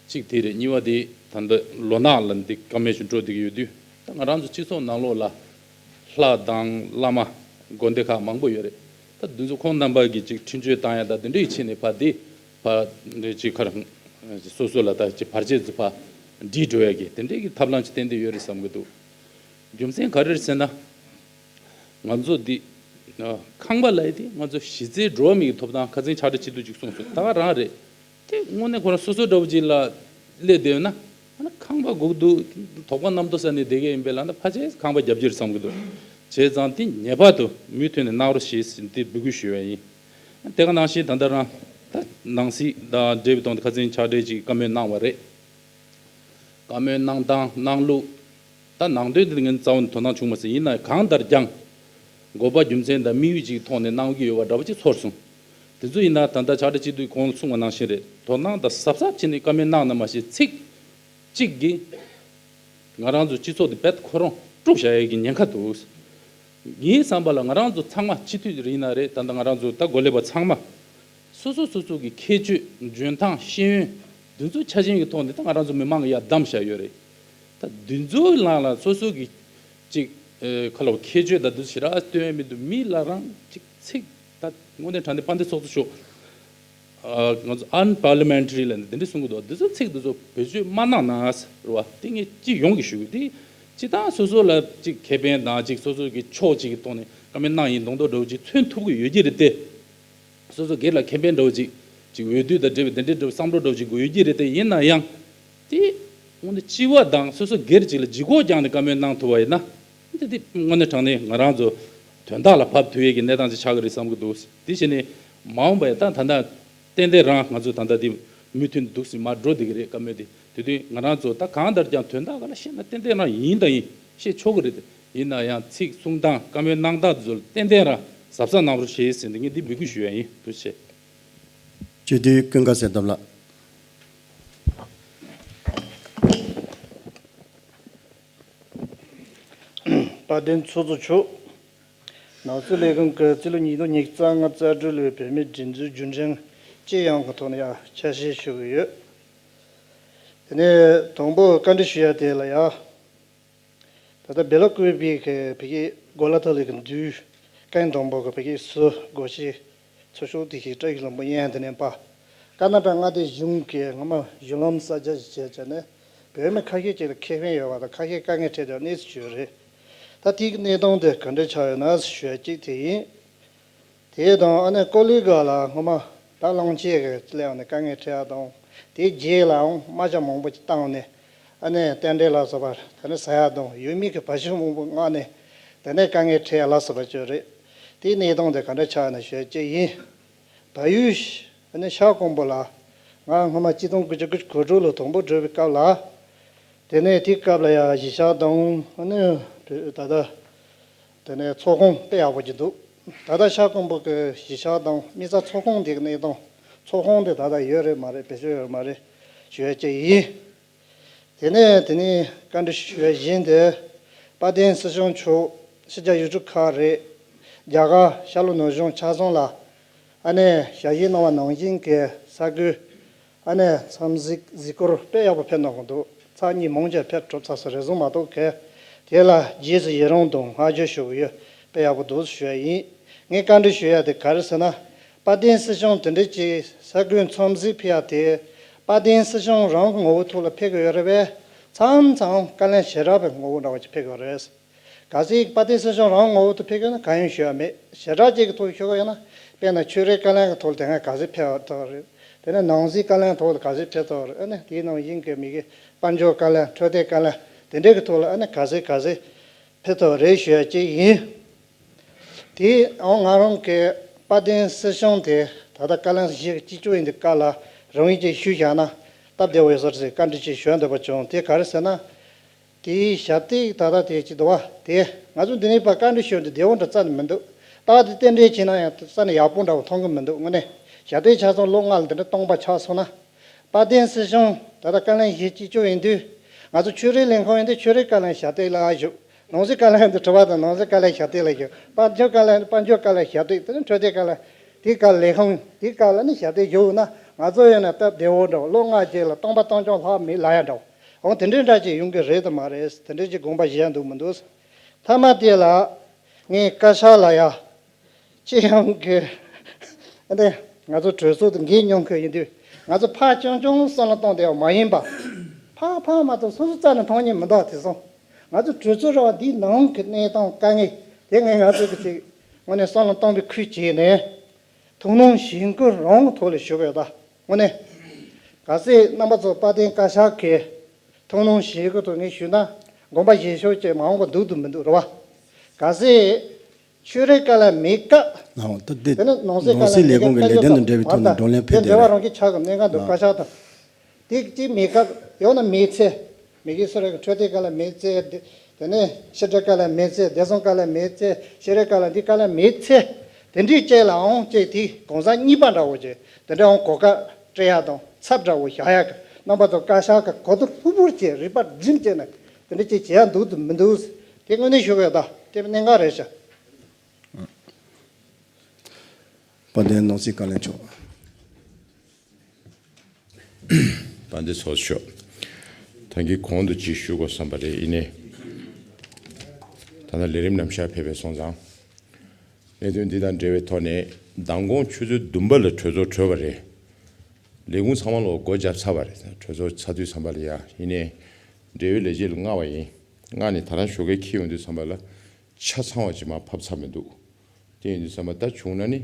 གཅིག་དེ་རེད། གཉིས་པ་དེ་ད་ལྟ་ལོ་ནག་ལ་འདི་བཀའ་མོལ་ཞིག་འགྲོ་བསྡད་ཀྱི་ཡོད་དུས། ད་ང་རང་ཚོ་སྤྱི་ཚོགས་ནང་ལོགས་ལ་ལྷ་དང་བླ་མ་དགོན་སྡེ་ཁག་མང་པོ་ཡོད་རེད། ད་འདི་ཚོ་ཁོང་རྣམ་པ་གིས་ཅིག་འཕྲིན་བཅོལ་བཏང་ཡ་ད་འདི་འདྲའི་ཆེད་ནས་ཕ་འདི་ཕ་འདི་ཅིག་ཁར་ སོ་སོ་ལ་ད་ཅིག་བར་ཆད་ཟུར་ཕར་འགྲིག་འགྲོ་ཡ་གི་དེ་འདྲའི་གི་ཐབས་ལམ་ཅིག་ཏན་ཏན་ཡོད་རེད་བསམ་གི་འདུག་རྒྱུ་མཚན་ག་རེ་རེད་ཟེར་ན། ང་ཚོ་འདི་ཁང་པ་ལབ་ཡ་དེ་ང་ཚོ་གཞི་རྩའི་འགྲོ་བ་མིའི་གི་ཐོབ་ཐང་ཁ་སང་ཕྱག་སྦྲེལ་སྤྱི་འཐུས་ཅིག་གསུངས་སོང་། ད་ག་རང་རེད། དེ་དངོས་གནས་ཁོ་རང་སོ་སོ་འདྲ་བོ་ཅིག་ལ་སླེབས་བསྡད་ཡོད་ན། ཨ་ན་ཁང་པ་སྒུག་འདུག་དོགས་པ་རྣམ་རྟོག་ཟ་ནས་བསྡད་མཁན་ཡིན་པས་ལ་ན་ཕལ་ཆེར་ཁང་པ་རྒྱབ་ཀྱི་རེད་བསམ་གི་འདུག་བྱས་ཙང་དེ་ངེས་པར་དུ་མུ་མཐུད་ནས་གནང་རོགས་ཞེས་ཟེར་འདི་འབོད་སྐུལ་ཞུ་བ་ཡིན། དེ་ག་ནང་བཞིན་ད་ལྟ་རང་ད་ནང་སྲིད་དང་འབྲེལ་བའི་ཐོག་ནས་ཁ་སང་ཕྱག་སྦྲེལ་ཅིག་བཀའ་མོལ་གནང་བ་རེད། བཀའ་མོལ་གནང་སྟངས་གནང་ལུགས། ད་ནང་དོན་དེ་ངས་རྩ་བ་ནས་དོ་སྣང་བྱུང་མ་སོང་། ཡིན་ན་གང་ལྟར་ཀྱང་དགོས་པ་རྒྱུ་མཚན་དང་དམིགས་ཡུལ་ཅིག་ཐོག་ནས་གནང་གི་ཡོད་པ་འདྲ་པོ་ཅིག་ཚོར་སོང་། དེ་ཚོ་ཡིན་ན་ད་ལྟ་ཕྱག་སྦྲེལ་སྤྱི་འཐུས་གོང་ལ་གསུངས་པ་ནང་བཞིན་རེད། དོ་སྣང་དང་གཟབ་གཟབ་བྱས་ནས་བཀའ་མོལ་གནང་ན་མ་ཤེས་ཚིག་གཅིག་གིས་ང་རང་ཚོ་སྤྱི་ཚོགས་འདི་རྦད་ཁོ་རང་དཀྲུག་བཞག་ཡས་ཀྱི་ཉེན་ཁ་འདུག་ངའི་བསམ་པ་ལ་ང་རང་ཚོ་ཚང་མ་སྤྱི་འཐུས་རེད་ཡིན་ན་རེད། ད་ལྟ་ང་རང་ཚོ་ད་འགོ་ལས་པ་ཚང་མ་སོ་སོ་སོ་སོ་གི་ཁྱད་ཆོས་འཇོན་ཐང་ཤེས་ཡོན་འདི་ཚོ་ཆ་ཅན་གྱི་ཐོག་ནས་ད་ང་རང་ཚོ་མི་མང་གི་ཡར་བདམས་བཞག་ཡོད་རེད། ད་འདི་ཚོའི་ནང་ལ་སོ་སོ་གི་ཅིག་ཁ་ལོ་ཁྱད་ཆོས་ད་འདི་ཚོ་ཞེ་དྲག་སྟོན་ཡས་མི་འདུག་མི་ལ་རང་ཅིག་ཚིག་ད་དངོས་གནས་དྲང་གནས་དཔལ་ལྡན་ཚོགས་གཙོ་མཆོག་ཨ་ང་ཚོ་unparliamentary་ལབ་ནས་འདི་འདྲ་གསུང་གི་འདུག་འདི་ཚོ་ཚིག་འདི་ཚོ་བེད་སྤྱོད་མ་གནང་ན་ཟེར་བ་དེ་ངས་སྤྱི་ཡོངས་ཀྱི་ཞུ་གི་དེ། སྤྱི་བཏང་སོ་སོ་ལ་ཅིག་ཁེ་ཕན་དང་ཅིག་སོ་སོ་གི་ཕྱོགས་ཅིག་གི་ཐོག་ནས་བཀའ་མོལ་གནང་ཡིན་མདོག་མདོག་འདྲ་བོ་ཅིག་མཚོན་ཐུབ་ཀྱི་ཡོད་ཀྱི་རེད་དེ། སོ་སོ་སྒེར་ལ་ཁེ་ཕན་འདྲ་བོ་ཅིག་ཅིག་འོས་བསྡུ་དང་འབྲེལ་བའི་དེ་འདྲའི་འདྲ་བོ་བསམ་བློ་འདྲ་བོ་ཅིག་དགོས་ཡོད་ཀྱི་རེད་དེ། ཡིན་ན་ཡང་དེ་དངོས་གནས་སྤྱི་བ་དང་སོ་སོ་སྒེར་ཅིག་ལ་ལྗིད་ཁོག་རྒྱག་ནས་བཀའ་མོལ་གནང་ཐུབ་པ་ཡིན་ན། འདི་དེ་དངོས་གནས་དྲང་གནས་ང་རང་ཚོ་དོན་དག་ལ་བབས་ཐུབ་ཡས་ཀྱི་གནས་སྟངས་ཅིག་ཆགས་ཀྱི་རེད་བསམ་གྱི་འདུག་དེ་བྱས་ནས་མ་འོངས་པ་ཡང་ད་ད་ལྟ་ཏན་ཏན་རང་ང་ཚོ་ད་ལྟ་འདི་མུ་མཐུད་འདུག་སེ་མར་འགྲོ་བསྡད་ཀྱི་རེད། བཀའ་མོལ་དེ་དེ་དུས་ང་རང་ཚོ་ད་གང་ལྟར་ཀྱང་དོན་དག་ག་ལ་བཤད་ན་ཏན་ཏན་རང་ཡིན་དང་ཡིན་བཤད་ཆོག་གི་རེད། ཡིན་ན་ཡང་ཚིག་གསུང་སྟངས་བཀའ་མོལ་གནང་སྟངས་དེ་ཚོ་ལ་ཏན་ཏན་རང་གཟབ་གཟབ་གནང་རོགས་ཞེས་ཟེར་ནས་ངས་འདི་འབོད་སྐུལ་ཞུ་ཡ་ཡིན། ཐུགས་རྗེ་ཆེ། སྤྱི་འཐུས་ཀུན་དགའ་བསོད་ནམས་ལགས། དཔལ་ལྡན་ཚོགས་གཙོ་མཆོག་ནགས་ཚལ་ལས་ཁུངས་ཀྱི་རྩིས་ལོ་ཉིས་སྟོང་ཉི་ཤུ་རྩ་ལྔ་རྩ་དྲུག་ལོའི་བོད་མིའི་སྒྲིག་འཛུགས་རྒྱུན་འབྲེལ་སྤྱི་ཡོངས་ཀྱི་ཐོག་ནས་ཡང་ཆ་ཤས་ཞུ་གི་ཡོད། དེ་ནས་དང་པོ་བཀའ་འདྲི་ཞུ་ཡ་དེ་ལ་ཡང་། ད་ལྟ་བེ་ལ་ཀུ་པི་གི་བོད་ཀྱི་གོ་ལ་ཐོག་ལས་ཀྱི་འདུས་སྐད་དང་པོ་གི་བོད་ཀྱི་སུ་གོ་ཤེས་ཚོ་ཤོག་དེ་ཞིག་བཀྲ་ཤིས་ལྷུན་པོ་གཡང་དེ་ནས་པ། ཀ་ན་ཊ་མངའ་སྡེ་གཞུང་གིས་སྔོན་མ་གཞུང་ལམ་གསར་རྒྱག་ཞིག་བྱས་བྱས་ནས་བོད་མི་ཁ་ཤས་ཅིག་ལ་ཁེ་ཕན་ཡོད་པ་དང་ཁ་ཤས་དཀའ་ངལ་འཕྲད་ཡོད་གནས་ཚུལ་ཞིག་ཡོད་རེད། ད་དེའི་གནས་སྟངས་དེ་ག་འདྲ་ཆགས་ཡོད་ན་ཞུ་ཡ་གཅིག་དེ་ཡིན། དེ་དང་ཨ་ནི་ཀོ་ལི་གྷལ་ལ་སྔོན་མ་ད་གླང་ཆེན་གྱི་སླེབས་ནས་དཀའ་ངལ་འཕྲད་ཡ་དང་། དེའི་རྗེས་ལའང་རྨ་བྱ་མང་པོ་ཅིག་བཏང་ནས་ཨ་ནི་རྟེན་འབྲེལ་ལ་སོགས་པ་ད་ནི་ཟ་ཡ་དང་ཡུལ་མི་གི་བ་ཕྱུགས་མང་པོ་མངགས་ནས་དེ་ནས་དཀའ་ངལ་འཕྲད་ཡ་ལ་སོགས་པ་ཅིག་རེད། དེའི་གནས་སྟངས་དེ་ག་འདྲ་ཆགས་ན་ཞུ་ཡ་གཅིག་ཡིན། བལ་ཡུལ་ཨ་ནི་ཤར་ཁམས་པ་ལ་ང་སྔོན་མ་གཅིག་སྟོང་དགུ་བརྒྱ་དགུ་བཅུ་གོ་དྲུག་ལོ་དང་པོ་འགྲོ་བའི་སྐབས་ལ། དེ་ནས་དེའི་སྐབས་ལ་ཡང་གཞིས་ཆགས་དང་ཨ་ནི་ད་ལྟ། དེ་ནས་ཚོགས་ཁང་དཔེ་ཡག་པོ་ཅིག་འདུག་ད་ལྟ་ཤར་ཁམས་པ་གི་གཞིས་ཆགས་དང་དམིགས་བསལ་ཚོགས་ཁང་འདི་གི་གནས་སྟངས། ཚོགས་ཁང་འདི་ད་ལྟ་ཡོད་རེད་མ་རེད། བེད་སྤྱོད་ཡོད་རེད་མ་རེད་ཞུ་ཡ་ཅིག་ཡིན། དེ་ནས་དེ་ནས་བཀའ་འདྲི་ཞུ་ཡ་བཞིན་དེ། དཔལ་ལྡན་སྲིད་སྐྱོང་མཆོག་ཕྱི་རྒྱལ་ཡུལ་གྲུ་ཁག་རེད། རྒྱ་གར་ཤར་ལྷོ་ནུབ་བྱང་ཆ་ཚང་ལ་ཨ་ནེ་ཞལ་བཞེས་གནང་བ་ནང་བཞིན་གྱི་ས་ཁུལ། ཨ་ནེ་འཚམས་གཟིགས་གཟིགས་སྐོར་དཔེ་ཡག་པོ་ཕེབས་གནང་གི་འདུག་ཚར་གཉིས་མང་ཆེ་ཕེབས་གྲུབ་ཚར་སོང་རེ་ཟུང་མ་གཏོགས་གལ། དེ་ལ་རྗེས་སུ་ཡི་རང་དང་བསྔགས་བརྗོད་ཞུ་གི་ཡོད། དཔེ་ཡག་པོ་འདུག་ཞུ་ཡ་ཡིན། ངས་བཀའ་འདྲི་ཞུ་ཡ་དེ་ག་རེ་ཟེར་ན། དཔལ་ལྡན་སྲིད་སྐྱོང་དེ་འདྲ་ཅིག་ས་ཁུལ་འཚམས་གཟིགས་ཕེབས་ཡ་དེ། དཔལ་ལྡན་སྲིད་སྐྱོང་རང་གི་ངོ་བོ་ཐོག་ལ་ཕེབས་གི་ཡོད་རེད་པས། མཚམས་མཚམས་བཀའ་ལན་ཞེ་དྲག་པའི་ངོ་བོ་འདྲ་བ་ཅིག་ཕེབས་གི་ཡོད་རེད། གལ་སྲིད་དཔལ་ལྡན་སྲིད་སྐྱོང་རང་ངོ་བོ་དུ་ཕེབས་ཡོད་ན་གང་ཡང་ཞུ་ཡ་མེད། ཞེ་དྲག་ཅིག་གི་ཐོག་ཞུ་གི་ཡོད་ན། དཔེར་ན་ཆོས་རའི་བཀའ་ལན་གྱི་ཐོག་ལ་དེ་སྔ་ག་ཚོད་ཕེབས་ཐུབ་རེད། དེ་ནས་ནང་སྲིད་བཀའ་ལན་ཐོག་ལ་ག་ཚོད་ཕེབས་ཐུབ་རེད། ཨ་ནི་དེའི་ནང་བཞིན་གྱི་མི་གི་དཔལ་འབྱོར་བཀའ་ལན། འཕྲོད་བསྟེན་བཀའ་ལན། དེ་འདྲའི་གི་ཐོག་ལ་ཨ་ནི་ག་ཚོད་ག་ཚོད་ཕེབས་ཐུབ་རེད་ཞུ་ཡ་ཅིག་ཡིན། དེ་འོང་ང་རང་གི་དཔལ་ལྡན་སྲིད་སྐྱོང་དེ་ད་ལྟ་བཀའ་ལན་བཞི་གཅིག་གཅོད་ཡིན་དུས་སྐབས་ལ་རང་ཡིན་གྱི་ཞུས་བཞག་ན་སྟབས་བདེ་བོ་ཡོད་ས་རེད་བཀའ་འདྲི་ཅིག་ཞུ་འདོད་པ་བྱུང་། དེ་ག་རེ་ཟེར་ན། དེའི་ཞབས་སྟེགས་ད་ལྟ་དེ་ཅི་འདུག་བ་དེ་ང་ཚོ་འདི་ནས་ཕར་བཀའ་འདྲི་ཞུ་འདི་བདེ་བོ་འདྲ་རྩ་ནས་མི་འདུག་ད་དེ་རྟེན་འབྲེལ་བྱས་ན་ཡང་རྩ་ནས་ཡག་པོ་འདྲ་བོ་མཐོང་གི་མི་འདུག་དངོས་གནས་ཞབས་སྟེགས་ཆ་ཚང་ལོ་ལྔ་ལ་འདི་འདྲ་སྟོང་པ་ཆགས་སོང་ན། དཔལ་ལྡན་སྲིད་སྐྱོང་ད་ལྟ་བཀའ་ལན་བཞི་གཅིག་གཅོད་ཡིན་དུས། ང་ཚོ་ཆོས་རའི་ལས་ཁུངས་ཡིན་དུས་ཆོས་རའི་བཀའ་ལན་ཞབས་སྟེགས་ལ་བཞུགས། ནང་སྲིད་བཀའ་ལན་དུ་དྲི་བ་དང་ནང་སྲིད་བཀའ་ལན་ཞབས་སྟེགས་ལ་བཞུགས། དཔལ་འབྱོར་བཀའ་ལན་དཔལ་འབྱོར་བཀའ་ལན་ཞབས་སྟེགས་དེ་ནས་འཕྲོད་བསྟེན་བཀའ་ལན་དེའི་བཀའ་ལས་ཁུངས་དེའི་བཀའ་ལ་ནི་ཞབས་སྟེགས་བཞུགས་ན་ང་ཚོ་ཡིན་ན་སྟབས་བདེ་བོ་འདྲ་བོ་ལོ་ལྔ་རྗེས་ལ་སྟོང་པ་སྟོང་རྐྱང་ལྷག་མེད་ལབ་ཡ་འདྲ་བོ། འོང་དེ་འདྲའི་འདྲ་ཅིག་ཡོང་གི་རེད་དམ་མ་རེད། དེ་འདྲའི་ཅིག་དགོངས་པ་བཞེས་འདུག་མི་འདུག་མཐའ་མ་དེ་ལ་ངས་བཀའ་ཤག་ལ་ཡ། སྤྱི་ཡོངས་ཀྱི་ཨ་ནི་ང་ཚོ་གྲོས་ཚོགས་དུ་འགན་མྱོང་མཁན་ཡིན་དུས་ ང་ཚོ་ཕར་རྐྱང་རྐྱང་བསམ་བློ་གཏོང་བསྡད་པ་མ་ཡིན་པ། ཕར་ཕར་མ་གཏོགས་སོ་སོ་རྩ་ནས་མཐོང་མཁན་མི་འདུག་དེ་སོང་། ང་ཚོ་གྲོས་ཚོགས་ར་བ་འདིའི་ནང་གི་གནས་སྟངས་དཀའ་ངལ་དེ་ངས་ང་ཚོ་གི་ཅིག་དངོས་གནས་བསམ་བློ་གཏོང་བའི་ཁུལ་བྱས་ནས་ཐུགས་སྣང་བཞེས་དགོས་རང་གི་ཐོག་ལ་ཞུ་དགོས་ད། དངོས་གནས་གལ་སྲིད་རྣམ་པ་ཚོ་དཔལ་ལྡན་བཀའ་ཤག་གིས་ཐུགས་སྣང་བཞེས་དགོས་དོན་ངས་ཞུས་ན་དགོངས་པ་བཞེས་ཤོག་ཅེས་མ་འོངས་པ་འདུག་འདུག་མི་འདུག་རེད་བ། གལ་སྲིད་ཆོས་རའི་བཀའ་ལ་མེད་སྐབས། ཨོ་ད་དེ་དེ་ནི་ནང་སྲིད་ནང་བཀའ་ལ་སྲིད་ལས་མེད་ཁུངས་ཀྱི་ལས་དོན་དང་འབྲེལ་བའི་ཐོག་ནས་བགྲོ་གླེང་ཕེབས་བསྡད་ནས། དེ་འབྲེལ་བ་རང་གི་ཆགས་ཀྱི་གནད་འགག་འདུག་ལགས། བཀའ་ཤག་དང་། དེ་གཅིག་མེད་སྐབས་ཡང་ན་མེད་ཚེ། མི་གི་སུ་རེ་གི་འཕྲོད་བསྟེན་བཀའ་ལ་མེད་ཚེ། དེ་ནས་ཕྱི་དྲིལ་བཀའ་ལ་མེད་ཚེ། བདེ་སྲུང་བཀའ་ལ་མེད་ཚེ། ཤེས་རིག་བཀའ་ལ་འདི་བཀའ་ལ་མེད་ཚེ། དེ་འདྲའི་ཅིག་ལའང་ཅིག་དེ་གང་ཟག་གཉིས་པ་འདྲ་བོ་ཅིག་དེ་འདྲའང་གོ་སྐབས་སྤྲད་ཡག་དང་ཚབ་འདྲ་བོ་བཞག་ཡག་གི་རྣམ་པ་ཚོ་བཀའ་ཤག་གི་གོ་བསྡུར་ཕུར་ཕུར་བྱས་རིག་པ་སྒྲིམ་བྱས་ནས་དེ་འདྲ་ཅིག་བྱེད་ཡག་འདུག་འདུག་མི་འདུག་དེ་དངོས་གནས་ཞུ་དགོས་ད། དེ་གནད་འགག་རེད་ཤག་དཔལ་ལྡན་ནང་སྲིད་བཀའ་བློན་མཆོག་དཔལ་ལྡན་ཚོགས་གཙོ་མཆོག་ད་གིན་གོང་དུ་ཅིག་ཞུ་དགོས་བསམ་པ་རེད། ཡིན་ནའི་ད་ལྟ་ལས་རིམ་ནམ་ཞག་ཕེབས་པའི་སོང་ཙང་གནད་དོན་འདི་དང་འབྲེལ་བའི་ཐོག་ནས་མདང་དགོང་ཆུ་ཚོད་བདུན་པ་ལ་གྲོས་ཚོགས་གྲོལ་བ་རེད། ལས་ཁུངས་ཚང་མ་ལོག་སྒོ་བརྒྱབ་ཚར་བ་རེད། གྲོས་ཚོགས་ཚར་དུས་ཙམ་པ་ལ་ཡ་ཡིན་ནའི་འབྲེལ་ཡོད་ལས་བྱེད་ལ་མངགས་པ་ཡིན། མངགས་ནས་ད་རང་ཞོགས་ཀས་འཁྱེར་ཡོང་དུས་ཙམ་པ་ལ་ཆ་ཚང་བ་ཅིག་མར་ཕབ་ཚར་མི་འདུག་དེ་ཡིན་དུས་ཙམ་པ་ད་བྱུང་ན་ནི་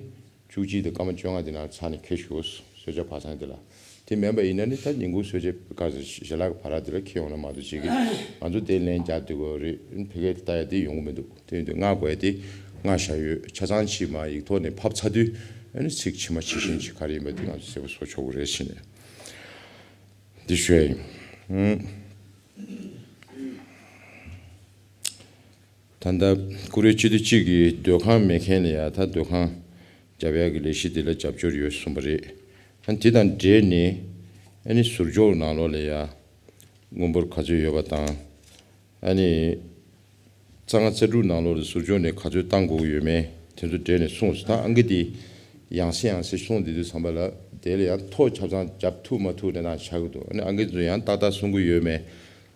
བཅུ་གཅིག་དང་སྐར་མ་བཅོ་ལྔ་དེ་ནང་ཚར་ནས་འཁྱེར་ཞུ། གསོལ་ཇ་བག་ཚང་དེ་ལ། དེ་མིན་པ་ཡིན་ན་ནི་ད་ཉིན་གུང་གསོལ་ཇ་བཀའ་ཞལ་ལག་གི་བར་དེ་ལ་འཁྱེར་ཡོང་ན་མ་གཏོགས་ཅིག་གིས་ང་ཚོ་དེ་ལན་རྒྱག་སྡོད་དགོས་རེད། ཕ་གིར་ལྟ་ཡ་དེ་ཡོང་གི་མི་འདུག་དེ་ཡིན་དུས་མངགས་དགོས་ཡ་དེ་མངགས་བཞག་ཡོད། ཆ་ཚང་ཅིག་མར་ཡིག་ཐོག་ནས་ཕབ་ཚར་དུས་ཨ་ནི་ཚིག་ཕྱི་མ་ཇི་བཞིན་ཅིག་ག་རེ་ཡིན་པ་དེ་ང་ཚོ་གསལ་པོ་བཟོ་ཆོག་གི་རེད་ཟེར་ནས་འདི་ཞུ་ཡ་ཡིན། ད་ལྟ་བཀུར་འོས་སྤྱི་འཐུས་གཅིག་གིས་སྡོད་ཁང་མེད་མཁན་ལ་ཡ་ད་སྡོད་ཁང་རྒྱབ་ཡག་གི་ལས་གཞི་དེ་ལ་རྒྱབ་སྐྱོར་ཡོད་གསུངས་པ་རེད། ཨ་དེ་དང་འབྲེལ་ནས་ཨ་ནི་ཟུར་འཇོག་ནང་ལོགས་ལ་ཡ་དངུལ་འབོར་ག་ཚོད་ཡོད་པ་དང་། ཨ་ནི་རྩ་ལྔ་རྩ་དྲུག་ནང་ལོགས་ལ་ཟུར་འཇོག་ནས་ག་ཚོད་བཏང་དགོས་ཀྱི་ཡོད་མེད། དེ་ཚོ་འབྲེལ་ནས་གསུངས་སོང་། ད་ཨང་ཀི་དེ་ཡང་སེ་ཡང་སེ་གསུངས་བསྡད་དུས་ཙམ་པ་ལ་དེ་ལ་ཡང་ཐོ་ཆ་ཚང་རྒྱབ་ཐུབ་མ་ཐུབ་གནས་སྟངས་ཆགས་ཀྱི་འདུག་ཨ་ནི་ཨང་ཀི་དེ་ཚོ་ཡང་ཏག་ཏག་གསུང་གི་ཡོད་མེད།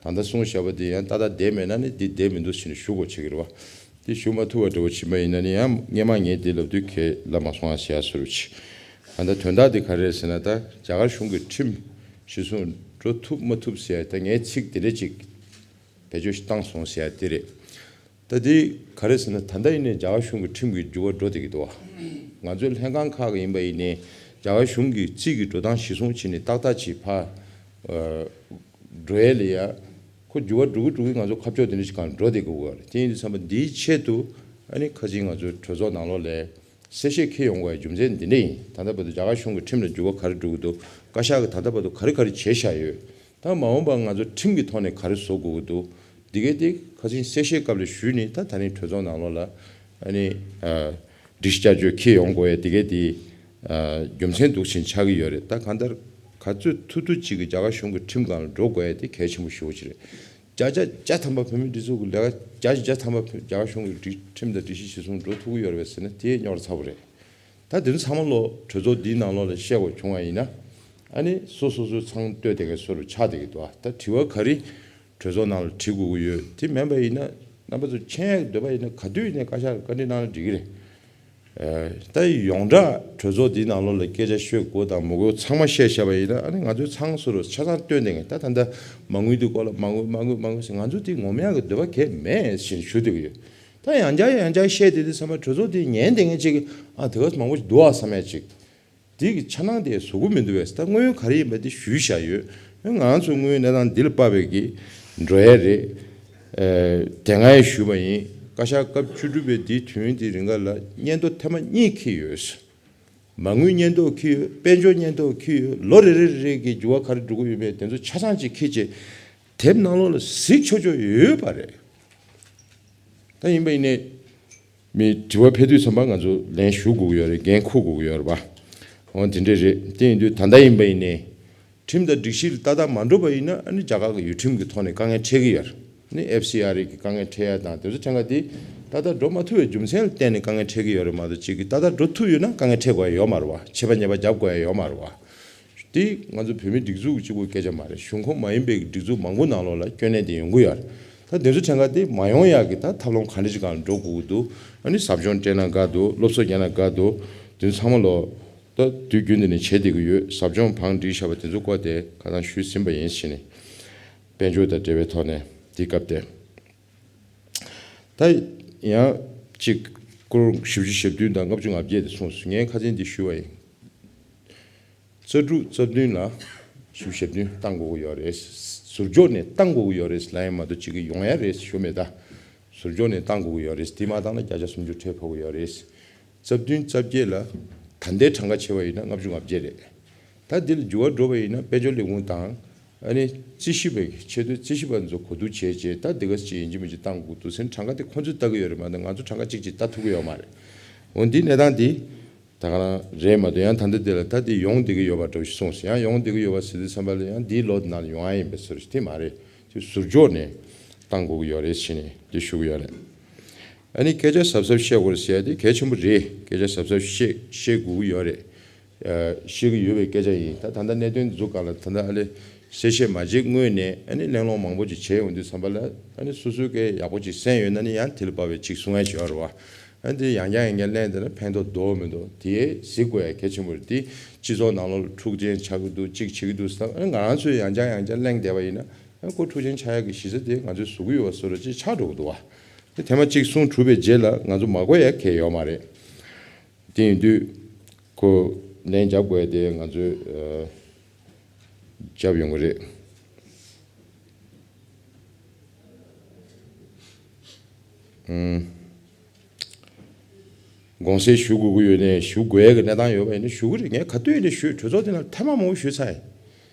ད་ལྟ་གསུངས་བཞག་པ་དེ་ཡང་ཏག་ཏག་བསྡད་མེད་ན་ནི་འདི་བསྡད་མི་འདུག་ཟེར་ནས་ཞུ་དགོས་བྱེད་ཀྱི་རེད་བ། དེ་ཞུ་མ་ཐུབ་པ་འདྲ་བོ་ཕྱིན་པ་ཡིན་ན་ནི་ཡང་སྔས་མ་ངས་དེ་ལབ་དུས་ཁས་ལ་མ་སོང་ཨ་ཟེར་ཡ་བཟོ་འདྲ་ཅིག་ཨ་ད་དོན་དག་དེ་ག་རེ་རེད་ཟེར་ན། ད་རྒྱ་གར་གཞུང་གི་ཁྲིམས་གཞི་བཟུང་འགྲོ་ཐུབ་མ་ཐུབ་ཟེར་ཡ་ད་ངས་ཚིག་དེ་འདྲ་ཅིག་བེད་སྤྱོད་ཞིག་བཏང་སོང་ཟེར་ཡ་དེ་རེད། ད་དེ་ག་རེ་ཟེར་ན། ད་ལྟ་ཡིན་ནའི་རྒྱ་གར་གཞུང་གི་ཁྲིམས་ཀྱི་འགྱུར་བ་འགྲོ་བསྡད་ཀྱི་འདུག་བ། ང་ཚོའི་ལྷན་ཁང་ཁག་གི་ཡིན་པ་ཡིན་ནའི་རྒྱ་གར་གཞུང་གི་རྩིས་ཀྱི་འགྲོ་སྟངས་གཞིར་བཟུང་བྱས་ནས་ཏག་ཏག་ཅིག་ཕར་འགྲོ་ཡས་ལ་ཡ་ཁོ་འགྱུར་བ་འགྲོ་གི་འགྲོ་གི་ང་ཚོ་ཁ་ཕྱོགས་དེ་འདྲ་ཞིག་གང་འགྲོ་བསྡད་དགོས་པ་རེད། དེ་ཡིན་དུས་ཙམ་པ་འདིའི་ཆེད་དུ་ཨ་ནི་ཁ་ཅིག་ང་ཚོའི་གྲོས་ཚོགས་ནང་ལོགས་ལ་གསལ་བཤད་འཁྱེར་ཡོང་དགོས་པའི་རྒྱུ་མཚན་འདི་འདྲ་ཡིན། ད་ལྟ་བར་དུ་རྒྱ་གར་གཞུང་གི་ཁྲིམས་ལ་འགྱུར་བ་ག་རེ་འགྲོ་གི་འདུག་བཀའ་ཤག་གིས་ད་ལྟ་བར་དུ་ག་རེ་ག་རེ་བྱས་བཞག་ཡོད། ད་མ་འོངས་པར་ང་ཚོ་ཁྲིམས་ཀྱི་ཐོག་ནས་ག་རེ་བཟོ་དགོས་ཀྱི་འདུག་འདི་གའི་དེ་ཁ་ཅིག་གསལ་བཤད་སྐབས་ལ་ཞུས་ནས་ད་ད་རིང་གྲོས་ཚོགས་ནང་ལོགས་ལ་ཨ་ནི་ཨ་སྒྲིག་གཞི་བསྐྱར་བཅོས་འཁྱེར་ཡོང་དགོས་ཡ་འདི་གའི་དེ་ཨ་རྒྱུ་མཚན་འདུག་བཞིན་ཆགས་ཀྱི་ཡོད་རེད། ད་གང་ལྟར་ག་ཚོད་ཐུབ་ཐུབ་ཅིག་གིས་རྒྱ་གར་གཞུང་གི་ཁྲིམས་སྒང་ལ་འགྲོ་དགོས་ཡ་དེ་གལ་ཆེན་པོ་ཞེ་པོ་ཅིག་རེད། བརྒྱ་ཆ་བརྒྱ་ཐམ་པ་བོད་མིའི་སྒྲིག་འཛུགས་ཀྱི་ལས་ཀ་བརྒྱ་ཆ་བརྒྱ་ཐམ་པ་རྒྱ་གར་གཞུང་གི་སྒྲིག་ཁྲིམས་དང་སྒྲིག་གཞི་གཞིར་བཟུང་འགྲོ་ཐུབ་ཀྱི་ཡོད་རེད་པས་ཟེར་ན་དེ་རྙོག་དྲ་ཚ་པོ་རེད། ད་དེ་ཚོ་ཚང་མ་ལོ་གྲོས་ཚོགས་འདིའི་ནང་ལོགས་ལ་བཤད་དགོས་བྱུང་བ་ཡིན་ན། ཨ་ནི་སོ་སོ་སོའི་ཚང་བསྟོད་དེ་གའི་སོ་རུ་ཆགས་བསྡད་ཀྱི་འདུག་ད་དྲི་བ་ག་རེ་གྲོས་ཚོགས་ནང་ལ་དྲི་དགོས་ཀྱི་ཡོད། དེ་མིན་པ་ཡིན་ན་རྣམ་པ་ཚོ་མཁྱེན་ཡག་གི་འདོད་པ་ཡིན་ན་ག་དུས་ཡིན་ནའི་བཀའ་ཤག་ལ་བཀའ་འདྲི་གནང་ན་འགྲིག་གི་རེད། ཨ་ད་ཡོངས་གྲགས་གྲོས་ཚོགས་འདིའི་ནང་ལོགས་ལ་སྐད་ཆ་ཤོད་དགོས་དང་མི་དགོས་ཚང་མ་བཤད་བཞག་པ་ཡིན་ན། ཨ་ནི་ང་ཚོའི་ཚང་སོ་རུ་ཆ་ཚང་བསྟོད་དེ་གའི་ད་ད་ལྟ་མ་དངུལ་འདི་སྐོར་ལ་མ་དངུལ་མ་དངུལ་མ་དངུལ་ཟེར། ང་ཚོ་དེ་ངོམ་ཡག་གི་འདོད་པ་གས་མེད་ཟེར་ཞུ་བསྡད་ཀྱི་ཡོད། ད་ཡང་བསྐྱར་ཡང་བསྐྱར་བཤད་དེ་དུས་ཙམ་པ་གྲོས་ཚོགས་དེ་ཉན་བསྡད་མཁན་ཅིག་གིས་ཨ་དེ་ག་མང་པོ་ཞིག་འདུག་ཨ་བསམ་ཡ་ཅིག་དེ་གི་ཆ་ནང་དེ་བཟོ་གི་མི་འདུག་བས། ད་དངོས་ཡོད་ག་རེ་ཡིན་པ་དེ་ཞུས་བཞག་ཡོད། ང་ཚོ་དངོས་ཡོད་གནས་སྟངས་འདི་ལ་དཔག་པའི་གི་འགྲོ་ཡ་རེད། ཨ་དེ་སྔ་ཡང་ཞུས་པ་ཡིན། བཀའ་ཤག་སྐབས་བཅུ་དྲུག་པའི་དེའི་དུས་ཡུན་དེའི་རིང་ག་ལ་སྙན་ཐོ་ཐེངས་མ་གཉིས་འཁྱེར་ཡོད། མ་དངུལ་སྙན་ཐོ་འཁྱེར་ཡོད། དཔལ་འབྱོར་སྙན་ཐོ་འཁྱེར་ཡོད། ལོ་རེ་རེ་རེ་གི་འགྱུར་བ་ག་རེ་འགྲོ་གི་ཡོད་མེད་དེ་ཚོ་ཆ་ཚང་ཅིག་འཁྱེར་བྱས་དེབ་ནང་ལོགས་ལ་གཟིགས་ཆོག་ཆོག་ཡོད་པ་རེད། ད་ཡིན་པ་ཡིན་ནའི་མི་དྲི་བ་ཕེབས་དུས་ཙམ་པ་ང་ཚོ་ལན་ཞུ་དགོས་ཀྱི་ཡོད་རེད། འགན་འཁུར་དགོས་ཀྱི་ཡོད་རེད་པ། འོ་དེ་འདྲས་རེད། དེ་ཡིན་དུས་ད་ལྟ་ཡིན་པ་ཡིན་ནའི་ཁྲིམས་དང་སྒྲིག་གཞི་ལ་ཏག་ཏག་མ་འགྲོ་བ་ཡིན་ན་ཨ་ནི་རྒྱ་གར་གྱི་ཡུལ་ཁྲིམས་ཀྱི་ཐོག་ནས་དཀའ་ངལ་འཕྲད་ཀྱི་ཡོད་རེད། ཨ་ནི་ཨེཕ་སི་ཨར་གྱི་དཀའ་ངལ་འཕྲད་ཡ་དང་དེ་ཚོ་ཕྲན་ག་དེ་ཏག་ཏག་འགྲོ་མ་ཐུབ་པའི་རྒྱུ་མཚན་ལ་བརྟེན་ནས་དཀའ་ངལ་འཕྲད་ཀྱི་ཡོད་རེད་མ་གཏོགས་གཅིག་གིས་ཏག་ཏག་འགྲོ་ཐུབ་ཡོད་ན་དཀའ་ངལ་འཕྲད་དགོས་ཡ་ཡོད་མ་རེད་པ། ཆད་པ་ཉེས་པ་རྒྱབ་དགོས་ཡ་ཡོད་མ་རེད་པ། དེ་ང་ཚོ་བོད་མི་སྒྲིག་འཛུགས་གཅིག་པུའི་སྐད་ཆ་མ་རེད། གཞུང་ཁོངས་མ་ཡིན་པའི་སྒྲིག་འཛུགས་མང་པོ་ནང་ལོགས་ལ་སྐྱོན་གནད་དེ་ཡོང་གི་ཡོད་རེད། ད་དེ་ཚོ་ཕྲན་ག་དེ་མ་ཡོང་ཡག་གི་ད་ཐབས་ལམ་ག་འདྲ་ཅིག་སྒང་ལ་འགྲོ་དགོས་ཀྱི་འདུག་ཨ་ནི་ཟབ་སྦྱོང་སྤྲད་ན་དགའ་འདུག་སློབ་གསོ་རྒྱག་ན་དགའ་འདུག་དེ་ཚོ་ཚང་མ་ལོ་ ད་དུས་རྒྱུན་འདི་ནས་བྱེད་བསྡད་ཀྱི་ཡོད། ཟབ་སྦྱོང་བང་སྒྲིག་བྱ་བ་དེ་ཚོ་སྐོར་དེ་ཁ་སང་ཞུས་ཟིན་པ་ཡིན་ཕྱིན་ནས། དཔལ་འབྱོར་དང་འབྲེལ་བའི་ཐོག་ནས་དེའི་སྐབས་དེ། ད་ཡང་གཅིག་སྐོར་བཞི་བཅུ་ཞེ་བདུན་དང་ལྔ་བཅུ་ང་བརྒྱད་དེ་གསུངས་སོང་། ངས་ཁ་སང་འདི་ཞུས་པ་ཡིན། རྩ་དྲུག་རྩ་བདུན་ལ་བཞི་བཅུ་ཞེ་བདུན་བཏང་དགོས་ཀྱི་ཡོད་རེད། ཟུར་འཇོག་ནས་བཏང་དགོས་ཀྱི་ཡོད་རེད་ལབ་ཡིན་མ་གཏོགས་གཅིག་གི་ཡོང་ཡ་རེད་ཞུ་མེད་ད། ཟུར་འཇོག་ནས་བཏང་དགོས་ཀྱི་ཡོད་རེད། དེ་མ་བཏང་ན་བརྒྱ་ཆ་སུམ་ཅུ་ཁྲལ་ཕོག་གི་ཡོད་རེད། རྩ་བདུན་རྩ་བརྒྱད་ལ་ད་ལྟའི་གྲངས་ཀ་བྱས་པ་ཡིན་ན་ལྔ་བཅུ་ང་བརྒྱད་རེད། ད་འདི་ལ་འགྱུར་བ་འགྲོ་བ་ཡིན་ན་དཔལ་འབྱོར་ལས་ཁུངས་དང་ཨ་ནི་རྩིས་ཞིབ་པའི་ཆེས་མཐོའི་རྩིས་ཞིབ་པ་ཚོ་གོ་བསྡུར་བྱས་རྗེས་ད་འདི་ག་ཅིག་ཡིན་གཅིག་མིན་གཅིག་བཏང་དགོས་འདུག་ཟེར་ན་གྲངས་ཀ་དེ་ཁོང་ཚོས་ལྟ་གི་ཡོད་རེད་མ་གཏོགས་ང་ཚོ་གྲངས་ཀ་གཅིག་གཅིག་ལྟ་ཐུབ་ཀྱི་ཡོད་མ་རེད། འོ་འདི་གནས་སྟངས་འདི་ད་ག་རང་རེད་མ་གཏོགས་ཡང་ད་ལྟ་འདི་ལ་ད་འདི་ཡོང་བསྡད་ཀྱི་ཡོད་པ་འདྲ་བོ་ཞིག་གསུངས་སོང་། ཡང་ཡོང་བསྡད་ཀྱི་ཡོད་པ་ཟེར་དུས་ཙམ་པ་ལ་ཡང་འདིའི་ལོ་འདི་ནང་ལ་ཡོང་ཡ་ཡིན་པའི་བཟོ་འདྲ་ཞིག་དེ་མ་རེད། དེ་ཟུར་འཇོག་ནས་བཏང་དགོས་ཀྱི་ཡོད་རེད་ཟེར་ནས་འདི་ཞུ་གི་ཡོད་རེད། ཨ་ནི་སྐད་ཆ་གཟབ་གཟབ་བཤད་དགོས་རེད་ཟེར་ཡ་དེ་གལ་ཆེན་པོ་རེད། སྐད་ཆ་གཟབ་གཟབ་བཤད་བཤད་དགོས་ཀྱི་ཡོད་རེད། ཨ་བཤད་ཀྱི་ཡོད་པའི་སྐད་ཆ་ཡིན། ད་ད་ལྟ་གནད་དོན་འཛུགས་སྒང་ལ་ད་ལྟ་ཨ་ལེ་གསལ་བཤད་མ་བྱེད་སྔོན་ནས་ཨ་ནི་གླེང་སློང་མང་པོ་ཅིག་བྱས་ཡོང་དུས་ཙམ་པ་ལ་ཨ་ནི་སོ་སོའི་སྐད་ཡག་པོ་ཅིག་གསན་ཡོད་ན་ནི་ཡང་དེ་ལ་བབས་པའི་ཅིག་གསུང་ཡ་ཅིག་ཡོད་རེད་བ། ཨ་ནི་དེ་ཡང་བསྐྱར་ཡང་བསྐྱར་གླེང་བསྡད་ན་ཕན་ཐོགས་འདུག་མི་འདུག་དེ་གཟིགས་དགོས་ཡ་གལ་ཆེན་པོ་རེད། དེ་སྤྱི་ཚོགས་ནང་ལོགས་ལ་འཁྲུག་ཅན་ཆགས་ཀྱི་འདུག་གཅིག་བྱེད་ཀྱི་འདུག་ཟེར་ན་ཨ་ནི་ང་རང་ཚོས་ཡང་བསྐྱར་ཡང་བསྐྱར་གླེང་བསྡད་པ་ཡིན་ན་ཨ་ནི་ཁོ་འཁྲུག་ཅན་ཆགས་ཡ་གི་གཞི་རྩ་དེ་ང་ཚོས་བཟོ་གི་ཡོད་པ་བཟོ་འདྲ་ཅིག་ཆགས་འགྲོ་གི་འདུག་བ། དེ་ཐེངས་མ་གཅིག་གསུང་གྲུབ་པའི་རྗེས་ལ་ང་ཚོ་མ་གོ་ཡ་གང་ཡང་ཡོད་མ་རེད། དེ་ཡིན་དུས་ཁོ་ལན་རྒྱབ་དགོས་ཡ་དེ་ང་ཚོས་ཨ་རྒྱབ་ཡོང་གི་རེད། ཨུམ། དགོངས་སེལ་ཞུ་དགོས་ཀྱི་ཡོད་ནའི་ཞུ་དགོས་ཡ་གི་གནས་སྟངས་ཡོད་པ་ཡིན་ན་ཞུ་གི་རེད། ངས་ག་དུས་ཡིན་ནའི་ཞུས། གྲོས་ཚོགས་དེ་ནང་ཐེངས་མ་མང་པོ་ཞུས་ཚར་ཡིན།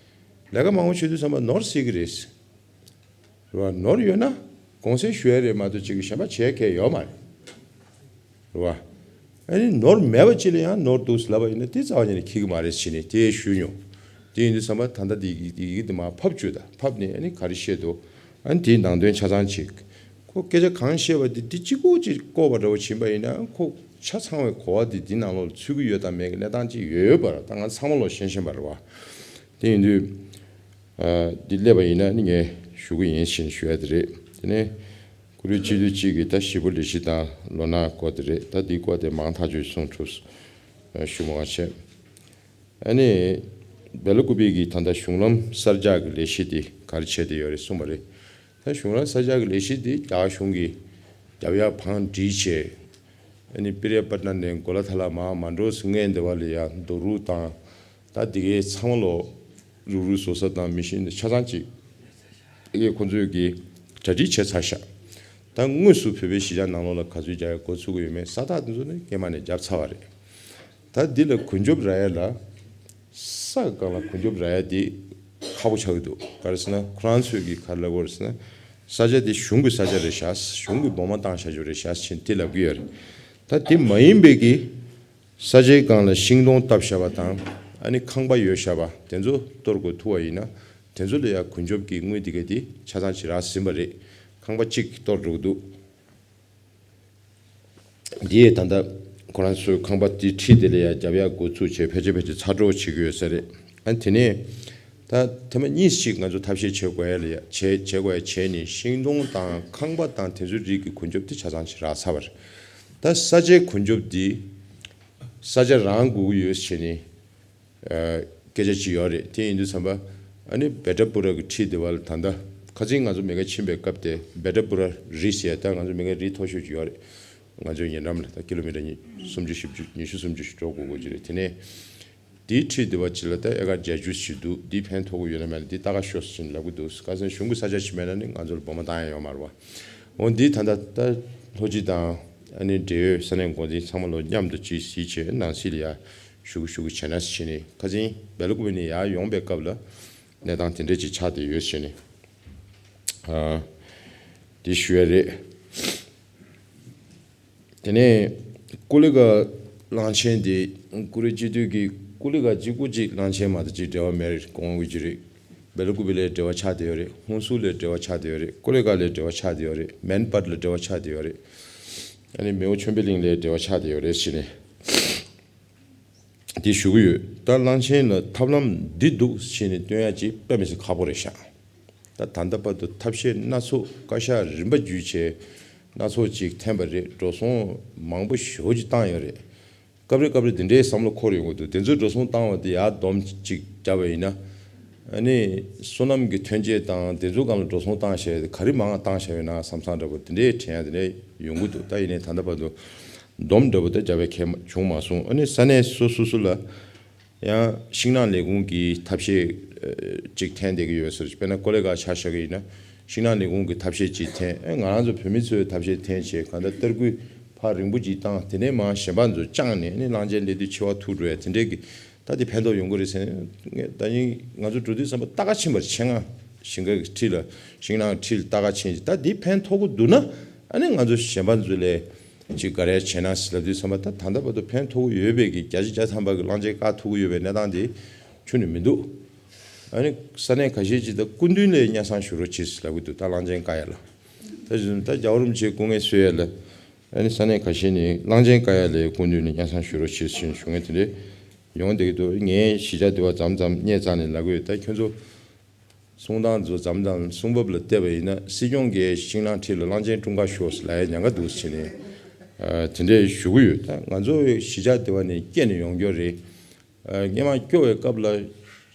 ལས་ཀ་མང་པོ་བྱེད་དུས་ཙམ་པ་ནོར་སྲིད་ཀྱི་རེད། རེད་བ། ནོར་ཡོད་ན་དགོངས་སེལ་ཞུ་ཡ་རེད་མ་གཏོགས་ཅིག་གཞན་པ་བྱེད་མཁན་ཡོད་མ་རེད། རེད་བ། ཨ་ནི་ནོར་མེད་པ་ཅིག་ལ་ཡང་ནོར་འདུག་ཟེར་ལབ་པ་ཡིན་ན་དེ་རྩ་བ་ཉིད་ནས་འཁྱེར་གྱི་མ་རེད་ཟེར་ནས་དེ་ཞུས་མྱོང་། དེ་ཡིན་དུས་ཙམ་པ་ད་ལྟ་དེ་ཡི་གེ་དེ་མར་ཕབ་བཅུག་དང་། ཕབ་ནས་ཨ་ནི་ག་རེ་བཤད་འདུག་ཨ་ནི་དེའི་ནང་དོན་ཆ་ཚང་ཅིག་ཁོ་སྐད་ཆ་གང་བཤད་པ་དེ་དེ་གཅིག་པུ་ཅིག་བཀོད་པ་འདྲ་བོ་ཕྱིན་པ་ཡིན་ན་ཁོ་ཆ་ཚང་བའི་གོ་བ་དེ་དེ་ནང་ལོགས་ལ་ཚུད་ཀྱི་ཡོད་དང་མེད་ཀྱི་གནས་སྟངས་ཅིག་ཡོད་ཡོད་པ་རེད། ད་ང་ཚང་མ་ལོག་ཤེས་ཤེས་པ་རེད་བ། དེ་ཡིན་དུས། ཨ་འདི་སླེབས་པ་ཡིན་ན་ནི་ངས་ཞུ་གི་ཡིན་ཞེས་ཞུ་ཡ་དེ་རེད། དེ་ནས་བཀུར་འོས་སྤྱི་འཐུས་གཅིག་གིས་ད་ཞི་བོ་ལས་གཞི་དང་ལོ་ན་སྐོར་དེ་རེད། ད་འདིའི་སྐོར་དེ་མང་ཐག་ཆོད་གསུང་ཐུབ་ཞུ་མ་བྱས། ཨ་ནི་སྦེ་ལ་ཀུ་པེ་གིས་ད་ལྟ་གཞུང་ལམ་གསར་རྒྱག་གི་ལས་གཞི་དེ་ག་རེ་བྱས་བསྡད་ཡོད་རེད་གསུངས་པ་རེད། ད་གཞུང་ལམ་གསར་རྒྱག་གི་ལས་གཞི་དེ་རྒྱ་གར་གཞུང་གིས་རྒྱབ་ཡར་བང་སྒྲིག་བྱས། ཨ་ནི་པི་རེ་པ་ཊ་ན་ནས་གོ་ལ་ཐ་ལ་མར་མ་འགྲོ་སྔོན་འདི་བ་ལ་ཡ་རྡོ་རུག་དང་། ད་འདི་གའི་ཚང་མ་ལོ་རུག་རུག་བཟོ་ས་དང་མི་ཤིན་དེ་ཆ་ཚང་གཅིག་ཨེ་ཁོ་ཚོས་ཀྱི་གྲ་སྒྲིག་བྱས་ཚར་ཤག་ད་དངོས་སུ་བོད་པའི་གཞིས་ཆགས་ནང་ལོགས་ལ་ག་ཚོད་རྒྱག་ཡ་འགོ་ཚུགས་ཀྱི་ཡོད་མེད་ས་རྟགས་དེ་ཚོ་ནི་སྔོན་མ་ནས་བརྒྱབ་ཚར་བ་རེད། ད་འདི་ལ་གུན་རྒྱབ་རག་ཡ་ལ། ས་སྒང་ལ་གུན་རྒྱབ་རག་ཡ་དེ་ཁག་པོ་ཆགས་ཀྱི་འདུག་ག་རེ་ཟེར་ན་ཁོ་རང་ཚོས་ཀྱི་ག་རེ་ལབ་དགོས་རེད་ཟེར་ན། ས་ཆ་དེ་གཞུང་གི་ས་ཆ་རེད་ཤག་གཞུང་གི་སྦོ་མ་བཏང་བཞག་རྒྱུ་རེད་ཤག་ཟེར་དེ་ལབ་ཀྱི་ཡོད་རེད། ད་དེ་མ་ཡིན་པའི་གི་ས་ཆའི་སྒང་ལ་ཤིང་སྡོང་བཏབ་བཞག་པ་དང་ཨ་ནི་ཁང་པ་ཡོད་བཞག་པ་དེ་ཚོ་གཏོར་དགོས་ཐུག་པ་ཡིན་ན་དེ་ཚོ་ལ་ཡ་གུན་རྒྱབ་ཀྱི་དངུལ་དེ་ག་དེ་ཆ་ཚང་ཅིག་རག་ཟིན་པ་རེད། ཁང་པ་གཅིག་གཏོར་འགྲོ་གི་འདུག་འདི་ཡིས་ད་ལྟ་ཁོ་རང་ཚོའི་ཁང་པ་དེ་ཁྲི་དེ་ལ་ཡང་རྒྱབ་ཡར་འགོ་ཚུགས་བྱས་ཕལ་ཆེར་ཕལ་ཆེར་ཚར་གྲབས་བྱེད་ཀྱི་ཡོད་ས་རེད། ཨ་དེ་ནས་ད་ཐེངས་མ་གཉིས་ཤིག་ང་ཚོ་ཐབས་ཤེས་བྱེད་དགོས་ཡ་ལ་ཡ་བྱེད་བྱེད་དགོས་ཡ་བྱས་ནས་ཤིང་སྡོང་དང་ཁང་པ་དང་དེ་ཚོའི་རིགས་ཀྱི་གུན་རྒྱབ་དེ་ཆ་ཚང་ཞིག་རག་ཚར་བ་རེད། ད་ས་ཆའི་གུན་རྒྱབ་འདི་ས་ཆ་རང་དགོས་ཀྱི་ཡོད་བྱས་ནས། སྐད་ཆ་ཅིག་ཡོད་རེད། དེ་ཡིན་དུས་ཙམ་པ་ཨ་ནི་བེ་ཏྲ་པུ་ར་གི་ཁྲི་དེ་བ་ལ་ད་ལྟ་ཁ་སང་ང་ཚོ་མི་ཁ་ཕྱིན་པའི་སྐབས་དེ་བེ་ཏྲ་པུ་ར་རི་ཟེར་ཡ་ད་ང་ཚོ་མི་ཁ་རི་མཐོ་ཤོས་ཅིག་ཡོད་རེད། ང་ཚོའི་ཉེ་འགྲམ་ལ་ད་ཀི་ལོ་མི་ཊར་ཉི་སུམ་ཅུ་བཞི་བཅུ་ཉི་ཤུ་སུམ་ཅུ་ཞིག་འགྲོ་དགོས་དགོས་ཀྱི་རེད། དེ་ནས་དེའི་ཁྲི་དེ་བ་ཅིག་ལ་ད་ཨེ་ཀར་བརྒྱད་ཅུ་ཞིག་འདུག་འདི་ཕན་ཐོགས་ཀྱི་ཡོད་ན་མེད་ན་འདི་ལྟ་ག་ཤོག་ཟེར་ལབ་ཀྱི་འདུག་ཁ་སང་གཞུང་གི་ས་ཆ་ཞིག་མེད་ན་ནི་ང་ཚོ་ལ་སྦོ་མ་བཏང་ཡ་ཡོད་མ་རེད་བ། འོ་འདི་ད་ལྟ་ད་ལྷོ་སྤྱི་དང་ཨ་ནི་འབྲེལ་ཡོད་ས་གནས་འགོ་འཛིན་ཚང་མ་ལོ་མཉམ་དུ་ཅིག་གཟིགས་བྱས་ནང་སྲིད་ལ་ཡ་ཞུ་གི་ཞུ་གི་བྱས་ན་ཟེར་ནས་ཁ་སང་སྦེ་ལ་ཀུ་པེ་ནས་ཡར་ཡོང་པའི་སྐབས་ལ་གནས་སྟངས་དེ་འདྲས་ཅིག་ཆགས་བསྡད་ཡོད་ཟེར་ནས་ཨ་དེ་ཞུ་ཡ་རེད། དེ་ནས་ཀུ་ལི་ཀ་གླང་ཆེན་དེ་ཀུ་རི་སྤྱི་འཐུས་ཀྱི་ཀུ་ལི་ཀ་གཅིག་པུ་གཅིག་གླང་ཆེན་མ་གཏོགས་གཅིག་འབྲེལ་བ་མེད་རེད་དགོངས་ཀྱི་རེད། སྦེ་ལ་ཀུ་པེ་ལ་འབྲེལ་བ་ཆགས་བསྡད་ཡོད་རེད། ཧུན་སུར་ལ་འབྲེལ་བ་ཆགས་བསྡད་ཡོད་རེད། ཀུ་ལི་ཀ་ལ་འབྲེལ་བ་ཆགས་བསྡད་ཡོད་རེད། མན་པར་ལ་འབྲེལ་བ་ཆགས་བསྡད་ཡོད་རེད། ཨ་ནི་མེའོ་ཆོས་འཕེལ་གླིང་ལ་འབྲེལ་བ་ཆགས་བསྡད་ཡོད་རེད་ཟེར་ནས་འདི་ཞུ་གི་ཡོད། ད་གླང་ཆེན་ལ་ཐབས་ལམ་འདི་འདུག་ཟེར་ནས་སྟོན་ཡ་ཅིག་དཔེ་མི་སྲིད་ཁག་པོ་རེད་ཤག་ད་ད་ལྟ་བར་དུ་ཐབས་ཤེས་སྣ་ཚོགས་བཀའ་ཤག་རིམ་པ་བརྒྱུད་བྱས་སྣ་ཚོགས་ཅིག་འཐེན་པ་རེད། འགྲོ་སོང་མང་པོ་ཞེ་པོ་ཅིག་བཏང་ཡོད་རེད། སྐབས་རེ་སྐབས་རེ་དེ་འདྲའི་བསམ་བློ་འཁོར་ཡོང་གི་འདུག་དེ་ཚོའི་འགྲོ་སོང་བཏང་བ་དེ་ཡར་སྡོམ་གཅིག་བརྒྱབ་པ་ཡིན་ན། ཨ་ནི་སོ་ནམ་གྱི་ཐོན་སྐྱེད་དང་དེ་ཚོའི་སྒང་ལ་འགྲོ་སོང་བཏང་བཞག་ཡ་དེ་ག་རེ་མང་བ་བཏང་བཞག་ཡོད་ན་བསམ་བསམ་འདྲ་པོ་དེ་འདྲའི་དྲན་ཡ་དེ་འདྲ་ཡོང་གི་འདུག་ད་ཡིན་ནའི་ད་ལྟ་བར་དུ་སྡོམ་འདྲ་པོ་ད་བརྒྱབ་པའི་ཁེ་བྱུང་མ་སོང་། ཨ་ནི་ས་གནས་སོ་སོ་སོ་ལ། ཡང་ཤིང་ནགས་ལས་ཁུངས་ཀྱི་ཐབས་ཤེས་ཅིག་འཐེན་བསྡད་ཀྱི་ཡོད་ཟེར། དཔེར་ན་ཀོ་ལི་གྷལ་ཆ་བཞག་གི་ཡིན་ན་ཤིང་ནགས་ལས་ཁུངས་ཀྱི་ཐབས་ཤེས་ཅིག་འཐེན། ཨེ་ང་རང་ཚོ་བོད་མི་ཚོའི་ཐབས་ཤེས་འཐེན་བྱས་གང་ལྟར་ཏར་སྐུད་ཕར་རིང་པོ་ཅིག་བཏང་། དེ་ནས་མར་གཞན་པ་ཚོ་བཅངས་ནས་ནི་གླང་ཆེན་སླེབས་དུས་འཆི་བ་ཐུག་འགྲོ་ཡ་དེ་འདྲས་ཀྱི་ད་དེ་ཕན་ཐོགས་ཡོང་གི་རེད་ཟེར་ནས། ད་ཡིན་ང་ཚོ་འགྲོ་དུས་ཙམ་པ་རྟ་ཁ་ཕྱིན་པར་ཆེད་མངགས་ཞིང་ཁ་གི་འཁྲིས་ལ་ཤིང་ནགས་འཁྲིས་ལ་རྟ་ཁ་ཕྱིན་ཅིག་ད་དེ་ཕན་ཐོགས་ཀྱི་འདུག་ན་ཨ་ནི་ང་ཚོ་གཞན་པ་ཚོ་ལས། ཅིག་ག་རེ་བྱས་ན་ཟེར་ལབ་དུས་ཙམ་པ་ད་ད་ལྟ་བར་དུ་ཕན་ཐོགས་ཀྱི་ཡོད་པའི་གི་བརྒྱ་ཆ་བརྒྱ་ཐམ་པ་གི་གླང་ཆེན་བཀག་ཐུབ་ཀྱི་ཡོད་པའི་གནས་སྟངས་དེ་ཁྱོན་ནས་མི་འདུག་ཨ་ནི་ས་གནས་ཁ་ཤས་ཅིག་ད་སྐུ་མདུན་ལ་སྙན་སེང་ཞུ་རོགས་བྱེད་ཟེར་ལབ་ཀྱི་འདུག་ད་གླང་ཆེན་བཀག་ཡ་ལ། ད་གཞི་ད་རྒྱལ་བ་རིན་པོ་ཆེ་སྐུ་ངལ་གསོ་ཡ་ལ་ཨ་ནི་ས་གནས་ཁ་ཤས་ནས་གླང་ཆེན་བཀག་ཡ་ལ་སྐུ་མདུན་ལ་སྙན་སེང་ཞུ་རོགས་བྱེད་ཟེར་ཞུ་མཁན་དེ་འདྲས་ཡོང་བསྡད་ཀྱི་འདུག་ངས་གཞིས་ཆགས་དེ་བ་མཚམས་མཚམས་སྙད་བཙལ་ནས་ལབ་ཀྱི་ཡོད། ད་ཁྱོད་ཚོ། གསུང་སྟངས་ཚོ་མཚམས་མཚམས་གསུང་བབ་ལ་བལྟས་པ་ཡིན་ན་སྲིད་སྐྱོང་གིས་ཤིང་ནགས་འཁྲིས་ལ་གླང་ཆེན་དཀྲུག་འགག་ཤོག་ཟེར་ལབ་ཡ་ཉེན་ཁ་འདུག་ཟེར་ནས་ཨ་དེ་འདྲས་ཞུ་གི་ཡོད། ད་ང་ཚོ་གཞིས་ཆགས་དེ་བ་ནས་སྐྱེས་ནས་ཡོང་རྒྱུ་རེད། ཨ་སྔོན་མ་སྐྱོ་བའི་སྐབས་ལ་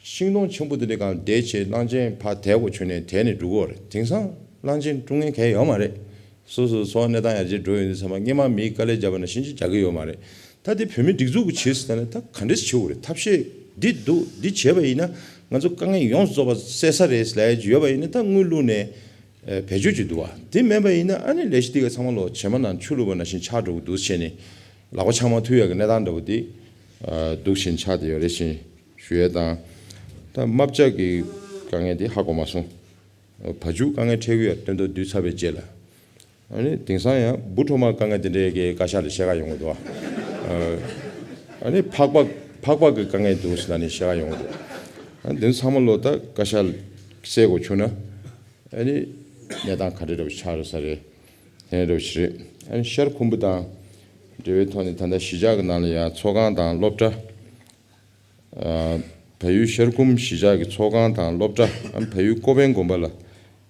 ཤིང་སྡོང་ཆེན་པོ་དེ་འདྲའི་སྒང་བསྡད་བྱས་གླང་ཆེན་ཕར་དེད་དགོས་བྱུང་ནས་དེད་ནས་འགྲོ་གི་ཡོད་རེད། དེང་སང་གླང་ཆེན་དཀྲུག་མཁན་གང་ཡང་ཡོད་མ་རེད། སོ་སོའི་འཚོ་བ་གནས་སྟངས་ཡར་རྒྱས་འགྲོ་ཡོང་དུས་ཙམ་པ་སྔོན་མ་མིའི་དཀའ་ལས་བརྒྱབ་པ་ནང་བཞིན་ཅིག་རྒྱག་གི་ཡོད་མ་རེད། ད་དེ་བོད་མིའི་སྒྲིག་འཛུགས་ཀྱི་བྱེད་ཟེར་ན་ད་ག་འདྲས་བྱེད་དགོས་རེད། ཐབས་ཤེས་འདི་འདུག་འདི་བྱས་པ་ཡིན་ན་ང་ཚོ་དཀའ་ངལ་ཡོངས་སུ་རྫོགས་པ་སེལ་ས་རེད་ལབ་ཡ་ཅིག་ཡོད་པ་ཡིན་ན་ད་དངུལ་བླུགས་ནས་ཨ་བེད་སྤྱོད་ཅིག་འདུག་བ། དེ་མེད་པ་ཡིན་ན་ཨ་ནི་ལས་གཞི་འདི་ག་ཚང་མ་ལོ་བྱེ་མ་ནང་ཆུ་བླུགས་པ་ནང་བཞིན་ཆགས་འགྲོ་གི་འདུག་བྱས་ནས་ལག་པ་འཆང་མ་ཐུབ་ཡ་གི་གནས་སྟངས་འདྲ་པོ་འདི་ཨ་འདུག་བཞིན་ཆགས་བསྡད་ཡོད་རེད་ཞེས་ཞུ་ཡས་དང་། ད་རྨ་བྱ་གི་དཀའ་ངལ་འདི་ཧ་གོ་མ་སོང་། བ་ཕྱུགས་དཀའ་ངལ་འཕྲད་ཀྱི་ཡོད་སྟོན་ཐོག་བསྡུས་ཚར་བའི་རྗེས་ལ། ཨ་ནི་དེང་སང་ཡང་འབུ་ཕྲུག་མ་དཀའ་ངལ་དེ་འདྲའི་གི་བཀའ་ཤག་ལ་བཤད་ག་ཡོང་གི་འདུག་ཨ། ཨ་ནི་ཕག་པ་ཕག་པ་གི་དཀའ་ངལ་འདུག་ཟེར་ནས་བཤད་ག་ཡོང་གི་འདུག་ཨ་ནི་དེ་ཚང་མ་ལོ་ད་བཀའ་ཤག་སེལ་དགོས་བྱུང་ན་ཨ་ནི་གནས་སྟངས་ག་འདྲ་འདྲ་པོ་ཆགས་རེད་ས་རེད། དེ་འདྲ་འདྲ་པོ་ཞིག་རེད། ཨ་ནི་ཤར་ཁུམ་བུ་དང་འབྲེལ་བའི་ཐོག་ནས་ད་ལྟ་གཞིས་ཆགས་ཀྱི་ནང་ལ་ཡང་ཚོགས་ཁང་དང་སློབ་གྲྭ། ཨ་བལ་ཡུལ་ཤར་ཁུམ་གཞིས་ཆགས་ཀྱི་ཚོགས་ཁང་དང་སློབ་གྲྭ་ཨ་བལ་ཡུལ་ཀོ་པན་དགོན་པ་ལ་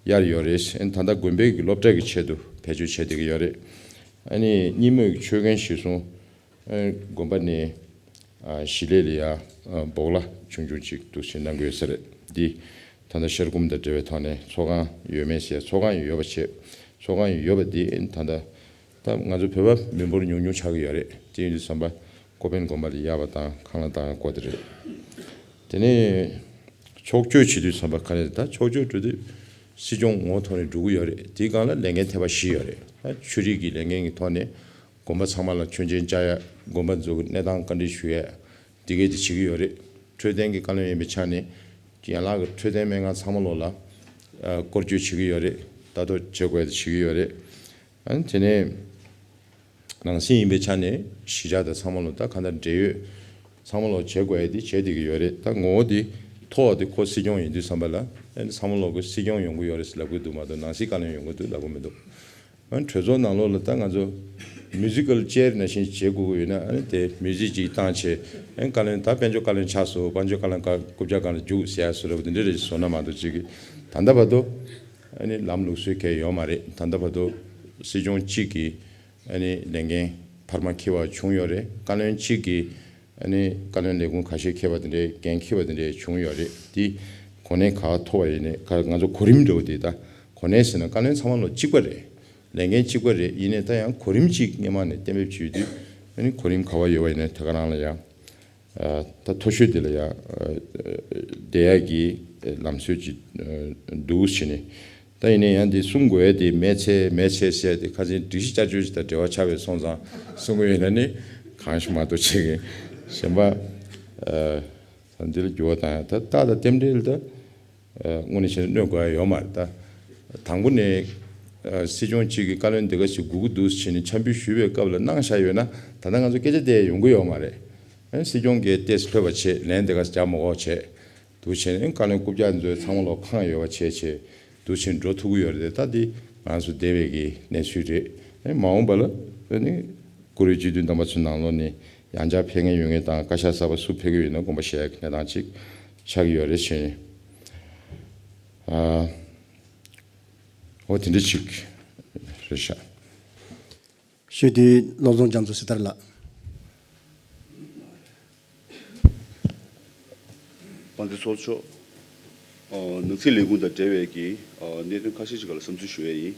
གཡར་ཡོད་རེད། ཨ་ནི་ད་ལྟ་དགོན་པའི་གི་སློབ་གྲྭ་གི་ཆེད་དུ་བེད་སྤྱོད་བྱས་བསྡད་ཀྱི་ཡོད་རེད། ཨ་ནི་རྙིང་མའི་གི་མཆོད་རྒན་གཞིས་སྲུང་ཨ་དགོན་པ་ནས་ཨ་གཞིས་ལས་ལ་ཡ་ཨ་སྦོག་ལ་ཆུང་ཆུང་ཅིག་འདུག་སེ་གནང་གི་ཡོད་ས་རེད། འདི་ད་ལྟ་ཤར་ཁུམ་དང་འབྲེལ་བའི་ཐོག་ནས་ཚོགས་ཁང་ཡོད་མེད་ཟེར་ཚོགས་ཁང་ཡོད་པ་བྱས་ཚོགས་ཁང་ཡོད་པ་འདི་ད་ལྟ། ད་ང་ཚོ་བོད་པ་མི་འབོར་ཉུང་ཉུང་ཆགས་ཀྱི་ཡོད་རེད། དེ་ཡིན་དུས་ཙམ་པ་ཀོ་པན་དགོན་པ་ལ་གཡར་བ་དང་ཁང་གླ་བཏང་དགོས་དེ་རེད། དེ་ནས་ཕྱོགས་བསྐྱོད་བྱེད་དུས་ཙམ་པ་ག་རེ་ད་ཕྱོགས་བསྐྱོད་འགྲོ་དུས་སྲིད་སྐྱོང་ངོ་ཐོག་ནས་འགྲོ་གི་ཡོད་རེད། དེའི་སྒང་ལ་ལས་འགན་ཐེ་བ་བཞི་ཡོད་རེད། ད་ཆོས་རིག་གི་ལས་འགན་གྱི་ཐོག་ནས་དགོན་པ་ཚང་མ་ལ་མཆོད་མཇལ་བཅར་ཡ། དགོན་པ་ཚོ་གི་གནས་སྟངས་བཀའ་འདྲི་ཞུ་ཡ་འདི་གས་དེ་བྱེད་ཀྱི་ཡོད་རེད། འཕྲོད་བསྟེན་གྱི་བཀའ་བློན་ཡིན་པའི་ཆ་ནས་ཡན་ལག་གི་འཕྲོད་བསྟེན་སྨན་ཁང་ཚང་མ་ལོག་ལ་ཨ་སྐོར་སྐྱོད་བྱེད་ཀྱི་ཡོད་རེད། ལྟ་རྟོག་བྱེད་དགོས་ཡ་དེ་བྱེད་ཀྱི་ཡོད་རེད། ཨ་ནི་དེ་ནས་ནང་སྲིད་ཡིན་པའི་ཆ་ནས་གཞིས་ཆགས་དང་ཚང་མ་ལོ་ད་གང་ལྟར་འབྲེལ་ཡོད་ཚང་མ་ལོ་བྱེད་དགོས་ཡ་དེ་བྱེད་བསྡད་ཀྱི་ཡོད་རེད། ད་ངོ་བོ་དེ་མཐོ་བ་དེ་ཁོ་སྲིད་སྐྱོང་ཡིན་དུས་ཙམ་པ་ལ་ཨ་ནི་ཚང་མ་ལོ་གི་སྲིད་སྐྱོང་ཡོང་གི་ཡོད་རེད་ཟེར་ལབ་གི་འདུག་མ་གཏོགས་ནང་སྲིད་བཀའ་བློན་ཡོང་གི་འདུག་ལབ་གི་མི་འདུག་ཨ་ནི་གྲོས་ཚོགས་ནང་ལོགས་ལ་ད་ང་ཚོ་མིའུ་ཟི་ཀལ་ཅེར་ནང་བཞིན་བྱེད་དགོས་ཀྱི་ཡོད་ན་ཨ་ནི་དེ་མིའུ་ཟིག་ཅིག་བཏང་བྱས་ཨ་ནི་བཀའ་བློན་ད་དཔལ་འབྱོར་བཀའ་བློན་ཆགས་སོང་། དཔལ་འབྱོར་བཀའ་བློན་བཀའ་རྐུབ་བཀྱག་སྒང་ལ་རྒྱུགས་ཟེར་ཡ་བཟོ་འདྲ་པོ་དེ་འདྲ་རེ་བཟོ་ན་མ་གཏོགས་ཅིག་གི་ད་ལྟ་བར་དུ། ཨ་ནི་ལམ་ལུགས་སྲོལ་གང་ཡང་ཡོད་མ་རེད། ད་ལྟ་བར་དུ་སྲིད་སྐྱོང་གཅིག་གིས་ཨ་ནི་ལས་འགན་འཕར་མ་འཁྱེར་བ་བྱུང་ཡོད་རེད། བཀའ་བློན་གཅིག་གིས་ཨ་ནི་བཀའ་བློན་ལས་ཁུངས་ཁ་ཤས་འཁྱེར་བ་དེ་འདྲའི་འགན་འཁྱེར་བ་དེ་འདྲའི་བྱུང་ཡོད་རེད། འདི་གོ་གནས་ག་པར་ཐོབ་པ་ཡིན་ནའི་ག་ང་ཚོ་གོ་རིམ་འདྲ་པོ་དེ་ད་གོ་གནས་ཟེར་ན་བཀའ་བློན་ཚང་མ་ལོ་གཅིག་པ་རེད། ལས་འགན་གཅིག་པ་རེད། ཡིན་ནའི་ད་ཡང་གོ་རིམ་གཅིག་སྔོན་མ་ནས་གཏན་འབེབས་བྱས་དུས་ཨ་ནི་གོ་རིམ་ག་པར་ཡོད་པ་ཡིན་ནའི་དེ་ག་རང་ལ་ཡང་། ཨ་ད་མཐོ་ཤོས་དེ་ལ་ཡང་ཨ་བསྡད་ཡག་གི་ལམ་སྲོལ་ཅིག་ཨ་འདུག་བྱས་ནས། ད་ཡིན་ནའི་ཡང་འདི་གསུང་དགོས་ཡ་དེ་མེད་ཚད་མེད་ཚད་ཟེར་ཡ་དེ་ཁ་སང་སྒྲིག་གཞི་བསྐྱར་བཅོས་ཅིག་དང་འབྲེལ་བ་ཆགས་པའི་སོང་ཙང་གསུང་གི་ཡོད་ན་ནི་གང་ཞིག་མ་གཏོགས་བྱེད་གི་གཞན་པ་ཨ་ད་འདི་ལ་འགྱུར་བ་བཏང་ཡ་ད་རྟགས་དང་རྟེན་འབྲེལ་ད། ཨ་དངོས་གནས་བྱས་ན་གནོད་དགོས་ཡ་ཡོད་མ་རེད་ད། དང་པོ་ནས་ཨ་སྲིད་སྐྱོང་གཅིག་གིས་བཀའ་བློན་འདི་ག་ཞིག་དགོས་ཀྱི་འདུག་ཟེར་ནས་འཆམ་འབུལ་ཞུས་པའི་སྐབས་ལ་གནང་བཞག་ཡོད་ན་ད་ལྟ་ང་ཚོ་སྐད་ཆ་དེ་ཡོང་གི་ཡོད་མ་རེད། ཨ་སྲིད་སྐྱོང་གིས་ཏོག་ཙམ་ལྷོད་པ་བྱས་ལན་འདི་ག་རྒྱག་མ་དགོས་བྱས་འདུག་བྱས་ནས་བཀའ་བློན་རྐུབ་བཀྱག་ཚོས་ཚང་མ་ལོ་ཁེངས་ཡོད་པ་བྱས་བྱས་འདུག་བྱས་འགྲོ་ཐུབ་ཀྱི་ཡོད་རེད། ད་འདི་ང་ཚོ་འདས་པའི་གི་གནས་ཚུལ་རེད། ཨ་མ་འོངས་པ་ལ་ཨ་ནི་བཀུར་འོས་སྤྱི་འཐུས་རྣམ་པ་ཚོའི་ནང་ལོགས་ནས་ཡང་བསྐྱར་ཕེབས་མཁན་ཡོད་མཁན་དང་བཀའ་ཤག་གསར་པ་སུ་ཕེབས་ཀྱི་ཡོད་ན་དགོངས་པ་བཞེས་ཡག་གི་གནས་སྟངས་ཅིག་ཆགས་ཀྱི་ཡོད་རེད་ཞེས། ཨ། འོ་དེ་འདྲ་ཅིག་རེད་ཤག་ཞུ་དུས་བློ་བཟང་རྒྱ་མཚོ་སྲི་ཐར་ལགས། དཔལ་ལྡན་ཚོགས་གཙོ་མཆོག་ཨ། ནང་སྲིད་ལས་ཁུངས་དང་འབྲེལ་བའི་གི་ཨ། གནད་དོན་ཁ་ཤས་ཤིག་སྒང་ལ་བསམ་ཚུལ་ཞུ་ཡས་ཡིན།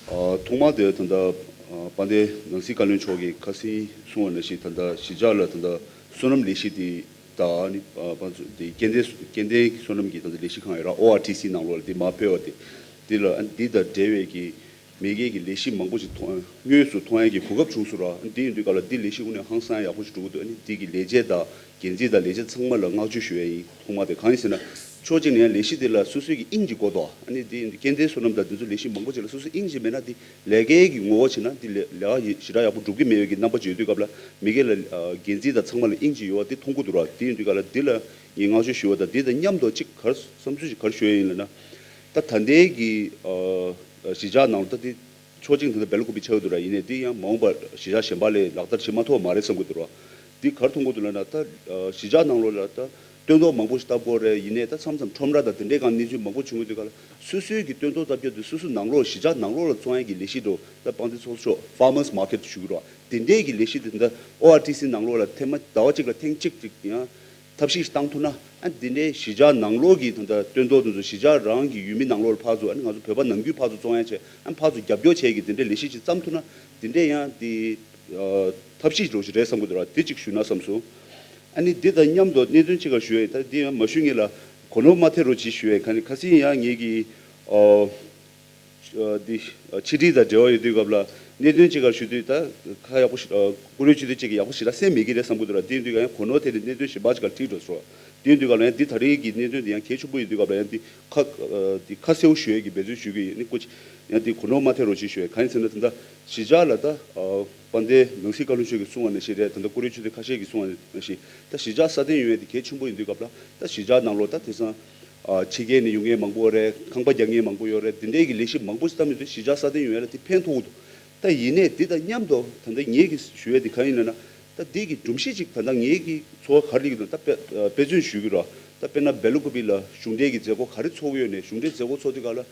ཨ། ཐོག་མར་དེ་ད་ལྟ་ཨ། དཔལ་ལྡན་ནང་སྲིད་བཀའ་བློན་མཆོག་གིས་ཁ་སང་གསུངས་པ་ནང་བཞིན། ད་ལྟ་གཞིས་ཆགས་ལ་ད་ལྟ་སོ་ནམ་ལས་གཞི་དེ་དང་ཨ་ནི་ཨ། ཕར་ཚུར་དེ་སྐྱེ་ལྡན་སྐྱེ་ལྡན་སོ་ནམ་གྱི་ད་ལྟ་ལས་གཞི་ཁང་ཡོད་ར། ཨོ་ཨར་ཊི་སི་ནང་ལོགས་ལ་དེ་མར་སྤེལ་བ་དེ། དེ་ལ་ཨ་ནི་འདི་དང་འབྲེལ་བའི་གི་མེས་རྒྱལ་གྱི་ལས་གཞི་མང་པོ་ཞིག་མཐོང་དངོས་སུ་མཐོང་ཡས་ཀྱི་གོ་སྐབས་བྱུང་སོང་ར། འདི་ཡིན་དུས་སྐབས་ལ་འདི་ལས་གཞི་དངོས་གནས་ཧང་སང་ཡག་པོ་ཞིག་འགྲོ་གི་འདུག་ཨ་ནི་འདི་གི་ལས་བྱེད་དང་འགན་འཛིན་དང་ལས་བྱེད་ཚང་མ་ལ་བསྔགས་བརྗོད་ཞུ་ཡས་ཡིན། ཐོག་མ་དེ་གང་ཡིན་ཟེར་ན། ཕྱོགས་གཅིག་ནས་ཡང་ལས་གཞི་དེ་ལ་སོ་སོའི་གི་དབྱིངས་ཀྱི་སྐོར་དོ། ཨ་ནི་འདི་སྐྱེ་ལྡན་སོ་ནམ་དང་འདི་ཚོ་ལས་གཞི་མང་པོ་ཅིག་ལ་སོ་སོའི་དབྱིངས་ཅིག་མེད་ན། འདི་ལས་ཀའི་གི་ངོ་བོ་བྱས་ན་འདི་ལས་ལས་ཀ་ཞེ་དྲག་ཡག་པོ་འགྲུབ་ཀྱི་མེད་པའི་གི་རྣམ་པ་ཅིག་ཡོད་དུས་སྐབས་ལ། མེས་རྒྱལ་ལ་འགན་འཛིན་དང་ཚང་མ་ལ་དབྱིངས་ཅིག་ཡོད་པ་འདི་མཐོང་གི་འདུག་ར། འདི་ཡིན་དུས་སྐབས་ལ་འདི་ལ་ངས་བསྔགས་བརྗོད་ཞུ་བ་དང་། འདི་དང་མཉམ་དུ་གཅིག་ག་རེ་བསམ་ཚུལ་ཅིག་ག་རེ་ཞུ་ཡས་ཡིན་ལབ་ན། ད་ད་ལྟའི་གི་ཨ། གཞིས་ཆགས་ནང་ལ་ད་འདི་ཕྱོགས་གཅིག་ད་ལྟ་སྦེལ་ཀོབ་པེ་ཆགས་ཀྱི་འདུག་ར། ཡིན་ནའི་འདི་ཡང་མ་འོངས་པར་གཞིས་ཆགས་གཞན་པ་ལ་ལག་བསྟར་བྱེད་མ་ཐུབ་པ་མ་རེད་བསམ་གྱི་འདུག་ར། འདི་ག་རེ་མཐོང་གི་འདུག་ལབ་ན། ད་གཞིས་ཆགས་ནང་ལོགས་ལ་ད་སྟོན་ཐོག་མང་པོ་ཞིག་བཏབ་དགོས་རེད། ཡིན་ནའི་ད་མཚམས་མཚམས་ཁྲོམ་ར་དང་དེ་འདྲའི་སྒང་གནས་ཚུལ་མང་པོ་བྱུང་གི་འདུག་ག་ལ། སོ་སོའི་གི་སྟོན་ཐོག་བཏབ་རྒྱུ་དེ་སོ་སོ་ནང་ལོགས་གཞིས་ཆགས་ནང་ལོགས་ལ་བཙོང་ཡས་ཀྱི་ལས་གཞི་འགྲོ། ད་དཔལ་ལྡན་ཚོགས་གཙོ་མཆོག་ཕར་མར་སི་མར་ཀེཊ་ཞུ་གི་ར། དེ་འདྲའི་གི་ལས་གཞི་དེ་ད་ལྟ་ཨོ་ཨར་ཊི་སི་ནང་ལོགས་ལ་ཐེངས་མ་ཟླ་བ་གཅིག་ལ་ཐེངས་གཅིག་ཅིག་ཡང་ཐབས་ཤེས་ཤིག་བཏང་ཐུབ་ན། ཨ་འདི་འདྲའི་གཞིས་ཆགས་ནང་ལོགས་ཀྱི་ད་ལྟ་སྟོན་ཐོག་དེ་ཚོ་གཞིས་ཆགས་རང་གི་ཡུལ་མི་ནང་ལོགས་ལ་ཕར་ཚུར། ཨ་ནི་ང་ཚོ་བོད་པ་ནང་ཁུལ་ཕར་ཚུར་བཙོང་ཡ་བྱས། ཨ་ནི་ཕར་ཚུར་རྒྱབ་སྐྱོར་བྱས་ཀྱི་དེ་འདྲའི་ལས་གཞི་ཅིག་བརྩམས་ཐུབ་ན། དེ་འདྲའི་ཡང་དེ་ཨ་ཐབས་ཤེས་འདྲ་བོ་ཞིག་རེད་བསམ་གྱི་འདུག་ར། དེ་གཅིག་ཞུས་ན་བསམ་སོང་། ཨ་ནི་འདི་དང་མཉམ་དུ་གནད་དོན་གཅིག་ག་ཞུ་ཡ་ཡིན། ད་འདི་ཡང་མ་ཞུ་སྔོན་ལ་གོ་ནོར་མ་ཐེབས་རོགས་གྱིས་ཞུ་ཡ་ཡིན། ཁ་ནི་ཁ་སང་ཡང་ངེད་ཀྱི་ཨ། ཨ་འདི་ཨ་ཕྱི་དྲིལ་དང་འབྲེལ་བ་ཡོད་དུས་སྐབས་ལ་གནད་དོན་གཅིག་ག་ཞུ་དུས། ད་ཁ་ཡག་པོ་ཞིག་ཨ་བཀུར་འོས་སྤྱི་འཐུས་གཅིག་གིས་ཡག་པོ་ཞེ་དྲག་གསན་མེད་ཀྱི་རེད་བསམ་གྱི་འདུག་ར། དེ་ཡིན་དུས་ཀྱང་ཡང་གོ་ནོར་དེ་ནི་གནད་དོན་གཞན་པ་ཅིག་ག་འཁྲིད་འགྲོ་སོང་། དེ་ཡིན་དུས་ཀྱང་ཡང་འདི་ད་རེས་ཀྱི་གནད་དོན་དེ་ཡང་གལ་ཆེན་པོ་ཡིན་དུས་སྐབས་ལ། ཡང་འདི་ཁ་ཨ་འདི་ཁ་གསལ་པོ་ཞུ་ཡས་ཀྱི་འབད་བརྩོན་ཞུ་གི་ཡིན། ནི་སྐུ་མཁྱེན། ཡང་འདི་གོ་ནོར་མ་ཐེབས་རོགས་གྱིས་ཞུ་ཡ། གང་ཡིན་ཟེར་ན། ད་ལྟ་གཞིས་ཆགས་ལ་ད་ཨ་དཔལ་ལྡན་ནང་སྲིད་བཀའ་བློན་མཆོག་གིས་གསུངས་པ་ནང་བཞིན་རེད། ད་ལྟ་བཀུར་འོས་སྤྱི་འཐུས་ཁ་ཤས་ཀྱིས་གསུངས་པ་ནང་བཞིན། ད་གཞིས་ཆགས་སྲ་བརྟན་ཡོང་ཡ་དེ་གལ་ཆེན་པོ་ཡིན་དུས་སྐབས་ལ། ད་གཞིས་ཆགས་ནང་ལོགས་ད་དེང་སང་ཨ་ཕྱི་རྒྱལ་ནས་ཡོང་མཁན་མང་པོ་རེད། ཁང་པ་རྒྱག་མཁན་མང་པོ་ཡོད་རེད། དེ་འདྲའི་གི་ལས་གཞི་མང་པོ་ཞིག་བཏང་མི་འདུག་གཞིས་ཆགས་སྲ་བརྟན་ཡོང་ཡ་ལ་དེ་ཕན་ཐོགས་ཀྱི་འདུག་ད་ཡིན་ནའི་འདི་དང་མཉམ་དུ་ད་ལྟ་ངེད་ཀྱིས་ཞུ་ཡ་དེ་གང་ཡིན་ལབ་ན། ད་འདི་གི་སྒྲོམ་གཞི་ཅིག་ད་ལྟ་ངེད་ཀྱི་ཚོར་བ་ག་རེ་སླེབས་ཀྱི་འདུག་ད་དཔེ་ཨ་དཔེ་མཚོན་ཞུ་གི་ར། ད་དཔེར་ན་སྦེལ་ཀོབ་པེ་ལ་གཞུང་འབྲེལ་གྱི་མཛད་སྒོ་ག་རེ་ཚོགས་ཀྱི་ཡོད་ནའི། གཞུང་འབྲེལ་མཛད་སྒོ་ཚོགས་དུས་སྐབས་ལ་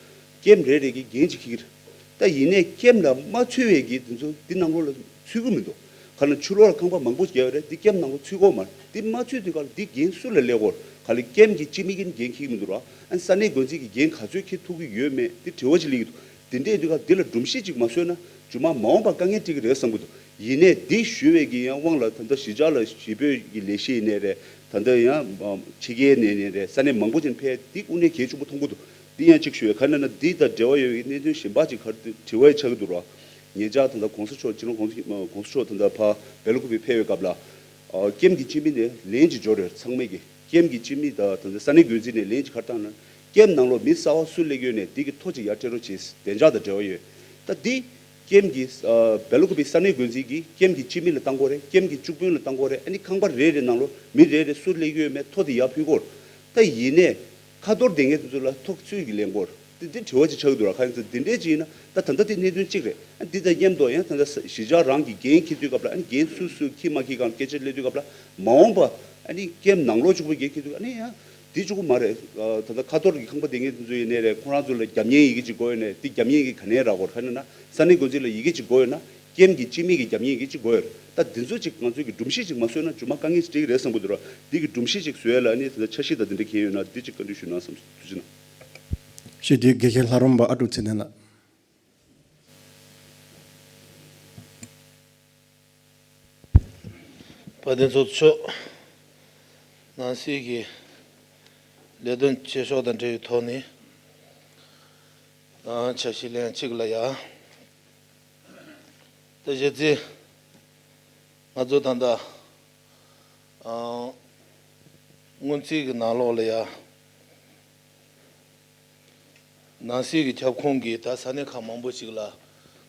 ཀེམ་རེ་རེ་གི་འགན་ཅིག་འཁྱེར་གྱི་རེད། ད་ཡིན་ནའི་ཀེམ་ལ་མ་ཚུད་པའི་གི་དེ་ཚོ་འདི་ནང་ལོགས་ལ་ཚུད་ཀྱི་མི་འདུག་ག་ལ་ཕྱི་ལོགས་ལ་ཁང་པ་མང་པོ་བརྒྱབ་ཡོད་རེད། འདི་ཀེམ་ནང་ལོགས་ཚུད་ཀྱི་ཡོད་མ་རེད། འདི་མ་ཚུད་དུས་སྐབས་ལ་འདི་འགན་སུ་ལ་སླེབས་ཀྱི་ཡོད་རེད། ག་ལ་ཀེམ་གྱི་སྤྱི་མི་གིས་འགན་འཁྱེར་གྱི་མི་འདུག་ར། ཨ་ནི་ས་གནས་འགོ་འཛིན་གྱིས་འགན་ག་ཚོད་འཁྱེར་ཐུབ་ཀྱི་ཡོད་མེད་འདི་དྲི་བ་ཅིག་སླེབས་ཀྱི་འདུག་དེ་འདྲའི་དུས་སྐབས་འདི་ལ་སྒྲོམ་གཞི་ཅིག་མ་བཟོས་ན་རྗེས་མ་མ་འོངས་པར་དཀའ་ངལ་འཕྲད་ཀྱི་རེད་བསམ་གྱི་འདུག་ཡིན་ནའི་འདི་ཞུ་བའི་གི་ཡང་དབང་ལ་ད་ལྟ་གཞིས་ཆགས་ལ་གཞིས་སྤོས་ཀྱི་ལས་གཞི་ཡིན་ནའི་རེད། ད་ལྟ་ཡང་ཕྱི་རྒྱལ་ནས་ནས་རེད། ས་གནས་མང་པོ་ཅིག་ཕེབས། འདི་དངོས་གནས་གལ་ཆེན་པོ་མཐོང་གི་འདུག་འདི་ཡང་གཅིག་ཞུ་བའི་ག་ནས་ན། འདི་དང་འབྲེལ་བ་ཡོད་པའི་གནད་དོན་གཞན་པ་ཅིག་ག་རེ་དྲི་བ་ཡང་ཆགས་ཀྱི་འདུག་ར། ཉེ་ཆར་ད་ལྟ་གོང་ས་མཆོག་སྤྱི་ནོར་གོང་ས་གོང་ས་མཆོག་ད་ལྟ་ཕར་སྦེལ་ཀོབ་པེ་ཕེབས་པའི་སྐབས་ལ། ཨ་ཀེམ་གྱི་སྤྱི་མི་ནས་ལན་ཅིག་འབྱོར་ཡོད། ཚང་མས་ཀྱི་ཀེམ་གྱི་སྤྱི་མི་དང་ད་ལྟ་ས་གནས་འགོ་འཛིན་ནས་ལན་ཅིག་ག་རེ་བཏང་ན། ཀེམ་ནང་ལོགས་མི་གསར་པ་སུ་སླེབས་ཡོད་ནའི་འདི་གི་ཐོ་ཅིག་ཡར་སྤྲད་རོགས་བྱེད། བདེ་འཇགས་དང་འབྲེལ་བ་ཡོད། ད་འདི་ཀེམ་གྱི་ཨ་སྦེལ་ཀོབ་པེ་ས་གནས་འགོ་འཛིན་གྱིས་ཀེམ་གྱི་སྤྱི་མི་ལ་བཏང་དགོས་རེད། ཀེམ་གྱི་བཅུ་དཔོན་ལ་བཏང་དགོས་རེད། ཨ་ནི་ཁང་པ་རེ་རེ་ནང་ལོགས་མི་རེ་རེ་སུ་སླེབས་ཡོད་མེད་ཐོ་དེ་ཡར་ཕུལ་དགོས་རེད། ད་ཡིན་ནའི་ཁ་ཐོར་བསྡད་མཁན་དེ་ཚོ་ལ་ཐོ་སུས་ཀྱིས་ལེན་དགོས་རེད། དེ་འདི་དྲི་བ་ཅིག་ཆགས་ཀྱི་འདུག་ར། ཁ་ཡིན་ཚོ་འདི་འདྲས་ཅིག་ཡིན་ན། ད་ད་ལྟ་དེ་གནད་དོན་གཅིག་རེད། ཨ་འདི་དང་མཉམ་དུ་ཡང་ད་ལྟ་གཞིས་ཆགས་རང་གི་འགན་འཁྱེར་དུས་སྐབས་ལ། ཨ་ནི་འགན་སུ་སུས་འཁྱེར་མ་འཁྱེར་སྒང་སྐད་ཆ་སླེབས་དུས་སྐབས་ལ། མ་འོངས་པ་ཨ་ནི་ཀེམ་ནང་ལོགས་གཅིག་པུ་འགན་འཁྱེར་དུས། ཨ་ནི་ཡང་འདི་གཅིག་པུ་མ་རེད། ཨ་ད་ལྟ་ཁ་ཐོར་གྱི་ཁང་པ་སྡོད་མཁན་དེ་ཚོ་ཡིན་ནའི་རེད། ཁོ་རང་ཚོ་ལ་རྒྱབ་གཉེར་ཡི་གེ་ཅིག་དགོས་ཡོད་ནའི། འདི་རྒྱབ་གཉེར་ཡི་གེ་ག་ནས་རག་དགོས་རེད། ཁ་ན་ན་ས་གནས་འགོ་འཛིན་ལ་ཡི་གེ་ཅིག་དགོས་ཡོད་ན། ཀེམ་གྱི་སྤྱི་མི་གི་རྒྱབ་གཉེར་ཡི་གེ་ཅིག་དགོས་ཡོད་རེད། ད་འདི་ཚོ་ཅིག་ང་ཚོའི་གི་སྒྲོམ་གཞི་ཅིག་མ་བཟོས་ན་རྗེས་མ་དཀའ་ངལ་ཅིག་འཕྲད་ཀྱི་རེད་བསམ་གྱི་འདུག་ར། འདི་གི་སྒྲོམ་གཞི་ཅིག་བཟོ་ཡ་ལ་ཨ་ནི་ད་ལྟ་འཆར་གཞི་དང་དེ་འདྲ་གང་ཡོད་ན་འདི་ཅིག་བཀའ་འདྲི་ཞུ་ན་བསམ་སོང་། ཐུགས་རྗེ་གནང་། ཞེས་དེ་དགེ་བཤེས་ལྷ་རམས་པ་ཨ་ཀྲུག་ཚེ་བརྟན་ལགས། དཔལ་ལྡན་ཚོགས་གཙོ་མཆོག་ནང་སྲིད་ཀྱི་ལས་དོན་བྱེད་ཕྱོགས་དང་འབྲེལ་བའི་ཐོག་ནས་ཨ་འཆར་གཞི་ལན་གཅིག་ལ་ཡ། ད་གཞི་རྩའི་ང་ཚོ་ད་ལྟ་ཨ་སྔོན་རྩིས་ཀྱི་ནང་ལོགས་ལ་ཡ། ནང་སྲིད་ཀྱི་ཁྱབ་ཁོངས་ཀྱི་ད་ས་གནས་ཁག་མང་པོ་ཞིག་ལ་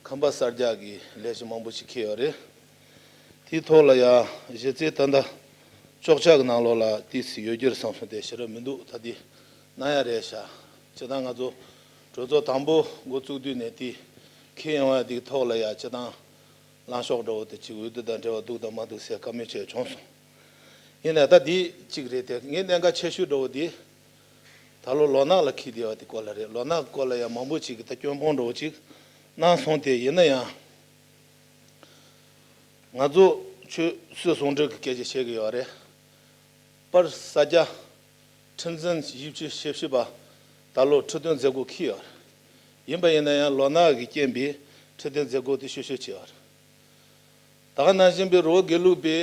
ཁང་པ་གསར་རྒྱག་གི་ལས་གཞི་མང་པོ་ཞིག་འཁེལ་ཡོད་རེད། དེའི་ཐོག་ལ་ཡ་གཞི་རྩའི་ད་ལྟ་གཅོག་ཆ་གི་ནང་ལོགས་ལ་ཏོག་ཙམ་ཡོད་རྒྱུ་རེད་བསམ་སོང་། དེ་ཞེ་དྲག་མི་འདུག་ད་དེ་གནང་ཡ་རེད་ཤག་སྤྱིར་བཏང་ང་ཚོ་གྲོས་ཚོགས་དང་པོ་འགོ་བཙུགས་དུས་ནས་དེ་འཁེལ་ཡོང་ཡ་དེའི་ཐོག་ལ་ཡ་སྤྱིར་བཏང་ལངས་ཕྱོགས་འདྲ་བོ་དེ་ཅིག་འོས་བསྡུ་དང་འབྲེལ་བ་འདུག་དང་མ་འདུག་ཟེར་བཀའ་མོལ་བྱས་བྱུང་སོང་། ཡིན་ནའི་ད་འདི་གཅིག་རེད་དེ། ངའི་གནད་འགག་ཆེ་ཤོས་འདྲ་བོ་འདི་ད་ལོ་ལོ་ནག་ལ་འཁེལ་བསྡད་པ་དེ་སྐོར་ལ་རེད། ལོ་ནག་སྐོར་ལ་ཡང་མང་པོ་ཅིག་གིས་ད་སྐྱོན་སྤོང་འདྲ་བོ་ཅིག་གནང་སོང་སྟེ། ཡིན་ན་ཡང་ང་ཚོ་ཆོས་སྲིད་ཟུང་འབྲེལ་གྱི་སྐད་ཆ་བཤད་ཀྱི་ཡོད་རེད། པར་ས་རྒྱ་ ཁྲི་འཛིན་བཞི་བཅུ་ཞེ་བཞི་པ་ད་ལོ་འཁྲུངས་སྟོན་མཛད་སྒོ་འཁེལ་ཡོད་རེད། ཡིན་པ་ཡིན་ན་ཡང་ལོ་ནག་གི་རྐྱེན་པས་འཁྲུངས་སྟོན་མཛད་སྒོ་དེ་ཤུལ་ཤུལ་བྱས་ཡོད་རེད། ད་ག་ནང་བཞིན་པའི་རི་བོ་དགེ་ལུགས་པའི་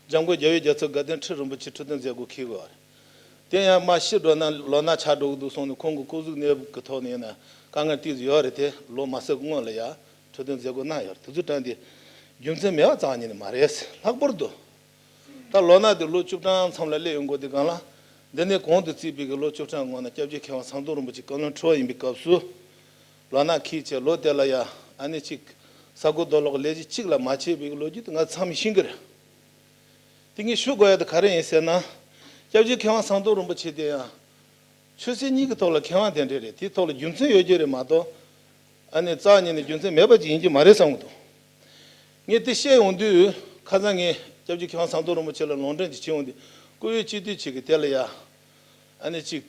འཇམ་མགོན་རྒྱལ་བའི་རྒྱལ་མཚན་དགའ་ལྡན་ཁྲི་རིན་པོ་ཆེ་འཁྲུངས་སྟོན་མཛད་སྒོ་འཁེལ་དགོས་པ་རེད། དེ་ཡང་མ་ཤི་འགྲོ་ན་ལོ་ན་ཆགས་འགྲོ་གི་འདུག་གསུངས་ནས་ཁོང་གི་སྐུ་གཟུགས་གནས་བབ་ཀྱི་ཐོག་ནས་ཡིན་ན་དཀའ་ངལ་ཏོག་ཙམ་ཡོད་རེད་དེ། ལོ་མ་སོན་གྱི་སྔོན་ལ་ཡང་འཁྲུངས་སྟོན་མཛད་སྒོ་གནང་ཡོད་རེད། དེ་ཚོ་དྲན་དེ་རྒྱུ་མཚན་མེད་པ་རྩ་བ་ཉིད་ནས་མ་རེད། ལྷག་པར་དུ་ད་ལོ་ན་དེ་ལོ་བཅུ་གྲངས་མཚམས་ལ་སླེབས་ཡོང་གི་འདུག་གང་ལ། འདི་ནས་གོང་དུ་བརྩིས་པའི་གི་ལོ་བཅུ་གྲངས་སྔོན་ན་སྐྱབས་རྗེ་མཁས་དབང་ཟམ་གདོང་རིན་པོ་ཆེ་བཀའ་བློན་ཁྲི་པ་ཡིན་པའི་སྐབས་སུ། ལོ་ན་འཁེལ་བྱས་ལོ་དེ་ལ་ཡ་ཨ་ནི་གཅིག་ས་རྐོ་རྡོ་སློག་གི་ལས་གཞི་གཅིག་ལ་མ་བྱས་པའི་ལོ་རྒྱུས་དེ་ང་ཚང་མས་ཤེས་ཀྱི་རེད། དེ་ངས་ཞུ་དགོས་ཡ་དེ་ག་རེ་ཡིན་ཟེར་ན། སྐྱབས་རྗེ་མཁས་དབང་ཟམ་གདོང་རིན་པོ་ཆེ་དེ་ཡང་ཆོས་སྲིད་གཉིས་ཀྱི་ཐོག་ལ་མཁས་དབང་དེ་འདྲ་རེད། དེའི་ཐོག་ལ་རྒྱུ་མཚན་ཡོད་རྒྱུ་རེད་མ་གཏོགས། ཨ་ནི་རྩ་བ་ཉིད་ནས་རྒྱུ་མཚན་མེད་པ་ཅིག་ཡིན་གྱི་མ་རེད་བསམ་གྱི་འདུག་ངས་དེ་བཤད་ཡོང་དུས་ཁ་སང་ངས་སྐྱབས་རྗེ་མཁས་དབང་ཟམ་གདོང་རིན་པོ་ཆེ་ལ་ལུང་འདྲེན་ཅིག་བྱེད་ཡོང་དུས་སྐུ་ཡོད་སྤྱི་འཐུས་ཅིག་གིས་དེ་ལ་ཡ། ཨ་ནི་གཅིག་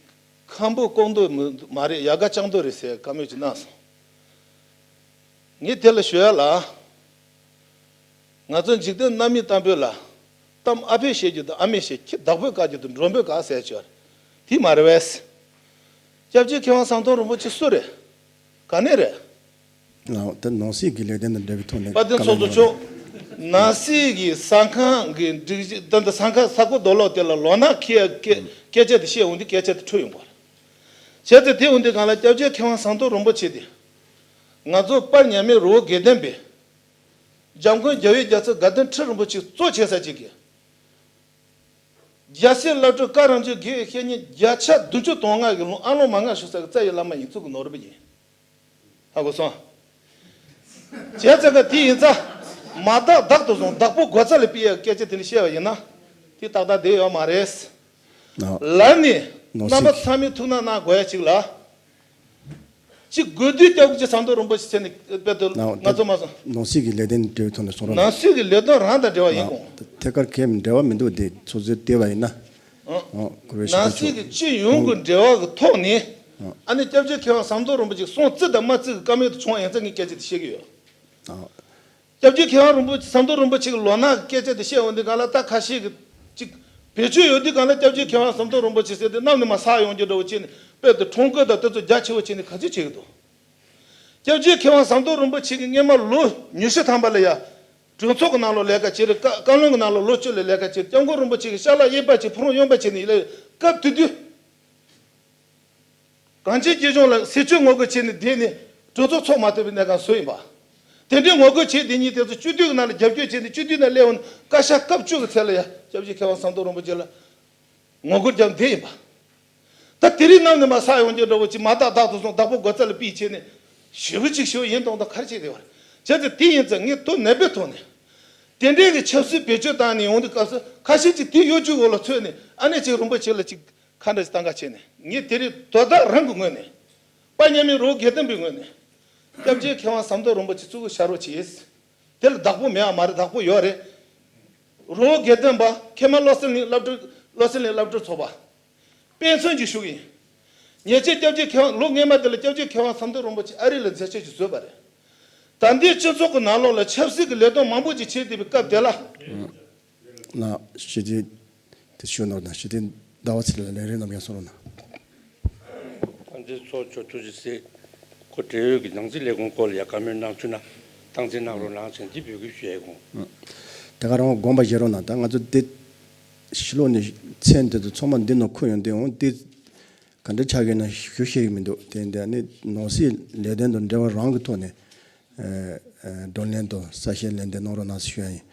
ཁམ་བུ་ལྐོག་འདོད་མ་རེད། ཡ་ག་ལྕགས་འདོད་རེད་ཟེར་བཀའ་མོལ་ཅིག་གནང་སོང་། ངས་དེ་ལ་ཞུ་ཡ་ལ། ང་ཚོ་འཇིག་རྟེན་རྣམ་སྨིན་གཏམ་དཔེ་ལ། གཏམ་ཨ་ཕས་བཤད་རྒྱུ་དང་ཨ་མས་བཤད་ཁྱི་བདག་པོས་བཀག་རྒྱུ་དང་མགྲོན་པོས་བཀག་ཟེར་ཆོག་རེད། དེ་མ་རེད་པས། སྐྱབས་རྗེ་མཁས་དབང་ཟམ་གདོང་རིན་པོ་ཆེ་སུ་རེད། ག་ནས་རེད། ལགས། ད་ནང་སྲིད་ཀྱི་ལས་དོན་དང་འབྲེལ་བའི་ཐོག་ནས། དཔལ་ལྡན་ཚོགས་གཙོ་མཆོག་ནང་སྲིད་ཀྱི་ས་ཁང་གི་སྒྲིག་གཞི་ད་ལྟ་ས་ཁང་ས་རྐོ་རྡོ་སློག་དེ་ལ་ལོ་ན་འཁེལ་སྐད་སྐད་ཆ་དེ་བཤད་འོང་དུས་སྐད་ཆ་དེ་འཁྲུལ་ཡོང་གི་རེད། བྱས་ཙང་དེ་འོང་དུས་གང་ལ་སྐྱབས་རྗེ་མཁས་དབང་ཟམ་གདོང་རིན་པོ་ཆེ་དེ། ང་ཚོ་དཔལ་མཉམ་མེད་རི་བོ་དགེ་ལྡན་པའི་འཇམ་མགོན་རྒྱལ་བའི་རྒྱལ་མཚན་དགའ་ལྡན་ཁྲི་རིན་པོ་ཆེ་གཙོ་བྱས་ས་ཅིག་གིས། རྒྱལ་སྲས་བླ་སྤྲུལ་བཀའ་རང་བྱོན་དགེ་བའི་བཤེས་གཉེན་བརྒྱ་ཆ་བདུན་ཅུ་དོན་ལྔ་གི་ལུང་ཨ་ལོང་མ་ལྔ་ཞུ་ས་གི་རྩ་བའི་བླ་མ་ཡིན་ཚུལ་གྱི་ནོར་བུ་ཡིན། ཧ་གོ་སོང་། བྱས་ཙང་ག་དེ་ཡིན་ཙང་། མ་བདག་བདག་ཏུ་བཟུང་བདག་པོ་སྒོ་རྩ་ལ་ཕུད་ཡ་སྐད་ཆ་དེ་འདྲ་བཤད་པ་ཡིན་ན། དེ་ཏག་ཏག་བསྡད་ཡོད་མ་རེད། ཨ། ལར་ནས་ནང་རྣམ་པ་སྲིད་ཚང་མས་ཐུགས་སྣང་གནང་དགོས་ཡ་གཅིག་ལ། གཅིག་དགོས་དུས་སྐྱབས་རྗེ་ཟམ་གདོང་རིན་པོ་ཆེ་ཟེར་ནས་དཔེ་དེ་ལ་ང་ཚོ་མ་སོང་། ནང་སྲིད་ཀྱི་ལས་དོན་འབྲེལ་བའི་ཐོག་ནས་གསུང་རོགས་གནང་། ནང་སྲིད་ཀྱི་ལས་དོན་རང་དང་འབྲེལ་བ་ཡིན་དགོངས། ཐད་ཀར་གལ་འབྲེལ་བ་མི་འདུག་དེ་ཚོགས་གཙོས་བལྟས་པ་ཡིན་ན། ཨང་། ཨང་། ཀུ་རེ་ཤི་ནང་སྲིད་ཀྱི་སྤྱི་ཡོངས་ཀྱི་འབྲེལ་བ་གི་ཐོག་ནས། ཨང་། ཨ་ནི་སྐྱབས་རྗེ་མཁས་དབང་ཟམ་གདོང་རིན་པོ་ཆེ་གསུང་བརྩི་དང་མ་བརྩི་གི་བཀའ་མོལ་དེ་བྱུང་ཡིན་ཙང་ངས་སྐད་ཆ་དེ་བཤད་ཀྱི་ཡོད། ཨང་། སྐྱབས་རྗེ་མཁས་དབང་རིན་པོ་ཆེ་ཟམ་གདོང་རིན་པོ་ཆེ་གི་ལོ་ན་གི་སྐད་ཆ་དེ་བཤད་འོང་དུས་གང་ལ་ད་ཁ་ཤས་ཀྱིས་ཅིག་བེད་སྤྱོད་ཡོད་དུས་གང་ལ་སྐྱབས་རྗེ་མཁས་དབང་ཟམ་གདོང་རིན་པོ་ཆེ་ཟེར་དུས་གནམ་ནས་མར་ས་ཡོང་རྒྱུ་འདྲ་བོ་བྱས་ནས་དཔེ་དེ་ཁྲོམ་སྐོར་དང་དེ་ཚོ་རྒྱ་ཆེ་བོ་བྱས་ནས་ག་ཚོད་བྱེད་ཀྱི་འདུག་སྐྱབས་རྗེ་མཁས་དབང་ཟམ་གདོང་རིན་པོ་ཆེ་གིས་སྔོན་མ་ལོ་ཉི་ཤུ་ཐམ་པ་ལ་ཡ། གྲོས་ཚོགས་ཀྱི་ནང་ལོགས་ལས་ཀ་བྱས་རེད། བཀའ་བཀའ་བློན་གྱི་ནང་ལོགས་ལོ་བཅུ་ལ་ལས་ཀ་བྱས་རེད། སྐྱབས་མགོན་རིན་པོ་ཆེ་གིས་ཤ་ལག་གཡས་པ་བྱས་ཕུ་རུང་གཡོན་པ་བྱས་ནས་ཡིན་ལ་སྐབས་དེ་དུས། གངས་ཅན་སྐྱིད་གཤོངས་ལ་སྲིད་སྤྱི་ངོ་རྒོལ་བྱས་ནས་བསྡད་ནས་གྲོས་ཚོགས་ཚོགས་མ་ཐུབ་པའི་གནས་སྐབས་བཟོས་ཡིན་པ། དེ་འདྲའི་ངོ་རྒོལ་བྱས་བསྡད་མཁན་དེ་ཚོ་སྤྱི་འཐུས་ཀྱི་ནང་ལ་རྒྱབ་སྐྱོར་བྱས་ནས་སྤྱི་འཐུས་ནང་སླེབས་འོང་ན་བཀའ་ཤག་སྐབས་བཅུ་གི་ཚད་ལ་ཡ་སྐྱབས་རྗེ་མཁས་དབང་ཟམ་གདོང་རིན་པོ་ཆེ་ལ་ངོ་རྒོལ་རྒྱབ་བསྡད་ཡིན་པ། ད་དེ་རིང་གནམ་ནས་མར་ས་ཡོང་རྒྱུ་འདྲ་བོ་ཅིག་མ་བདག་བདག་ཏུ་བཟུང་བདག་པོ་སྒོ་རྩ་ལ་ཕུད་བྱས་ནས་ཞེ་པོ་ཅིག་ཞེ་པོ་ཡིན་མདོག་མདོག་ག་རེ་བྱས་བསྡད་པ་རེད། བྱས་ཙང་དེ་ཡིན་ཙང་ངས་དོ་ནན་པོའི་ཐོག་ནས་དེ་འདྲའི་གི་ཆབ་སྲིད་བེད་སྤྱོད་བཏང་ནས་ཡོང་དུས་སྐབས་སུ་ཁ་ཤས་ཅིག་དེ་གཡོ་ཇུས་འོག་ལ་ཚུད་ནས་ཨ་ནེ་ཅིག་རིན་པོ་ཆེ་ལ་ཅིག་ཁ་འདྲ་ཞིག་བཏང་ག་བྱས་ནས། ངས་དེ་རིང་དོ་བདག་རང་གི་ངོས་ནས། དཔལ་མཉམ་མེད་རི་བོ་དགེ་ལྡན་པའི་ངོས་ནས། སྐྱབས་རྗེ་མཁས་དབང་ཟམ་གདོང་རིན་པོ་ཆེ་གཙོ་བོ་ཕྱག་རོགས་བྱས། དེ་ལ་བདག་པོ་མེད་པ་མ་རེད། བདག་པོ་ཡོད་རེད། རི་བོ་དགེ་ལྡན་པ་མཁལ་མ་བློ་གསལ་གླིང་བླ་སྤྲུལ་བློ་གསལ་གླིང་བླ་སྤྲུལ་ཚོགས་པ། དཔེ་མཚོན་གྱིས་ཞུ་གི་ཡིན། ཉེ་ཆར་སྐྱབས་རྗེ་མཁས་དབང་ལོ་སྔོན་མ་དེ་ལ་སྐྱབས་རྗེ་མཁས་དབང་ཟམ་གདོང་རིན་པོ་ཆེ་ཨ་རི་ལ་མཛད་བྱ་ཞིག་བཟོས་པ་རེད། ད་ལྟའི་སྤྱི་ཚོགས་ཀྱི་ནང་ལོགས་ལ་ཆབ་སྲིད་ཀྱི་ལས་དོན་མང་པོ་ཅིག་བྱེད་བསྡད་པའི་སྐབས་དེ་ལ། ལགས། ཞུ་དེ། དེ་ཞུ་ནོར་དང་ཞུ་དེ་ཟླ་བ་ཚེ་ལ་ལན་རེ་ནམ་ཡང་གསུང་རོགས་གནང་། ད་འདི་ཚོགས་ཆོས་ཐུགས་རྗེ་གཟིགས། ཁོ་འབྲེལ་ཡོད་ཀྱི་ནང་སྲིད་ལས་ཁུངས་སྐོར་ལ་ཡ་བཀའ་མོལ་གནང་ཚུལ་ན་སྟངས་འཛིན་གནང་རོགས་གནང་ཟེར་འདི་འབོད་སྐུལ་ཞུ་ཡས་གོང་། ད་ག་རང་དགོངས་པ་བཞེས་རོགས་གནང་། ད་ང་ཚོ་འདི་ཕྱི་ལོགས་ནས་མཚན་དེ་ཚོ་ཚང་མ་འདི་ནང་འཁོད་ཡོང་དུས་འོང་འདི་ག་འདྲ་ཆགས་ཀྱི་ན་ཞུ་ཤེས་ཀྱི་མི་འདུག་དེ་འདི་ནི་ནང་སྲིད་ལས་དོན་དང་འབྲེལ་བ་རང་གི་ཐོག་ནས་བགྲོ་གླེང་དང་གསལ་བཤད་ལན་འདེབས་གནང་རོགས་གནང་ཞུ་ཡ་ཡིན།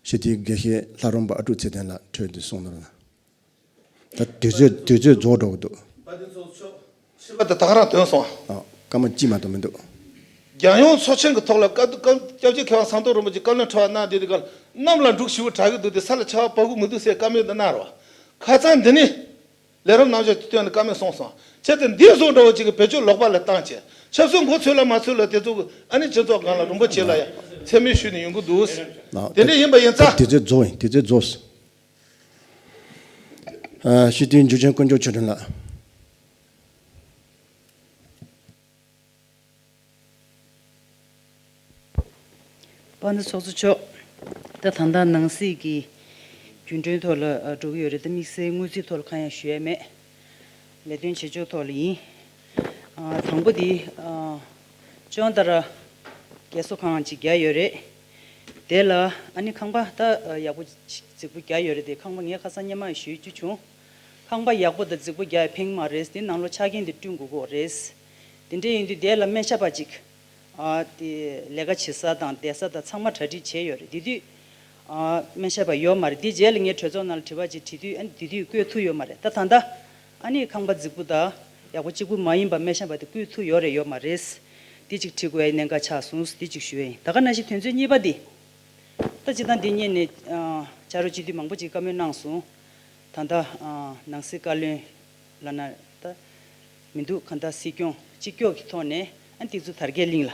ཞུ་དེའི་དགེ་བཤེས་ལྷ་རམས་པ་ཨ་ཀྲུག་ཚེ་བརྟན་ལགས་འཕྲོས་ཏེ་གསུང་གནང་རོགས་གནང་། ད་དུས་ཚོད་དུས་ཚོད་རྫོགས་འགྲོ་གི་འདུག་དཔལ་ལྡན་ཚོགས་གཙོ་མཆོག་ཕྱི་པ་དེ་ད་ག་རང་ཐོན་སོང་། ཨ། སྐར་མ་གཅིག་མ་གཏོགས་མི་འདུག་རྒྱལ་ཡོངས་ཚོགས་ཆེན་གྱི་ཐོག་ལ་བཀའ་བཀའ་སྐྱབས་རྗེ་མཁས་དབང་ཟམ་གདོང་རིན་པོ་ཆེ་བཀའ་བློན་ཁྲི་པ་གནང་བསྡད་དུས་སྐབས་གནམ་ལ་འབྲུག་ཞེ་པོ་གྲགས་ཀྱི་འདུག་དེ་ས་ལ་ཆར་པ་བབས་ཀྱི་མི་འདུག་ཟེར་བཀའ་མོལ་དེ་གནང་རོགས། ཁ་སང་འདི་ནས་ལས་རིམ་ནང་བཞིན་དུས་སྟོན་ནས་བཀའ་མོལ་གསུངས་སོང་། བྱས་ཙང་འདི་བཟོ་འདྲ་བོ་ཅིག་གི་བེད་སྤྱོད་ལོག་པ་ལ་བཏང་བྱས་ཆབ་སྲིད་མགོ་ཚོས་ལ་མ་ཚོས་ལ་དེ་ཚོ་གི་ཨ་ནི་སྤྱི་ཚོགས་སྒང་ལ་རིན་པོ་ཆེ་ལ་ཡ་མཚན་སྨད་ཞུས་ནས་ཡོང་གི་འདུག་དེ་འདྲ་ཡིན་པ་ཡིན་ཙང་། དུས་ཚོད་རྫོགས་ཡིན། དུས་ཚོད་རྫོགས། ཨ། སྤྱི་འཐུས་འཇུ་ཆེན་དཀོན་མཆོག་ཆོས་སྒྲོན་ལགས། དཔལ་ལྡན་ཚོགས་གཙོ་མཆོག་ད་ད་ལྟ་ནང་སྲིད་ཀྱི་རྒྱུན་གྲོན་ཐོག་ལ་འགྲོ་གི་ཡོད་རེད། ད་དམིགས་བསལ་དངུལ་རྩིས་ཐོག་ལ་གང་ཡང་ཞུ་ཡ་མེད། ལས་དོན་བྱེད་ཕྱོགས་ཐོག་ལ་ཡིན། ཨ། དང་པོ་དེ། ཨ། ཅོང་ཏ་ར་རྒས་གསོ་ཁང་ཅིག་རྒྱག་ཡོད་རེད། དེ་ལ་ཨ་ནི་ཁང་པ་ད། ཨ། ཡག་པོ་ཅིག་རྫིག་པོ་རྒྱག་ཡོད་རེད། དེ་ཁང་པ་ངས་ཁ་སང་སྔོན་མ་ཞུ་རྒྱུ་བྱུང་། ཁང་པ་ཡག་པོ་དང་རྫིག་པོ་རྒྱག་ཡ་ཕན་གྱི་མ་རེད། དེ་ནང་ལོགས་ཆ་རྐྱེན་དེ་བསྐྲུན་དགོས་ཀྱི་རེད། དེ་འདྲ་ཡིན་དུས་དེ་ལ་སྨན་ཞབས་པ་ཅིག་ཨ། དེ་ལས་ཀ་བྱེད་ས་དང་བསྡད་ས་དང་ཚང་མ་གྲ་སྒྲིག་བྱས་ཡོད་རེད། དེ་དུས། ཨ། སྨན་ཞབས་པ་ཡོད་མ་རེད། དེ་རྗེས་ལ་ངས་གྲོས་ཚོགས་ནང་ལ་དྲི་བ་ཅིག་དྲིས་དུས། ཨ། དེ་དུས་བསྐོས་ཐུབ་ཡོད་མ་རེད། ད་ད་ལྟ་ཨ་ནི་ཁང་པ་རྫིག་པོ་དང་ཡག་པོ་གཅིག་པུ་མ་ཡིན་པ་སྨན་ཞབས་པ་དེ་བསྐོས་ཐུབ་ཡོད་རེད་ཡོད་མ་རེད། དེ་ཅིག་དྲི་དགོས་ཡའི་གནད་འགག་ཆགས་སོང་། དེ་ཅིག་ཞུ་ཡ་ཡིན། ད་ག་ནང་བཞིན་དོན་ཚན་གཉིས་པ་འདི། ད་སྤྱིར་བཏང་འདི་སྔོན་ནས། ཨ། ཕྱག་རོགས་སྤྱི་འཐུས་མང་པོ་ཅིག་བཀའ་མོལ་གནང་སོང་། ད་ལྟ། ཨ། ནང་སྲིད་བཀའ་བློན་ལབ་ན་ད་མི་འདུག་གང་ལྟར་སྲིད་སྐྱོང་གཅིག་ལྕོགས་ཀྱི་ཐོག་ནས། ཨ། ཏི་ཛུ་དར་རྒྱས་གླིང་ལ།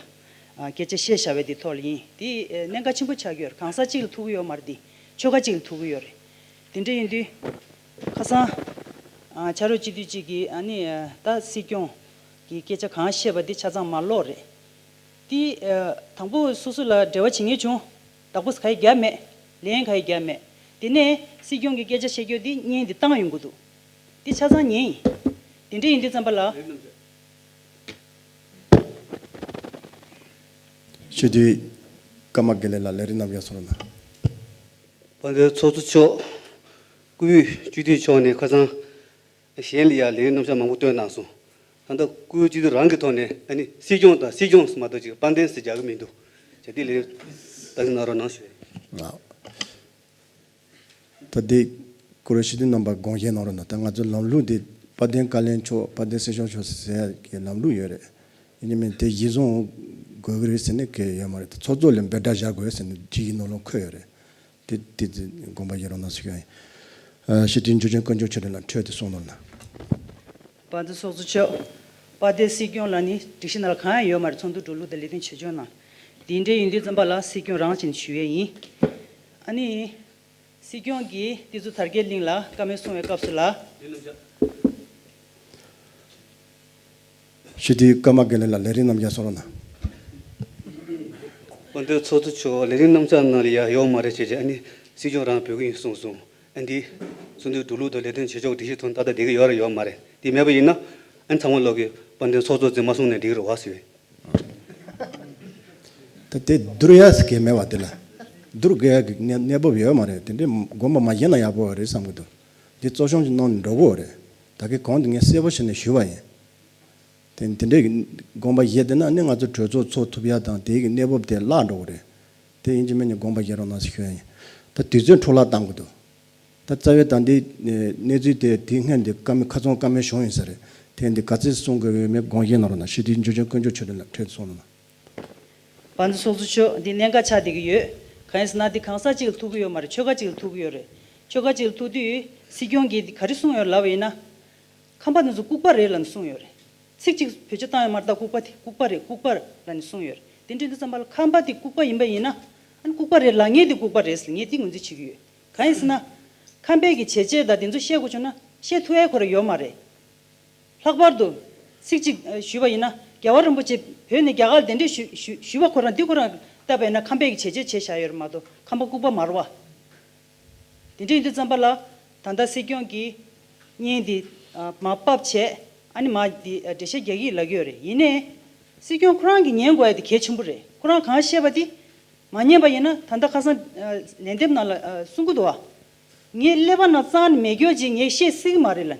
ཨ། སྐད་ཆ་བཤད་བཞག་པའི་དེ་ཐོག་ལ་ཡིན། དེ། ཨ། གནད་འགག་ཆེན་པོ་ཆགས་ཀྱི་ཡོད་རེད། གང་ཟག་གཅིག་ལ་ཐུག་གི་ཡོད་མ་རེད། དེ་ཆོལ་ཁ་གཅིག་ལ་ཐུག་གི་ཡོད་རེད། དེ་འདྲ་ཡིན་དུས་ཁ་སང་། ཨ། ཕྱག་རོགས་སྤྱི་འཐུས་གཅིག་གིས། ཨ་ནི། ཨ། ད་སྲིད་སྐྱོང་གི་སྐད་ཆ་གང་བཤད་པ་དེ་ཆ་ཚང་མ་ལོག་རེད། དེ། ཨ། དང་པོ་སོ་སོ་ལ་འབྲེལ་བ་བྱེད་མཁན་བྱུང་། བདག་པོ་ག་ཡེ་རྒྱབ་མེད། ལན་ག་ཡེ་རྒྱབ་མེད། དེ་ནས་སྲིད་སྐྱོང་གི་སྐད་ཆ་བཤད་རྒྱུ་དེ་བརྙན་དེ་བཏང་ཡོང་གི་འདུག་དེ་ཆ་ཚང་ཉན་ཡིན། དེ་འདྲ་ཡིན་དུས་ཙམ་པ་ལ། སྤྱི་འཐུས་ཀརྨ་དགེ་ལེགས་ལགས་ལས་རིམ་རྣམ་གཞག་གསུང་རོགས་གནང་། དཔལ་ལྡན་ཚོགས་གཙོ་མཆོག་སྐུའི་སྤྱི་འཐུས་མཆོག་ནས་ཁ་སང་གཞན་ལ་ཡང་ལས་རིམ་རྣམ་གཞག་མང་པོ་བཏོན་གནང་སོང་། ད་ལྟ་སྐུའི་སྤྱི་འཐུས་རང་གི་ཐོག་ནས། ཨ་ནི་སྲིད་སྐྱོང་དང་སྲིད་སྐྱོང་མ་གཏོགས་ཅིག་དཔལ་ལྡན་ཟེར་རྒྱག་གི་མི་འདུག་བྱས་ཏེ་ལས་རིམ་བསྟན་གནང་རོགས་གནང་ཞུ། ད་འདི་སྐུ་མགྲོན་སྤྱི་འཐུས་རྣམ་པ་དགོངས་བཞེས་གནང་རོགས་གནང་། ད་ང་ཚོ་ལམ་ལུགས་འདི་དཔལ་ལྡན་བཀའ་བློན་མཆོག་དཔལ་ལྡན་སྲིད་སྐྱོང་མཆོག་ཟེར་ཡ་གི་ལམ་ལུགས་ཡོད་རེད། ཡིན་ནའི་མིན་དེ་གཞི་བཟུང་དགོས་ཀྱི་རེད་ཟེར་ནས་གལ་ཡོད་མ་རེད། ད་ཚོགས་གཙོ་ལ་འབོད་སྒྲ་བཞག་དགོས་ཟེར་ནས་སྤྱི་ཡི་ནང་ལོགས་འཁོད་ཡོད་རེད། དེ་དེ་དགོངས་པ་བཞེས་རོགས་གནང་ཞུ་ཡ་ཡིན། ཨ། སྤྱི་འཐུས་འབྱོར་ལྡན་དཀོན་མཆོག་ཆོས་སྒྲོན་ལགས་འཕྲོས་དེ་གསུང་རོགས་གནང་། དཔལ་ལྡན་ཚོགས་གཙོ་མཆོག་དཔལ་ལྡན་སྲིད་སྐྱོང་ལ་ནི་སྒྲིག་གཞི་ནང་ལ་གང་ཡང་ཡོད་མ་རེད། ཚོགས་འདུ་འགྲོ་ལུགས་དང་ལས་དོན་བྱེད་ཕྱོགས་ནང་། དེ་འདྲ་ཡིན་དུས་ཙམ་པ་ལ་སྲིད་སྐྱོང་རང་བྱས་ནས་ཞུ་ཡས་ཡིན། ཨ་ནི། སྲིད་སྐྱོང་གིས་ཏི་ཛུ་དར་རྒྱས་གླིང་ལ་བཀའ་མོལ་གསུང་བའི་སྐབས་སུ་ལ། སྤྱི་འཐུས་ཀརྨ་དགེ་ལེགས་ལགས་ལས་རིམ་རྣམ་གཞག་གསུང་རོགས་གནང་། དཔལ་ལྡན་ཚོགས་གཙོ་མཆོག་ལས་རིམ་རྣམ་གཞག་ནང་ལ་ཡ་ཡོད་མ་རེད་བྱས་བྱས། ཨ་ནི་སྲིད་སྐྱོང་རང་འབོད་ཀྱི་ཡིན་གསུངས་སོང་། ཨ་འདི་ཚོགས་འདུའི་འགྲོ་ལུགས་དང་ལས་དོན་བྱེད་ཕྱོགས་སྒྲིག་གཞི་ཐོག་ནས་ཏག་ཏག་བསྡད་ཀྱི་ཡོད་རེད་ཡོད་མ་རེད། དེ་མེད་པ་ཡིན་ན། ཨ་ནི་ཚང་མ་ལོག་གི་དཔལ་ལྡན་ཚོགས་གཙོ་ཚོས་མ་གསུངས་ནས་འགྲིག་གི་རེད་བ་ཟེར་བས། ད་དེ་བསྡུར་ཡ་ཟེར་གྱི་མེད་བ། དེ་ལ་བསྡུར་དགོས་ཡ་གི་གནས་གནས་བབ་ཡོད་མ་རེད། དེ་འདྲའི་དགོངས་པ་མ་བཞེས་ན་ཡག་པོ་རེད་བསམ་གྱི་འདུག་འདི་གཙོ་སྐྱོང་ཅིག་གནང་ནས་འགྲོ་དགོས་རེད། ད་གིན་གོང་དུ་ངས་གསལ་པོ་བྱས་ནས་ཞུས་པ་ཡིན། དེ་དེ་འདྲའི་དགོངས་པ་བཞེས་བསྡད་ན་ནི་ང་ཚོ་གྲོས་ཚོགས་ཚོགས་ཐུབ་ཡ་དང་དེའི་གི་གནས་བབ་དེ་བརླག་འགྲོ་གི་རེད། དེ་ཡིན་གཅིག་མིན་གཅིག་དགོངས་པ་བཞེས་རོགས་གནང་ཟེར་ཞུ་ཡ་ཡིན། ད་དུས་ཚོད་འཕྲོ་བརླག་བཏང་གི་འདུག་ད་རྩ་བའི་ད་འདི་གནས་ཚུལ་དེ་དེའི་སྔོན་དེ་བཀའ་མོལ་ཁ་ཚོན་བཀའ་མོལ་བྱུང་ཡིན་ས་རེད། དེ་འདི་ག་ཚོད་གསུང་དགོས་ཡོད་མེད་དགོངས་བཞེས་གནང་རོགས་གནང་། སྤྱི་འཐུས་འབྱོར་ལྡན་དཀོན་མཆོག་ཆོས་སྒྲོན་ལགས་འཕྲོས་གསུང་གནང་། དཔལ་ལྡན་ཚོགས་གཙོ་མཆོག་འདི་གནད་འགག་ཆགས་བསྡད་ཀྱི་ཡོད། གང་ཡིན་ཟེར་ན་འདི་གང་ཟག་གཅིག་ལ་ཐུག་གི་ཡོད་མ་རེད། ཆོལ་ཁ་གཅིག་ལ་ཐུག་གི་ཡོད་རེད། ཆོལ་ཁ་གཅིག་ལ་ཐུག་དུས་སྲིད་སྐྱོང་གིས་འདི་ག་རེ་གསུངས་ཡོད་ལབ་པ་ཡིན་ན། ཁམས་པ་འདི་ཚོ་ལྐུགས་པ་རེད་ལབ་ནས་གསུངས་ཡོད་རེད། ཚིག་གཅིག་བེད་སྤྱོད་བཏང་ཡོད་མ་རེད། ད་ལྐུགས་པ་དེ་ལྐུགས་པ་རེད། ལྐུགས་པ་ལབ་ནས་གསུངས་ཡོད་རེད། དེ་འདྲ་ཡིན་དུས་ཙམ་པ་ལ་ཁམས་པ་དེ་ལྐུགས་པ་ཡིན་པ་ཡིན་ན། ཨ་ནི་ལྐུགས་པ་རེད་ལབ་མཁན་དེ་ལྐུགས་པ་རེད་ཟེར་ངས་དེ་ངོས་འཛིན་བྱེད་ཀྱི་ཡོད། གང་ཡིན་ཟེར་ན། ཁམས་པའི་གི་བྱས་རྗེས་དང་དེ་ཚོ་བཤད་དགོས་བྱུང་ན་བཤད་ཐུབ་ཡ་ཁོ་རང་ཡོད་མ་རེད། ལྷག་པར་དུ་ཚིག་གཅིག་ཨ་ཞུས་པ་ཡིན་ན། རྒྱལ་བ་རིན་པོ་ཆེ་བོད་ནས་རྒྱ་གར་ལ་གདན་འདྲེན་ཞུ་ཞུ་ཞུས་པ་ཁོ་རང་འདི་ཁོ་རང་བལྟས་པ་ཡིན་ན་ཁམས་པའི་གི་བྱས་རྗེས་བྱས་བཞག་ཡོད་རེད་མ་གཏོགས་ཁམས་པ་ལྐུགས་པ་མ་རེད་བ། དེ་འདྲ་ཡིན་དུས་ཙམ་པ་ལ་ད་ལྟ་སྲིད་སྐྱོང་གིས་བརྙན་འདི་ཨ་མར་ཕབ་བྱས། ཨ་ནི་མར་འདི་ཨ་འགྲེལ་བཤད་རྒྱག་གི་ཡིན་ལབ་ཀྱི་ཡོད་རེད། ཡིན་ནའི་སྲིད་སྐྱོང་ཁོ་རང་གིས་ཉན་དགོས་ཡ་དེ་གལ་ཆེན་པོ་རེད། ཁོ་རང་གང་བཤད་པ་དེ་མ་ཉན་པ་ཡིན་ན། ད་ལྟ་ཁ་སང་ཨ་ལན་འདེབས་ནང་ལ་ཨ་གསུང་གི་འདུག་བ། ངའི་ཀླད་པ་ནང་རྩ་ནས་མེད་སྐྱོ་ཅིག་ངས་བཤད་སྲིད་ཀྱི་མ་རེད་ལབ།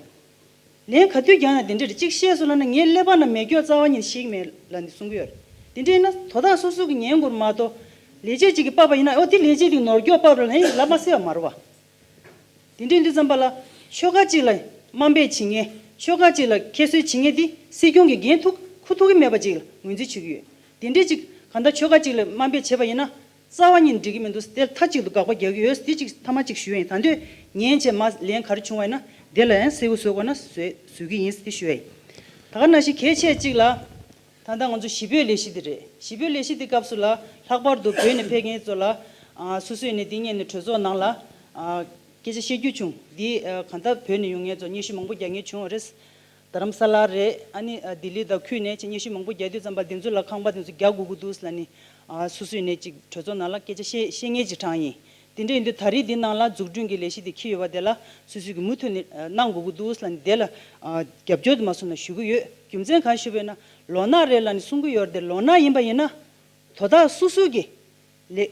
ལན་ག་དུས་རྒྱག་ན་དེ་འདྲ་རེད། གཅིག་བཤད་སོང་ལབ་ན་ངའི་ཀླད་པ་ནང་མེད་སྐྱོ་རྩ་བ་ཉིད་ཤེས་ཀྱི་མེད་ལབ་ནས་གསུང་གི་ཡོད་རེད། དེ་འདྲ་ཡིན་ན་དོ་བདག་སོ་སོ་གིས་ཉན་དགོས་རེད་མ་གཏོགས། ལས་བྱེད་ཅིག་གིས་ཕབ་པ་ཡིན་ན་ཨོ་དེ་ལས་བྱེད་དེ་ནོར་སྐྱོ་ཕབ་རེད་ལབ་ཡིན་ལབ་མ་སྲིད་པ་མ་རེད་བ། དེ་འདྲ་ཡིན་དུས་ཙམ་པ་ལ་ཆོལ་ཁ་གཅིག་ལ་དམའ་འབེབས་བྱེད་མཁན། ཆོལ་ཁ་གཅིག་ལ་ཁྱད་གསོད་བྱེད་མཁན་དེ་སྲིད་སྐྱོང་གིས་འགན་ཐུག་ཁུར་ཐུབ་ཀྱི་མེད་པ་ཅིག་ལ་ངོས་འཛིན་བྱེད་ཀྱི་ཡོད། དེ་འདྲའི་ཅིག་གང་ལྟར་ཆོལ་ཁ་ཅིག་ལ་དམའ་འབེབས་བྱས་པ་ཡིན་ན་རྩ་བ་ཉིད་ནས་འགྲིག་གི་མི་འདུག་དེ་མཐའ་གཅིག་ཏུ་དགག་པ་རྒྱག་གི་ཡོད། དེ་ཅིག་མཐའ་མ་ཅིག་ཞུ་ཡ་ཡིན། ད་འདོད་ཉན་བྱས་མ་ལན་ག་རེ་བྱུང་བ་ཡིན་ན་དེ་ལ་ཡང་གསལ་པོ་བཟོ་དགོས་ན་བཟོས་བཟོ་གི་ཡིན་ཟེར་ཞུ་ཡ་ཡིན། ད་ག་ནང་བཞིན་གལ་ཆེ་གཅིག་ལ། ད་ལྟ་ང་ཚོ་གཞིས་སྤོས་ལས་གཞི་དེ་རེད། གཞིས་སྤོས་ལས་གཞི་དེ་སྐབས་སུ་ལ་ལྷག་པར་དུ་བོད་ནས་ཕེབས་མཁན་ཚོ་ལ། ཨ་སོ་སོས་ནས་འདི་སྔོན་ནས་གྲོས་ཚོགས་ནང་ལ་ཨ་སྐད་ཆ་བཤད་རྒྱུ་བྱུང་། འདི་ཨ་གང་ལྟར་བོད་ནས་ཡོང་མཁན་ཚོ་སྙན་ཞུ་མང་པོ་རྒྱག་མཁན་བྱུང་བ་རེད། རྡ་རམ་ས་ལ་རེད། ཨ་ནི་ཨ་ལྡི་ལི་དང་ཁུལ་ནས་ཅིག་སྙན་ཞུ་མང་པོ་རྒྱག་དུས་ཙམ་པ་འདི་ཚོ་ལ་ཁང་པ་འདི་ཚོ་རྒྱག་དགོས་ཀྱི་འདུག་ལབ་ནི། ཨ་སོ་སོས་ནས་ཅིག་གྲོས་ཚོགས་ནང་ལ་སྐད་ཆ་བཤད་བཤད་མཁན་ཅིག་དྲངས་ཡིན། དེ་འདྲ་ཡིན་དུས་ད་རེས་འདི་ནང་ལ་འཛུགས་སྐྲུན་གྱི་ལས་གཞི་དེ་འཁྱེར་ཡོད་པ་དེ་ལ་སོ་སོས་ཀྱི་མུ་མཐུད་ནས་གནང་དགོས་ཀྱི་འདུག་ལབ་ནས་དེ་ལ་རྒྱབ་སྐྱོར་དུ་མ་སོང་ན་ཞུ་གི་ཡོད། རྒྱུ་མཚན་གང་ཞུ་བས་ན་ལོ་ནག་རེད་ལབ་ནས་གསུང་གི་ཡོད་རེད་དེ། ལོ་ནག་ཡིན་པ་ཡིན་ན་དོ་བདག་སོ་སོ་གི་ལས་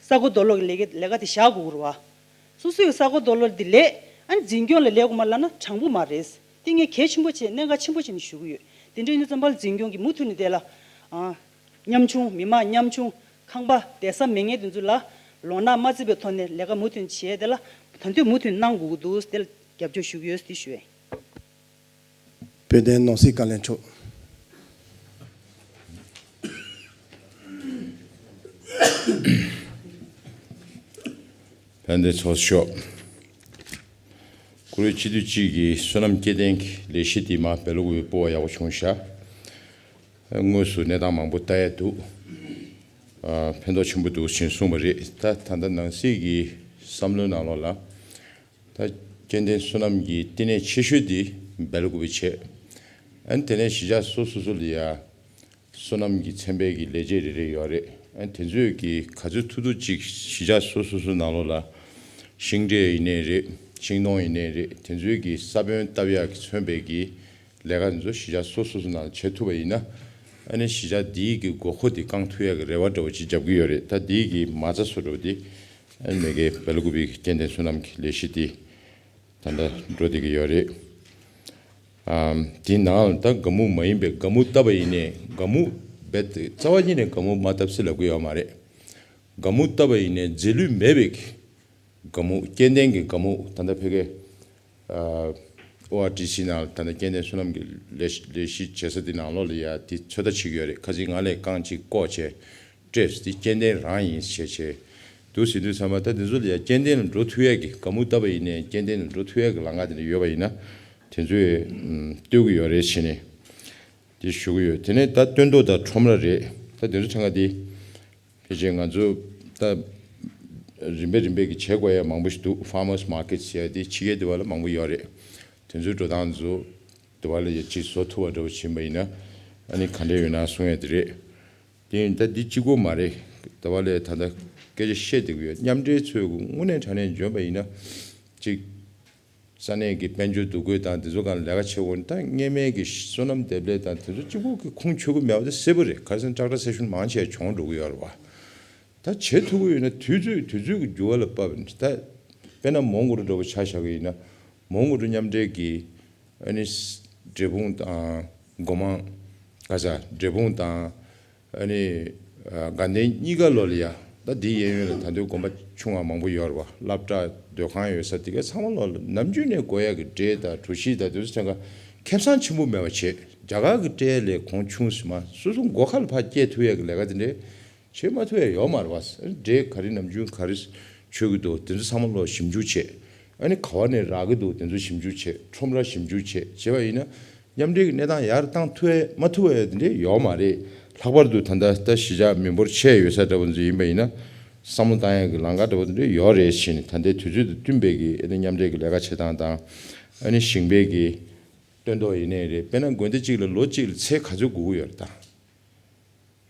ས་གོ་རྡོ་སློག་གི་ལས་ཀ་ལས་ཀ་དེ་བཞག་དགོས་ཀྱི་རེད་བ། སོ་སོའི་ས་གོ་རྡོ་སློག་འདི་ལས་ཨ་ནི་འཛིན་སྐྱོང་ལ་ལས་དགོས་མ་ལབ་ན་དྲང་པོ་མ་རེད། འདི་ངས་གལ་ཆེན་པོ་བྱས་གནད་འགག་ཆེན་པོ་བྱས་ནས་ཞུ་གི་ཡོད། དེ་འདྲ་ཡིན་དུས་ཙམ་པ་ལ་འཛིན་སྐྱོང་གིས་མུ་མཐུད་ནས་དེ་ལ་ཨ་ཉམ་ཆུང་མི་དམངས་ཉམ་ཆུང་ཁང་པ་བསྡད་ས་མེད་མཁན་དེ་ཚོ་ལ་ལོ་ནག་མ་བརྩི་བའི་ཐོག་ནས་ལས་ཀ་མུ་མཐུད་བྱས་དེ་ལ་ད་དུང་མུ་མཐུད་གནང་དགོས་ཀྱི་འདུག་དེ་ལ་རྒྱབ་སྐྱོར་ཞུ་གི་ཡོད་ཟེར་ཞུ་བས། དཔལ་ལྡན་ནོར་སྲིད་བཀའ་བློན་མཆོག་དཔལ་ལྡན་ཚོགས་གཙོ་མཆོག་བཀུར་འོས་སྤྱི་འཐུས་གཅིག་གིས་སོ་ནམ་སྐྱེ་ལྡན་གྱི་ལས་གཞི་འདི་མ་བལ་ལུ་གུ་སྤོ་བ་ཡག་པོ་བྱུང་ཤག་དངོས་སུ་གནས་སྟངས་མང་པོ་ལྟ་ཡ་འདུག་ཨ་ཕན་ཐོགས་ཆེན་པོ་འདུག་ཅེས་གསུངས་པ་རེད། ད་ད་ལྟ་ནང་སྲིད་ཀྱི་བསམ་བློའི་ནང་ལོགས་ལ། ད་སྐྱེ་ལྡན་སོ་ནམ་གྱི་བསྟི་གནས་ཆེ་ཤོས་འདི་སྦེལ་ཀོབ་བྱས། ཨ་ནི་དེ་ནས་གཞིས་ཆགས་སོ་སོ་སོ་ལ་ཡ་སོ་ནམ་གྱི་ཚན་པའི་གི་ལས་བྱེད་རེ་རེ་ཡོད་རེད། ཨ་ནི་དེ་ཚོས་ཀྱི་ག་ཚོད་ཐུབ་ཐུབ་ཅིག་གཞིས་ཆགས་སོ་སོ་སོ་ནང་ལོགས་ལ་ཤིང་འབྲས་ཡིན་ནའི་རེད། ཤིང་སྡོང་ཡིན་ནའི་རེད། དེ་ཚོའི་གི་ས་བོན་བཏབ་ཡག་གི་མཚོན་པའི་གི་ལས་ཀ་འདི་ཚོ་གཞིས་ཆགས་སོ་སོ་སོ་ནང་བྱེད་ཐུབ་པ་ཡིན་ན། ཨ་ནི་གཞིས་ཆགས་འདིའི་གི་དགོས་མཁོ་དེ་བསྐང་ཐུབ་ཡག་གི་རེ་བ་འདྲ་བོ་ཅིག་རྒྱབ་ཀྱི་ཡོད་རེད། ད་འདིའི་གི་མ་རྩ་བཟོ་འདྲ་བོ་དེ་ཨ་ནི་མ་གི་སྦེལ་ཀོབ་གི་སྐྱེ་ལྡན་སོ་ནམ་གྱི་ལས་གཞི་དེ་ད་ལྟ་འགྲོ་བསྡད་ཀྱི་ཡོད་རེད། ཨམ་དེའི་ནང་ལ་ད་སྒ་སྨུག་མ་ཡིན་པའི་སྒ་སྨུག་བཏབ་པ་ཡིན་ནའི་སྒ་སྨུག་རྦད་དེ་རྩ་བ་ཉིད་ནས་སྒ་སྨུག་མ་བཏབ་སྲིད་ལབ་ཀྱི་ཡོད་མ་རེད། སྒ་སྨུག་བཏབ་པ་ཡིན་ནའི་རྫས་ལུད་མེད་པའི་གི་སྒ་སྨུག་སྐྱེ་ལྡན་གྱི་སྒ་སྨུག་ད་ལྟ་ཕ་གི་ཨ་ཨོ་ཨར་ཊི་སི་ནང་ལ་ད་ལྟ་སྐྱེ་ལྡན་སོ་ནམ་གྱི་ལས་ལས་གཞི་བྱེད་ས་དེ་ནང་ལོགས་ལ་ཡ་དེ་ཚོད་ལྟ་བྱེད་ཀྱི་ཡོད་རེད། ཁ་སང་ང་ལས་རྐང་གཅིག་བཀོག་བྱས་སྤྲད་སོང་། དེ་སྐྱེ་ལྡན་རང་ཡིན་བྱས་བྱས་འདུག་ཟེར་དུས་ཙམ་པ་ད་དེ་ཚོ་ལ་ཡ་སྐྱེ་ལྡན་ལ་འགྲོ་ཐུབ་ཡག་གི་སྒ་སྨུག་བཏབ་པ་ཡིན་ནའི་སྐྱེ་ལྡན་ལ་འགྲོ་ཐུབ་ཡག་གི་ལམ་ཁ་དེ་འདྲ་ཡོད་པ་ཡིན་ན་དེ་ཚོས་ཨམ་གཏོད་ཀྱི་ཡོད་རེད་བྱས་ནས་དེ་ཞུ་གི་ཡོད། དེ་ནས་ད་སྟོན་ཐོག་དང་ཁྲོམ་ར་རེད། ད་དེ་ཚོ་ཚང་ཀ་དེ། ཕལ་ཆེར་ང་ཚོ་ད་རིམ་པས་རིམ་པས་ཀྱི་བྱེད་དགོས་ཡ་མང་པོ་ཞིག་འདུག Farmers Market ཟེར་ཡ་དེ་ཕྱི་རྒྱལ་དེ་བ་ལ་མང་པོ་ཡོད་རེད། དེ་ཚོའི་འགྲོ་སྟངས་ཚོ་དེ་བ་ལ་ཡ་ཅིག་བཟོ་ཐུབ་པ་འདྲ་བོ་ཕྱིན་པ་ཡིན་ན་ཨ་ནི་ག་འདྲ་ཡོད་ན་གསུང་ཡ་དེ་རེད། དེ་ཡིན་ད་འདི་གཅིག་པོ་མ་རེད། དེ་བ་ལ་ད་ལྟ་སྐད་ཆ་བཤད་བསྡད་ཀྱི་ཡོད། མཉམ་འབྲེལ་ཚོས་དངོས་གནས་དྲང་གནས་འཇོན་པ་ཡིན་ན་ཅིག་ས་གནས་ཀྱི་དཔལ་འབྱོར་འདུ་འགོད་དང་དེ་ཚོ་སྒང་ལ་ལས་ཀ་བྱེད་དགོས་ན་ད་སྔོན་མའི་གི་སོ་ནམ་འདེབས་ལས་དང་དེ་ཚོ་གཅིག་པོ་གི་ཁུངས་འཁྱོལ་གི་མེད་པ་དེ་གསལ་པོ་རེད། ཁ་སང་ཀྲག་ཀྲ་ཟེར་ཤུན་མང་ཆེ་བ་གྱོང་འགྲོ་གི་ཡོད་རེད་བ། ད་བྱེད་ཐུབ་ཀྱི་ཡོད་ན་དུས་ཚོད་དུས་ཚོད་ཀྱི་འགྱུར་བ་ལ་བབས་ནས་ད་དཔེར་ན་མོན་གྷོ་རུ་འགྲོ་བ་ཆ་བཞག་གི་ཡིན་ན་མོན་གྷོ་རུ་མཉམ་འབྲེལ་གྱི་ཨ་ནི་འབྲས་སྤུངས་དང་སྒོ་མང་ག་ས་འབྲས་སྤུངས་དང་། ཨ་ནི་ཨ་དགའ་ལྡན་གཉིས་ཀ་ལོ་ལ་ཡ་ད་འདི་གཡས་གཡོན་ལ་ད་དུང་དགོན་པ་ཆུང་བ་མང་པོ་ཡོད་རེད་བ། སློབ་གྲྭ་སྡོད་ཁང་ཡོད་ས་དེ་ག་ཚང་མ་ལོ་ལ་ནམ་རྒྱུན་ནས་དགོས་ཡ་གི་འབྲས་དང་གྲོ་ཞིབ་དང་དེ་ཚོ་ཚང་ཀ་ཁེ་བཟང་ཆེན་པོ་མེད་པ་བྱས་རྒྱ་གར་གི་སྤྲད་ལས་གོང་ཆུང་ཟིན་མ་སོ་སོ་མགོ་ཁ་ལ་ཕར་སྐྱེལ་ཐུབ་ཡ་གི་ལས་ཀ་དེ་འདྲས་བྱེད་མ་ཐུབ་ཡ་ཡོད་མ་རེད་བ། འབྲས་ག་རེ་ནམ་རྒྱུན་ག་རེ་མཆོད་གི་འདུག་དེ་ཚོ་ཚང་མ་ལོ་ཞིབ་འཇུག་བྱས། ཨ་ནི་ག་བ་ནས་རག་གི་འདུག་དེ་ཚོ་ཞིབ་འཇུག་བྱས། ཁྲོམ་ར་ཞིབ་འཇུག་བྱས་བྱས་པ་ཡིན་ན། མཉམ་འབྲེལ་གྱི་གནས་སྟངས་ཡར་བཏང་ཐུབ་ཡས་མ་ཐུབ་ཡས་དེ་འདྲས་ཡོད་མ་རེད། ལྷག་པར་དུ་ད་ལྟ་ད་གཞིས་ཆགས་མི་འབོར་ཆེ་ཡོད་ས་འདྲ་བོ་ཚོ་ཡིན་པ་ཡིན་ན་བསམ་བློ་བཏང་ཡས་ཀྱི་ལམ་ཁ་འདྲ་བོ་དེ་འདྲས་ཡོད་རེད་ཟེར་ནས། ད་ལྟའི་དུས་ཚོད་དང་བསྟུན་པའི་གི་ཨེ་ནི་མཉམ་འབྲེལ་གྱི་ལས་ཀ་བྱེད་སྟངས་དང་། ཨ་ནི་ཞིང་པའི་གི་སྟོན་ཐོག་ཡིན་ནའི་རེད། དཔེར་ན་དགོན་སྡེ་གཅིག་ལ་ལོ་གཅིག་ལ་ཚལ་ག་ཚོད་དགོས་ཀྱི་ཡོད་རེད་ད།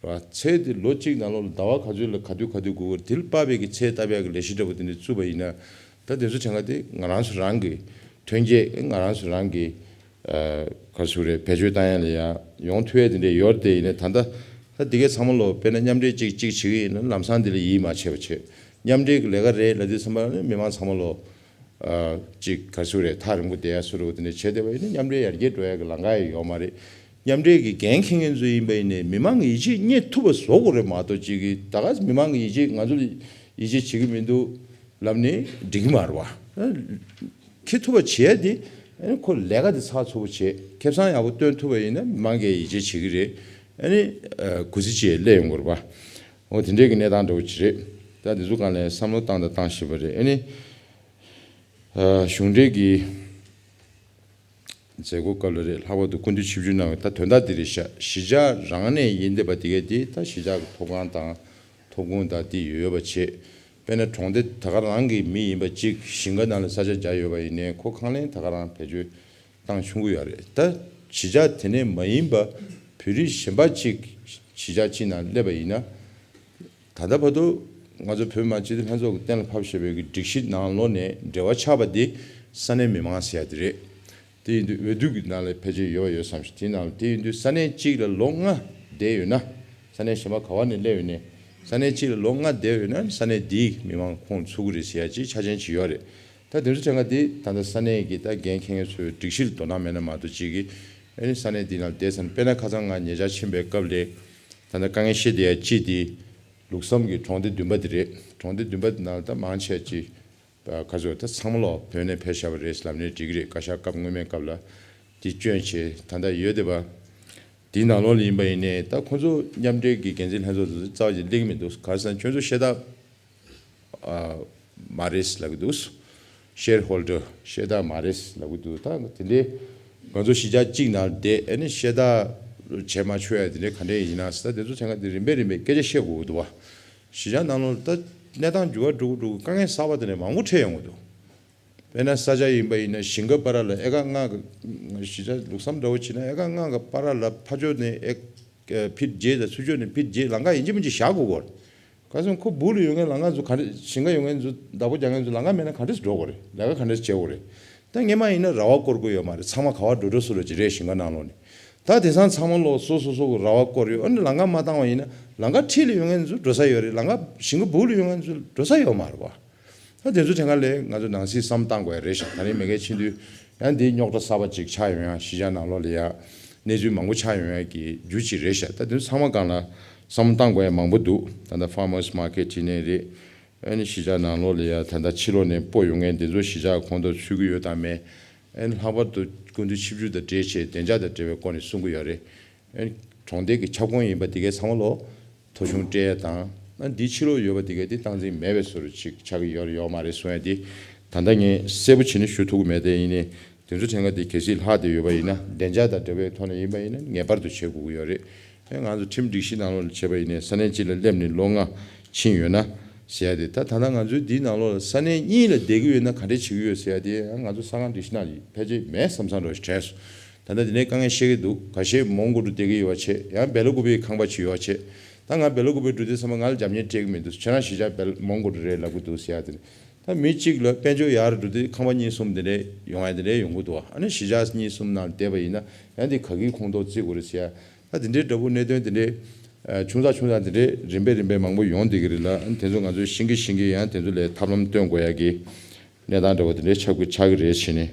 ར་ཚལ་དེ་ལོ་གཅིག་ནང་ལོགས་ལ་ཟླ་བ་ག་ཚོད་ལ་ག་དུས་ག་དུས་དགོས་ཀྱི་ཡོད་རེད། དེ་ལ་དཔག་པའི་གི་ཚལ་བཏབ་ཡག་གི་ལས་གཞི་འདྲ་བོ་དེ་འདྲས་བཙུགས་པ་ཡིན་ན། ད་དེ་ཚོ་གྲངས་ཀ་དེ་ང་རང་ཚོ་རང་གི་ཐོན་སྐྱེད་ང་རང་ཚོ་རང་གི་ཨ་ག་རེ་ཟེར་རེད། བེད་སྤྱོད་བཏང་ཡ་ལ་ཡ་ཡོང་ཐུབ་ཡ་དེ་འདྲས་ཡོད་རེད་དེ། ཡིན་ནའི་ད་ལྟ་ད་འདི་གའི་ཚང་མ་ལོ་དཔེར་ན་མཉམ་འབྲེལ་གཅིག་གཅིག་བྱེད་ཀྱི་ཡིན་ན་ལམ་སང་འདི་ལ་ཡིད་མ་ཆེས་པ་བྱེད། མཉམ་འབྲེལ་གྱི་ལས་ཀ་རེད་ལབ་དུས་ཙམ་པ་ནི་མི་མང་ཚང་མ་ལོ་ཨ་གཅིག་ག་རེ་ཟེར་རེད། ཐག་རིང་པོ་བསྡད་ཡ་བཟོ་འདྲ་བོ་དེ་འདྲས་བྱས་བསྡད་པ་ཡིན་ན་མཉམ་འབྲེལ་ཡར་རྒྱས་འགྲོ་ཡ་གི་ལམ་ཁ་ཡང་ཡོད་མ་རེད། མཉམ་འབྲེལ་གྱི་འགན་འཁྱེར་མཁན་ཚོ་ཡིན་པ་ཡིན་ནའི་མི་མང་གི་ཡིད་ཆེས་རྙེད་ཐུབ་པ་བཟོ་དགོས་རེད་མ་གཏོགས། གཅིག་གིས་ད་ག་མི་མང་གི་ཡིད་ཆེས་ང་ཚོ་ལ་ཡིད་ཆེས་བྱེད་ཀྱི་མི་འདུག་ལབ་ནས་འགྲིག་གི་མ་རེད་བ། འཁྱེར་ཐུབ་པ་བྱེད་ཡ་དེ་ཨ་ནི་ཁོ་ལས་ཀ་དེ་ཚགས་ཚུད་པོ་བྱེད། ཁེ་བཟང་ཡག་པོ་སྟོན་ཐུབ་པ་ཡིན་ན་མི་མང་གིས་ཡིད་ཆེས་བྱེད་ཀྱི་རེད། ཨ་ནི་ཨ་གུས་བརྩི་བྱེད་སླེབས་ཡོང་གི་རེད་བ། འོ་དེ་འདྲའི་གི་གནས་སྟངས་འདྲ་བོ་ཅིག་རེད། ད་དེ་ཚོ་སྒང་ལ་བསམ་བློ་བཏང་དང་བཏང་བཞིན་པ་རེད། ཨ་ནི་ཨ་གཞུང་འབྲེལ་གྱི་མཛད་སྒོ་སྐབས་ལ་རེད། ལྷག་པར་དུ་སྐུ་མདུན་ཆིབས་བསྒྱུར་གནང་བའི་ད་དོན་དག་འདི་རེད་ཤག་གཞིས་ཆགས་རང་ནས་ཡིན་བསྡད་པ་དེ་གས་དེ་ད་གཞིས་ཆགས་ཀྱི་ཐོབ་ཁང་དང་ཐོབ་ཁུངས་དང་དེ་ཡོད་པ་བྱེད། དཔེར་ན་གྲོང་སྡེ་ད་ག་རང་གི་མི་ཡིན་པ་གཅིག་ཞིང་ཁ་ནང་ལ་ས་ཆ་བརྒྱབ་ཡོད་པ་ཡིན་ནའི་ཁོ་ཁང་ལེན་ད་ག་རང་བེད་སྤྱོད་བཏང་ཆོག་གི་ཡོད་རེད། ད་གཞིས་ཆགས་དེ་ནས་མ་ཡིན་པ་བོད་རིགས་གཞན་པ་གཅིག་གཞིས་ཆགས་གཅིག་ནང་སླེབས་པ་ཡིན་ན། ད་ལྟ་བར་དུ་ ང་ཚོ་བོད་མི་མང་སྤྱི་འཐུས་ལྷན་ཚོགས་ཀྱི་གཏན་ལ་ཕབ་བཞག་པའི་གི་སྒྲིག་གཞི་ནང་ལོགས་ནས་འབྲེལ་བ་ཆགས་པ་དེ་ས་གནས་མི་མང་ཟེར་ཡ་དེ་རེད། དེ་ཡིན་དུས་འོས་བསྡུ་གི་ནང་ལ་ཕལ་ཆེར་ཡོད་པ་ཡོད་བསམ་ཞིང་། དེ་ནང་ལ་དེ་ཡིན་དུས་ས་གནས་གཅིག་ལ་ལོ་ལྔ་བསྡད་ཡོད་ན། ས་གནས་གཞན་པ་ག་བ་ནས་སླེབས་ཡོད་ནས་ས་གནས་གཅིག་ལ་ལོ་ལྔ་བསྡད་ཡོད་ན་ས་གནས་དེའི་མི་མང་ཁོངས་ཚུད་ཀྱི་རེད་ཟེར་ཡ་ཅིག་ཆ་རྐྱེན་ཅིག་ཡོད་རེད། ད་དེ་ཚོ་དྲན་ག་དེ་ད་ལྟ་ས་གནས་ཀྱི་ད་འགན་འཁྱེར་མཁན་ཚོའི་སྒྲིག་གཞི་ལ་དོ་སྣང་མེད་ན་མ་གཏོགས་ཅིག་གིས་ཨ་ནི་ས་གནས་འདི་ནང་བསྡད་ས་ནས། དཔེར་ན་ཁ་སང་ང་ཉེ་ཆར་ཕྱིན་པའི་སྐབས་ལ་ད་ལྟ་དཀའ་ངལ་བཤད་བསྡད་ཡ་གཅིག་དེ་ལུགས་བསམ་གྱི་གྲོང་སྡེ་བདུན་པ་དེ་རེད། གྲོང་སྡེ་བདུན་པ་དེ་ནང་ད་མང་ཆེ་ཅིག་ག་ཚོད་ད་ཚང་མ་ལོག་བོད་ནས་ཕེབས་བཞག་པ་རེད་ལབ་ནས་འགྲིག་གི་རེད། བཀའ་ཤག་སྐབས་སྔོན་མའི་སྐབས་ལ་དེ་བསྐྱོན་བྱས་ད་ལྟ་ཡོད་བསྡད་པ། དེའི་ནང་ལོགས་ལ་ཡིན་པ་ཡིན་ནའི་ད་ཁོང་ཚོ་མཉམ་འབྲེལ་གྱི་འགན་འཛིན་ལྷན་ཚོགས་དེ་ཚོ་རྩ་བ་ཅིག་སླེབས་ཀྱི་མི་འདུག་ག་རེ་ཟེར་ན་ཁྱོད་ཚོ་ཤེར་དག་མ་རེད་ལབ་ཀྱི་འདུག་ཤེར་ཧོལ་ཌར་ཤེར་དག་མ་རེད་ལབ་ཀྱི་འདུག་ད་དེ་འདྲའི་ང་ཚོ་གཞིས་ཆགས་གཅིག་ནང་བསྡད་ཨ་ནི་ཤེར་དག་བྱས་མ་ཆོག་ཡ་དེ་འདྲའི་ག་འདྲས་ཡིན་ན་ཟེར། ད་དེ་ཚོ་ཐེངས་ཁ་དེ་རིམ་པས་རིམ་པས་སྐད་ཆ་བཤད་དགོས་ཀྱི་འདུག་བ། གཞིས་ཆགས་ནང་ལོགས་ད་གནས་སྟངས་འགྱུར་བ་འགྲོ་གི་འགྲོ་གི་དཀའ་ངལ་གསར་པ་དེ་འདྲ་མང་པོ་འཕྲད་ཡོང་གི་འདུག་དཔེར་ན་ས་ཆ་ཡིན་པ་ཡིན་ན་ཞིང་ཁ་བར་ལ་ཨེ་ཀར་ལྔ་གི་གཞིས་ཆགས་ལུགས་བསམ་འདྲ་བོ་བྱས་ན་ཨེ་ཀར་ལྔ་གི་བར་ལ་ཕར་ཕྱོགས་ནས་ཨེ་ཕིཊ་བརྒྱད་དང་ཚུར་ཕྱོགས་ནས་ཕིཊ་བརྒྱད་ལམ་ཁ་ཡིན་གཅིག་མིན་གཅིག་བཞག་དགོས་ཀྱི་རེད། ག་སོང་ཁོ་སྦུག་ལ་ཡོད་མཁན་ལམ་ཁ་ཚོ་ག་འདྲ་ཞིང་ཁ་ཡོད་མཁན་ཚོ་བདག་པོ་རྒྱག་མཁན་ཚོ་ལམ་ཁ་མེད་ན་ག་འདྲས་སེ་འགྲོ་དགོས་རེད། ལས་ཀ་ག་འདྲས་སེ་བྱེད་དགོས་རེད། ད་སྔོན་མ་ཡིན་ན་ར་བ་བསྐོར་དགོས་ཡོད་མ་རེད། ཚང་མ་ག་བ་འགྲོ་འགྲོ་སུ་ལ་ཅིག་རེད་ཞིང་ཁ་ནང་ལོགས་ནས། ད་དེང་སང་ཚང་མ་ལོག་སོ་སོ་སོ་གི་ར་བ་བསྐོར་ཡོད། ཨ་ནི་ལམ་ཁ་མ་བཏང་བ་ཡིན་ན་ལམ་ཁ་འཁྲིས་ལ་ཡོད་མཁན་ཚོ་འགྲོ་ས་ཡོད་རེད། ལམ་ཁ་ཞིང་ཁ་སྦུག་ལ་ཡོད་མཁན་ཚོ་འགྲོ་ས་ཡོད་མ་རེད་བ། ད་དེ་ཚོ་དེ་སྔ་ལས་ང་ཚོ་ནང་སྲིད་བསམ་བཏང་དགོས་ཡ་རེད་ཤག་ད་རིང་མེ་ཀལ་ཕྱིན་དུས་ཡང་འདི་རྙོག་དྲ་གསར་པ་ཅིག་ཆགས་ཡོང་ཡ། གཞིས་ཆགས་ནང་ལོགས་ལ་ཡ་གནས་ཚུལ་མང་པོ་ཆགས་ཡོང་ཡ་གི་རྒྱུ་ཅིག་རེད་ཤག་ད་དེ་ཚོ་ཚང་མ་སྒང་ལ་བསམ་བློ་བཏང་དགོས་ཡ་མང་པོ་འདུག་ད་ལྟ་ཕར་མར་སི་མར་ཀེཊ་བྱས་ནའི་རེད། ཨ་ནི་གཞིས་ཆགས་ནང་ལོགས་ལ་ཡ་ད་ལྟ་ཕྱི་ལོགས་ནས་སྤོ་ཡོང་མཁན་དེ་ཚོ་གཞིས་ཆགས་གོང་དུ་ཚུད་ཀྱི་ཡོད་དམ་མེད། ཨ་ནི་ལྷག་པར་དུ་སྐུ་མདུན་ཆིབས་བསྒྱུར་དང་འབྲེལ་བྱས་བདེ་འཇགས་དང་འབྲེལ་བའི་སྐོར་ནས་གསུང་གི་ཡོད་རེད། ཨ་ནི་གྲོང་སྡེ་གི་ཁྱབ་ཁོངས་ཡིན་པ་དེ་གའི་ཚང་མ་ལོག་ཐོ་གཞུང་སྤྲད་ཡ་དང་། ཨ་འདིའི་ཕྱི་ལོགས་ཡོད་པ་དེ་གའི་དེ་སྟངས་འཛིན་མེད་པའི་བཟོ་འདྲ་ཅིག་ཆགས་ཀྱི་ཡོད་རེད་ཡོད་མ་རེད་གསུང་ཡ་དེ་ད་ལྟ་ངས་གསལ་པོ་བྱས་ནས་ཞུ་ཐུབ་ཀྱི་མེད། དེ་ཡིན་ནའི་དེ་ཚོ་ཕྲན་ཁ་དེ་གལ་སྲིད་ལྷག་བསྡད་ཡོད་པ་ཡིན་ན་བདེ་འཇགས་དང་འབྲེལ་བའི་ཐོག་ནས་ཡིན་པ་ཡིན་ན་ངེས་པར་དུ་བྱེད་དགོས་ཀྱི་ཡོད་རེད། ཨེ་ང་ཚོ་ཁྲིམས་སྒྲིག་གཞི་ནང་ལོགས་ལ་བྱས་པ་ཡིན་ནའི་ས་གནས་གཅིག་ལ་སླེབས་ནས་ལོ་ལྔ་ཕྱིན་ཡོད་ན་ཟེར་ཡ་དེ། ད་ད་ལྟ་ང་ཚོའི་འདིའི་ནང་ལོགས་ལ་ས་གནས་གཉིས་ལ་བསྡད་ཀྱི་ཡོད་ན་ག་འདྲས་བྱེད་ཀྱི་ཡོད་ཟེར་ཡ་དེ་ཨ་ང་ཚོ་ས་ཁང་སྒྲིག་གཞི་ནང་ལ་ཕལ་ཆེར་མེད་བསམ་བསམ་འདྲ་བོ་ཞིག་དྲན་སོང་། ད་ལྟ་འདི་ནས་དཀའ་ངལ་བཤད་ཀྱི་འདུག་ཁ་ཤས་མོན་གྷོ་རུ་བསྡད་ཀྱི་ཡོད་པ་བྱས། ཡང་སྦེ་ལ་ཀུ་པེའི་ཁང་པ་ཅིག་ཡོད་པ་བྱས། ད་ང་སྦེ་ལ་ཀུ་པེ་འགྲོ་དུས་ཚང་མ་ང་ལ་རྒྱབ་གཉེར་སྤྲད་ཀྱི་མི་འདུག་ཁྱེད་རང་གཞིས་ཆགས་སྦེ་ལ་མོན་གྷོ་རུ་རེད་ལབ་ཀྱི་འདུག་ཟེར་ཡ་དེ་ནི། ད་མི་གཅིག་ལ་དཔལ་འབྱོར་ཡར་འགྲོ་དུས་ཁང་པ་གཉིས་གསུམ་དེ་འདྲས་ཡོང་ཡ་དེ་འདྲས་ཡོང་གི་འདུག་ཨ་ནི་གཞིས་ཆགས་གཉིས་གསུམ་ནང་བསྡད་པ་ཡིན་ན་ཡང་དེ་ག་གིའི་ཁོངས་གཏོགས་བརྩི་དགོས་རེད་ཟེར་ཡ། ད་དེ་འདྲའི་འདྲ་པོ་གནད་དོན་དེ་འདྲའི་ཨ་ཆུང་ཙག་ཆུང་ཙག་དེ་འདྲའི་རིམ་པས་རིམ་པས་མང་པོ་ཡོང་བསྡད་ཀྱི་རེད་ལ། ཨ་ནི་དེ་ཚོ་ང་ཚོས་ཤིང་གི་ཤིང་གི་ཡང་དེ་ཚོ་ལ་ཐབས་ལམ་སྟོན་དགོས་ཡ་གི་གནས་སྟངས་འདྲ་པོ་དེ་འདྲའི་ཆགས་ཀྱི་ཆགས་ཀྱི་རེད་བྱས་ནས།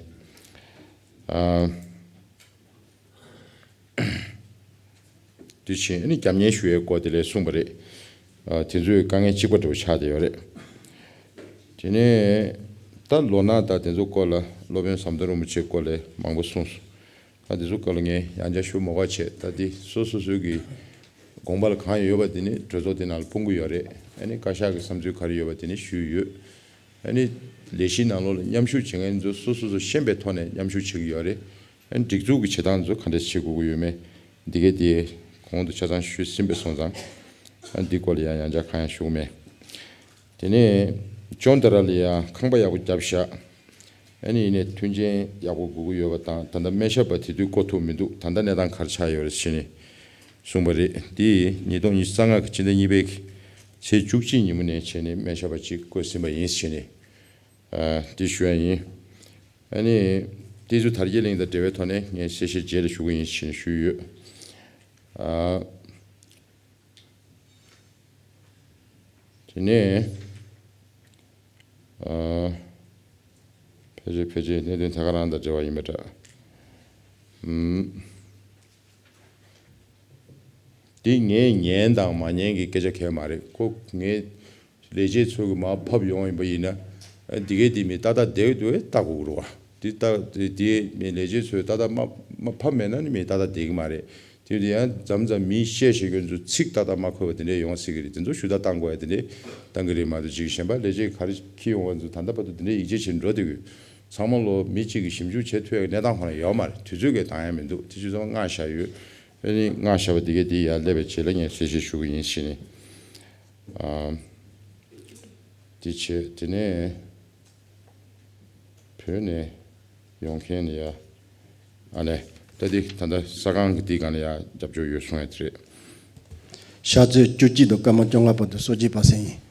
ཨ། དེ་བཞིན་ཨ་ནི་རྒྱབ་གཉེར་ཞུ་ཡའི་སྐོར་དེ་ལས་གསུངས་པ་རེད། ཨ་དེ་ཚོའི་དཀའ་ངལ་གཅིག་པ་འདྲ་པོ་ཆགས་བསྡད་ཡོད་རེད། དེ་ནས་ད་ལོ་ན་དང་དེ་ཚོ་སྐོར་ལ་སློབ་དཔོན་ཟམ་གདོང་རིན་པོ་ཆེའི་སྐོར་ལས་མང་པོ་གསུངས་སོང་། ད་དེ་ཚོ་སྐོར་ལ་ངས་ཡང་བསྐྱར་ཞུ་མ་དགོས་བྱས། ད་དེ་སོ་སོ་སོའི་གི་དགོངས་པ་ལ་གང་ཡོད་པ་དེ་ནི་གྲོས་ཚོགས་དེ་ནང་ལ་སྤུངས་ཀྱི་ཡོད་རེད། ཨ་ནི་བཀའ་ཤག་གི་བསམ་ཚུལ་ག་རེ་ཡོད་པ་དེ་ནི་ཞུས་ཡོད། ཨ་ནི་ལས་གཞི་ནང་ལོགས་ལ་མཉམ་ཞུགས་བྱེད་མཁན་ཚོ་སོ་སོ་སོ་ཤེས་པའི་ཐོག་ནས་མཉམ་ཞུགས་བྱེད་ཀྱི་ཡོད་རེད། ཨ་ནི་སྒྲིག་འཛུགས་ཀྱི་བྱེད་སྟངས་ཚོ་ག་འདྲས་བྱེད་དགོས་ཀྱི་ཡོད་མེད་འདི་གའི་དེ་གོང་དུ་ཆ་ཚང་ཞུས་ཟིན་པ་སོང་ཙང་། ཨ་ནི་འདི་སྐོར་ལ་ཡང་ཡང་བསྐྱར་གང་ཡང་ཞུ་གི་མེད། དེ་ནས་ཅོན་ཏ་ར་ལ་ཡང་ཁང་པ་ཡག་པོ་བརྒྱབ་བཞག་ཨ་ནི་ཡིན་ནའི་མཐུན་རྐྱེན་ཡག་པོ་དགོས་ཀྱི་ཡོད་པ་དང་། ད་ལྟ་སྨན་ཞབས་པ་དེ་དུས་བསྐོ་ཐུབ་མི་འདུག་ད་ལྟ་གནས་སྟངས་ག་རེ་ཆགས་ཡོད་རེད་ཟེར་ནས་གསུངས་པ་རེད། དེ་ཉིས་སྟོང་ཉི་ཤུ་རྩ་ལྔ་གི་ཕྱི་ཟླ་གཉིས་པའི་ཚེས་བཅུ་གཅིག་ཉིན་མོ་ནས་བྱས་ནས་སྨན་ཞབས་པ་གཅིག་བསྐོས་ཟིན་པ་ཡིན་ཟེར་ནས། ཨ་དེ་ཞུ་ཡ་ཡིན། ཨ་ནི་དེ་ཚོ་དར་རྒྱས་གླིང་དང་འབྲེལ་བའི་ཐོག་ནས་ངས་གསལ་བཤད་རྗེས་ལ་ཞུ་གི་ཡིན་ཞེས་ཞུས་ཡོད། ཨ་དེ་ནས་ཨ་ཕལ་ཆེར་ཕལ་ཆེར་གནད་དོན་དེ་ག་རང་དང་འབྲེལ་བ་ཡིན་པ་འདྲ། ཨམ། འདི་ངས་ཉན་དང་མ་ཉན་གྱི་སྐད་ཆ་གང་ཡང་མ་རེད། ཁོ་ངའི་ལས་བྱེད་ཚོ་གིས་མར་ཕབ་ཡོང་བ་ཡིན་པ་ཡིན་ན། ཨ་འདི་གའི་འདི་མི་ཏག་ཏག་བསྡད་ཀྱི་འདུག་ཨེ་ལྟ་དགོས་ཀྱི་རེད་བ། འདི་ལྟ་འདི་འདི་མི་ལས་བྱེད་ཚོས་ཏག་ཏག་མ་མ་ཕབ་མེད་ན་ནི་མི་ཏག་ཏག་བསྡད་ཀྱི་མ་རེད། དེ་འདི་ཡང་མཚམས་མཚམས་མིས་བཤད་བཤད་མཁན་ཚོ་ཚིག་ཏག་ཏག་མ་འཁོད་པ་དེ་འདྲས་ཡོང་སྲིད་ཀྱི་རེད། དེ་ཚོ་ཞུ་དག་བཏང་དགོས་ཡ་དེ་འདྲས་བཏང་གི་རེད་མ་གཏོགས་ཅིག་གཞན་པ་ལས་བྱེད་ག་རེ་འཁྱེར་ཡོང་བ་ཚོ་ད་ལྟ་བར་དུ་དེ་འདྲས་ཡིད་ཆེས་བྱེད་འགྲོ་བསྡད་ཀྱི་ཡོད། ཚང་མ་ལོ་མི་གཅིག་གིས་ཞིབ་འཇུག་བྱེད་ཐུབ་ཡ་གི་གནས་སྟངས་ཁོ་ན་ཡོད་མ་རེད། དུས་ཚོད་ཀྱང་འདང་ཡ་མི་འདུག་དེ་ཚོ་ཚང་མ་མངགས་བཞག་ཡོད། ཨ་ནི་མངགས་བཞག་པ་དེ་གས་དེ་ཡར་སླེབས་པའི་རྗེས་ལ་ངས་གསལ་བཤད་ཞུ་གི་ཡིན་ཞེས་ནས། ཨ་དེ་བྱས་དེ་ནས་བོད་ནས་ཡོང་མཁན་ལ་ཡ་ཨ་ལས་ད་དེ་ད་ལྟ་ས་ཁང་གི་དེའི་སྒང་ལ་ཡ་རྒྱབ་སྐྱོར་ཡོད་གསུང་ཡ་དེ་རེད། ཕྱག་ཚོད་བཅུ་གཅིག་དང་སྐར་མ་བཅོ་ལྔ་བར་དུ་གསོལ་ཇ་ཕབ་ས་ཡིན།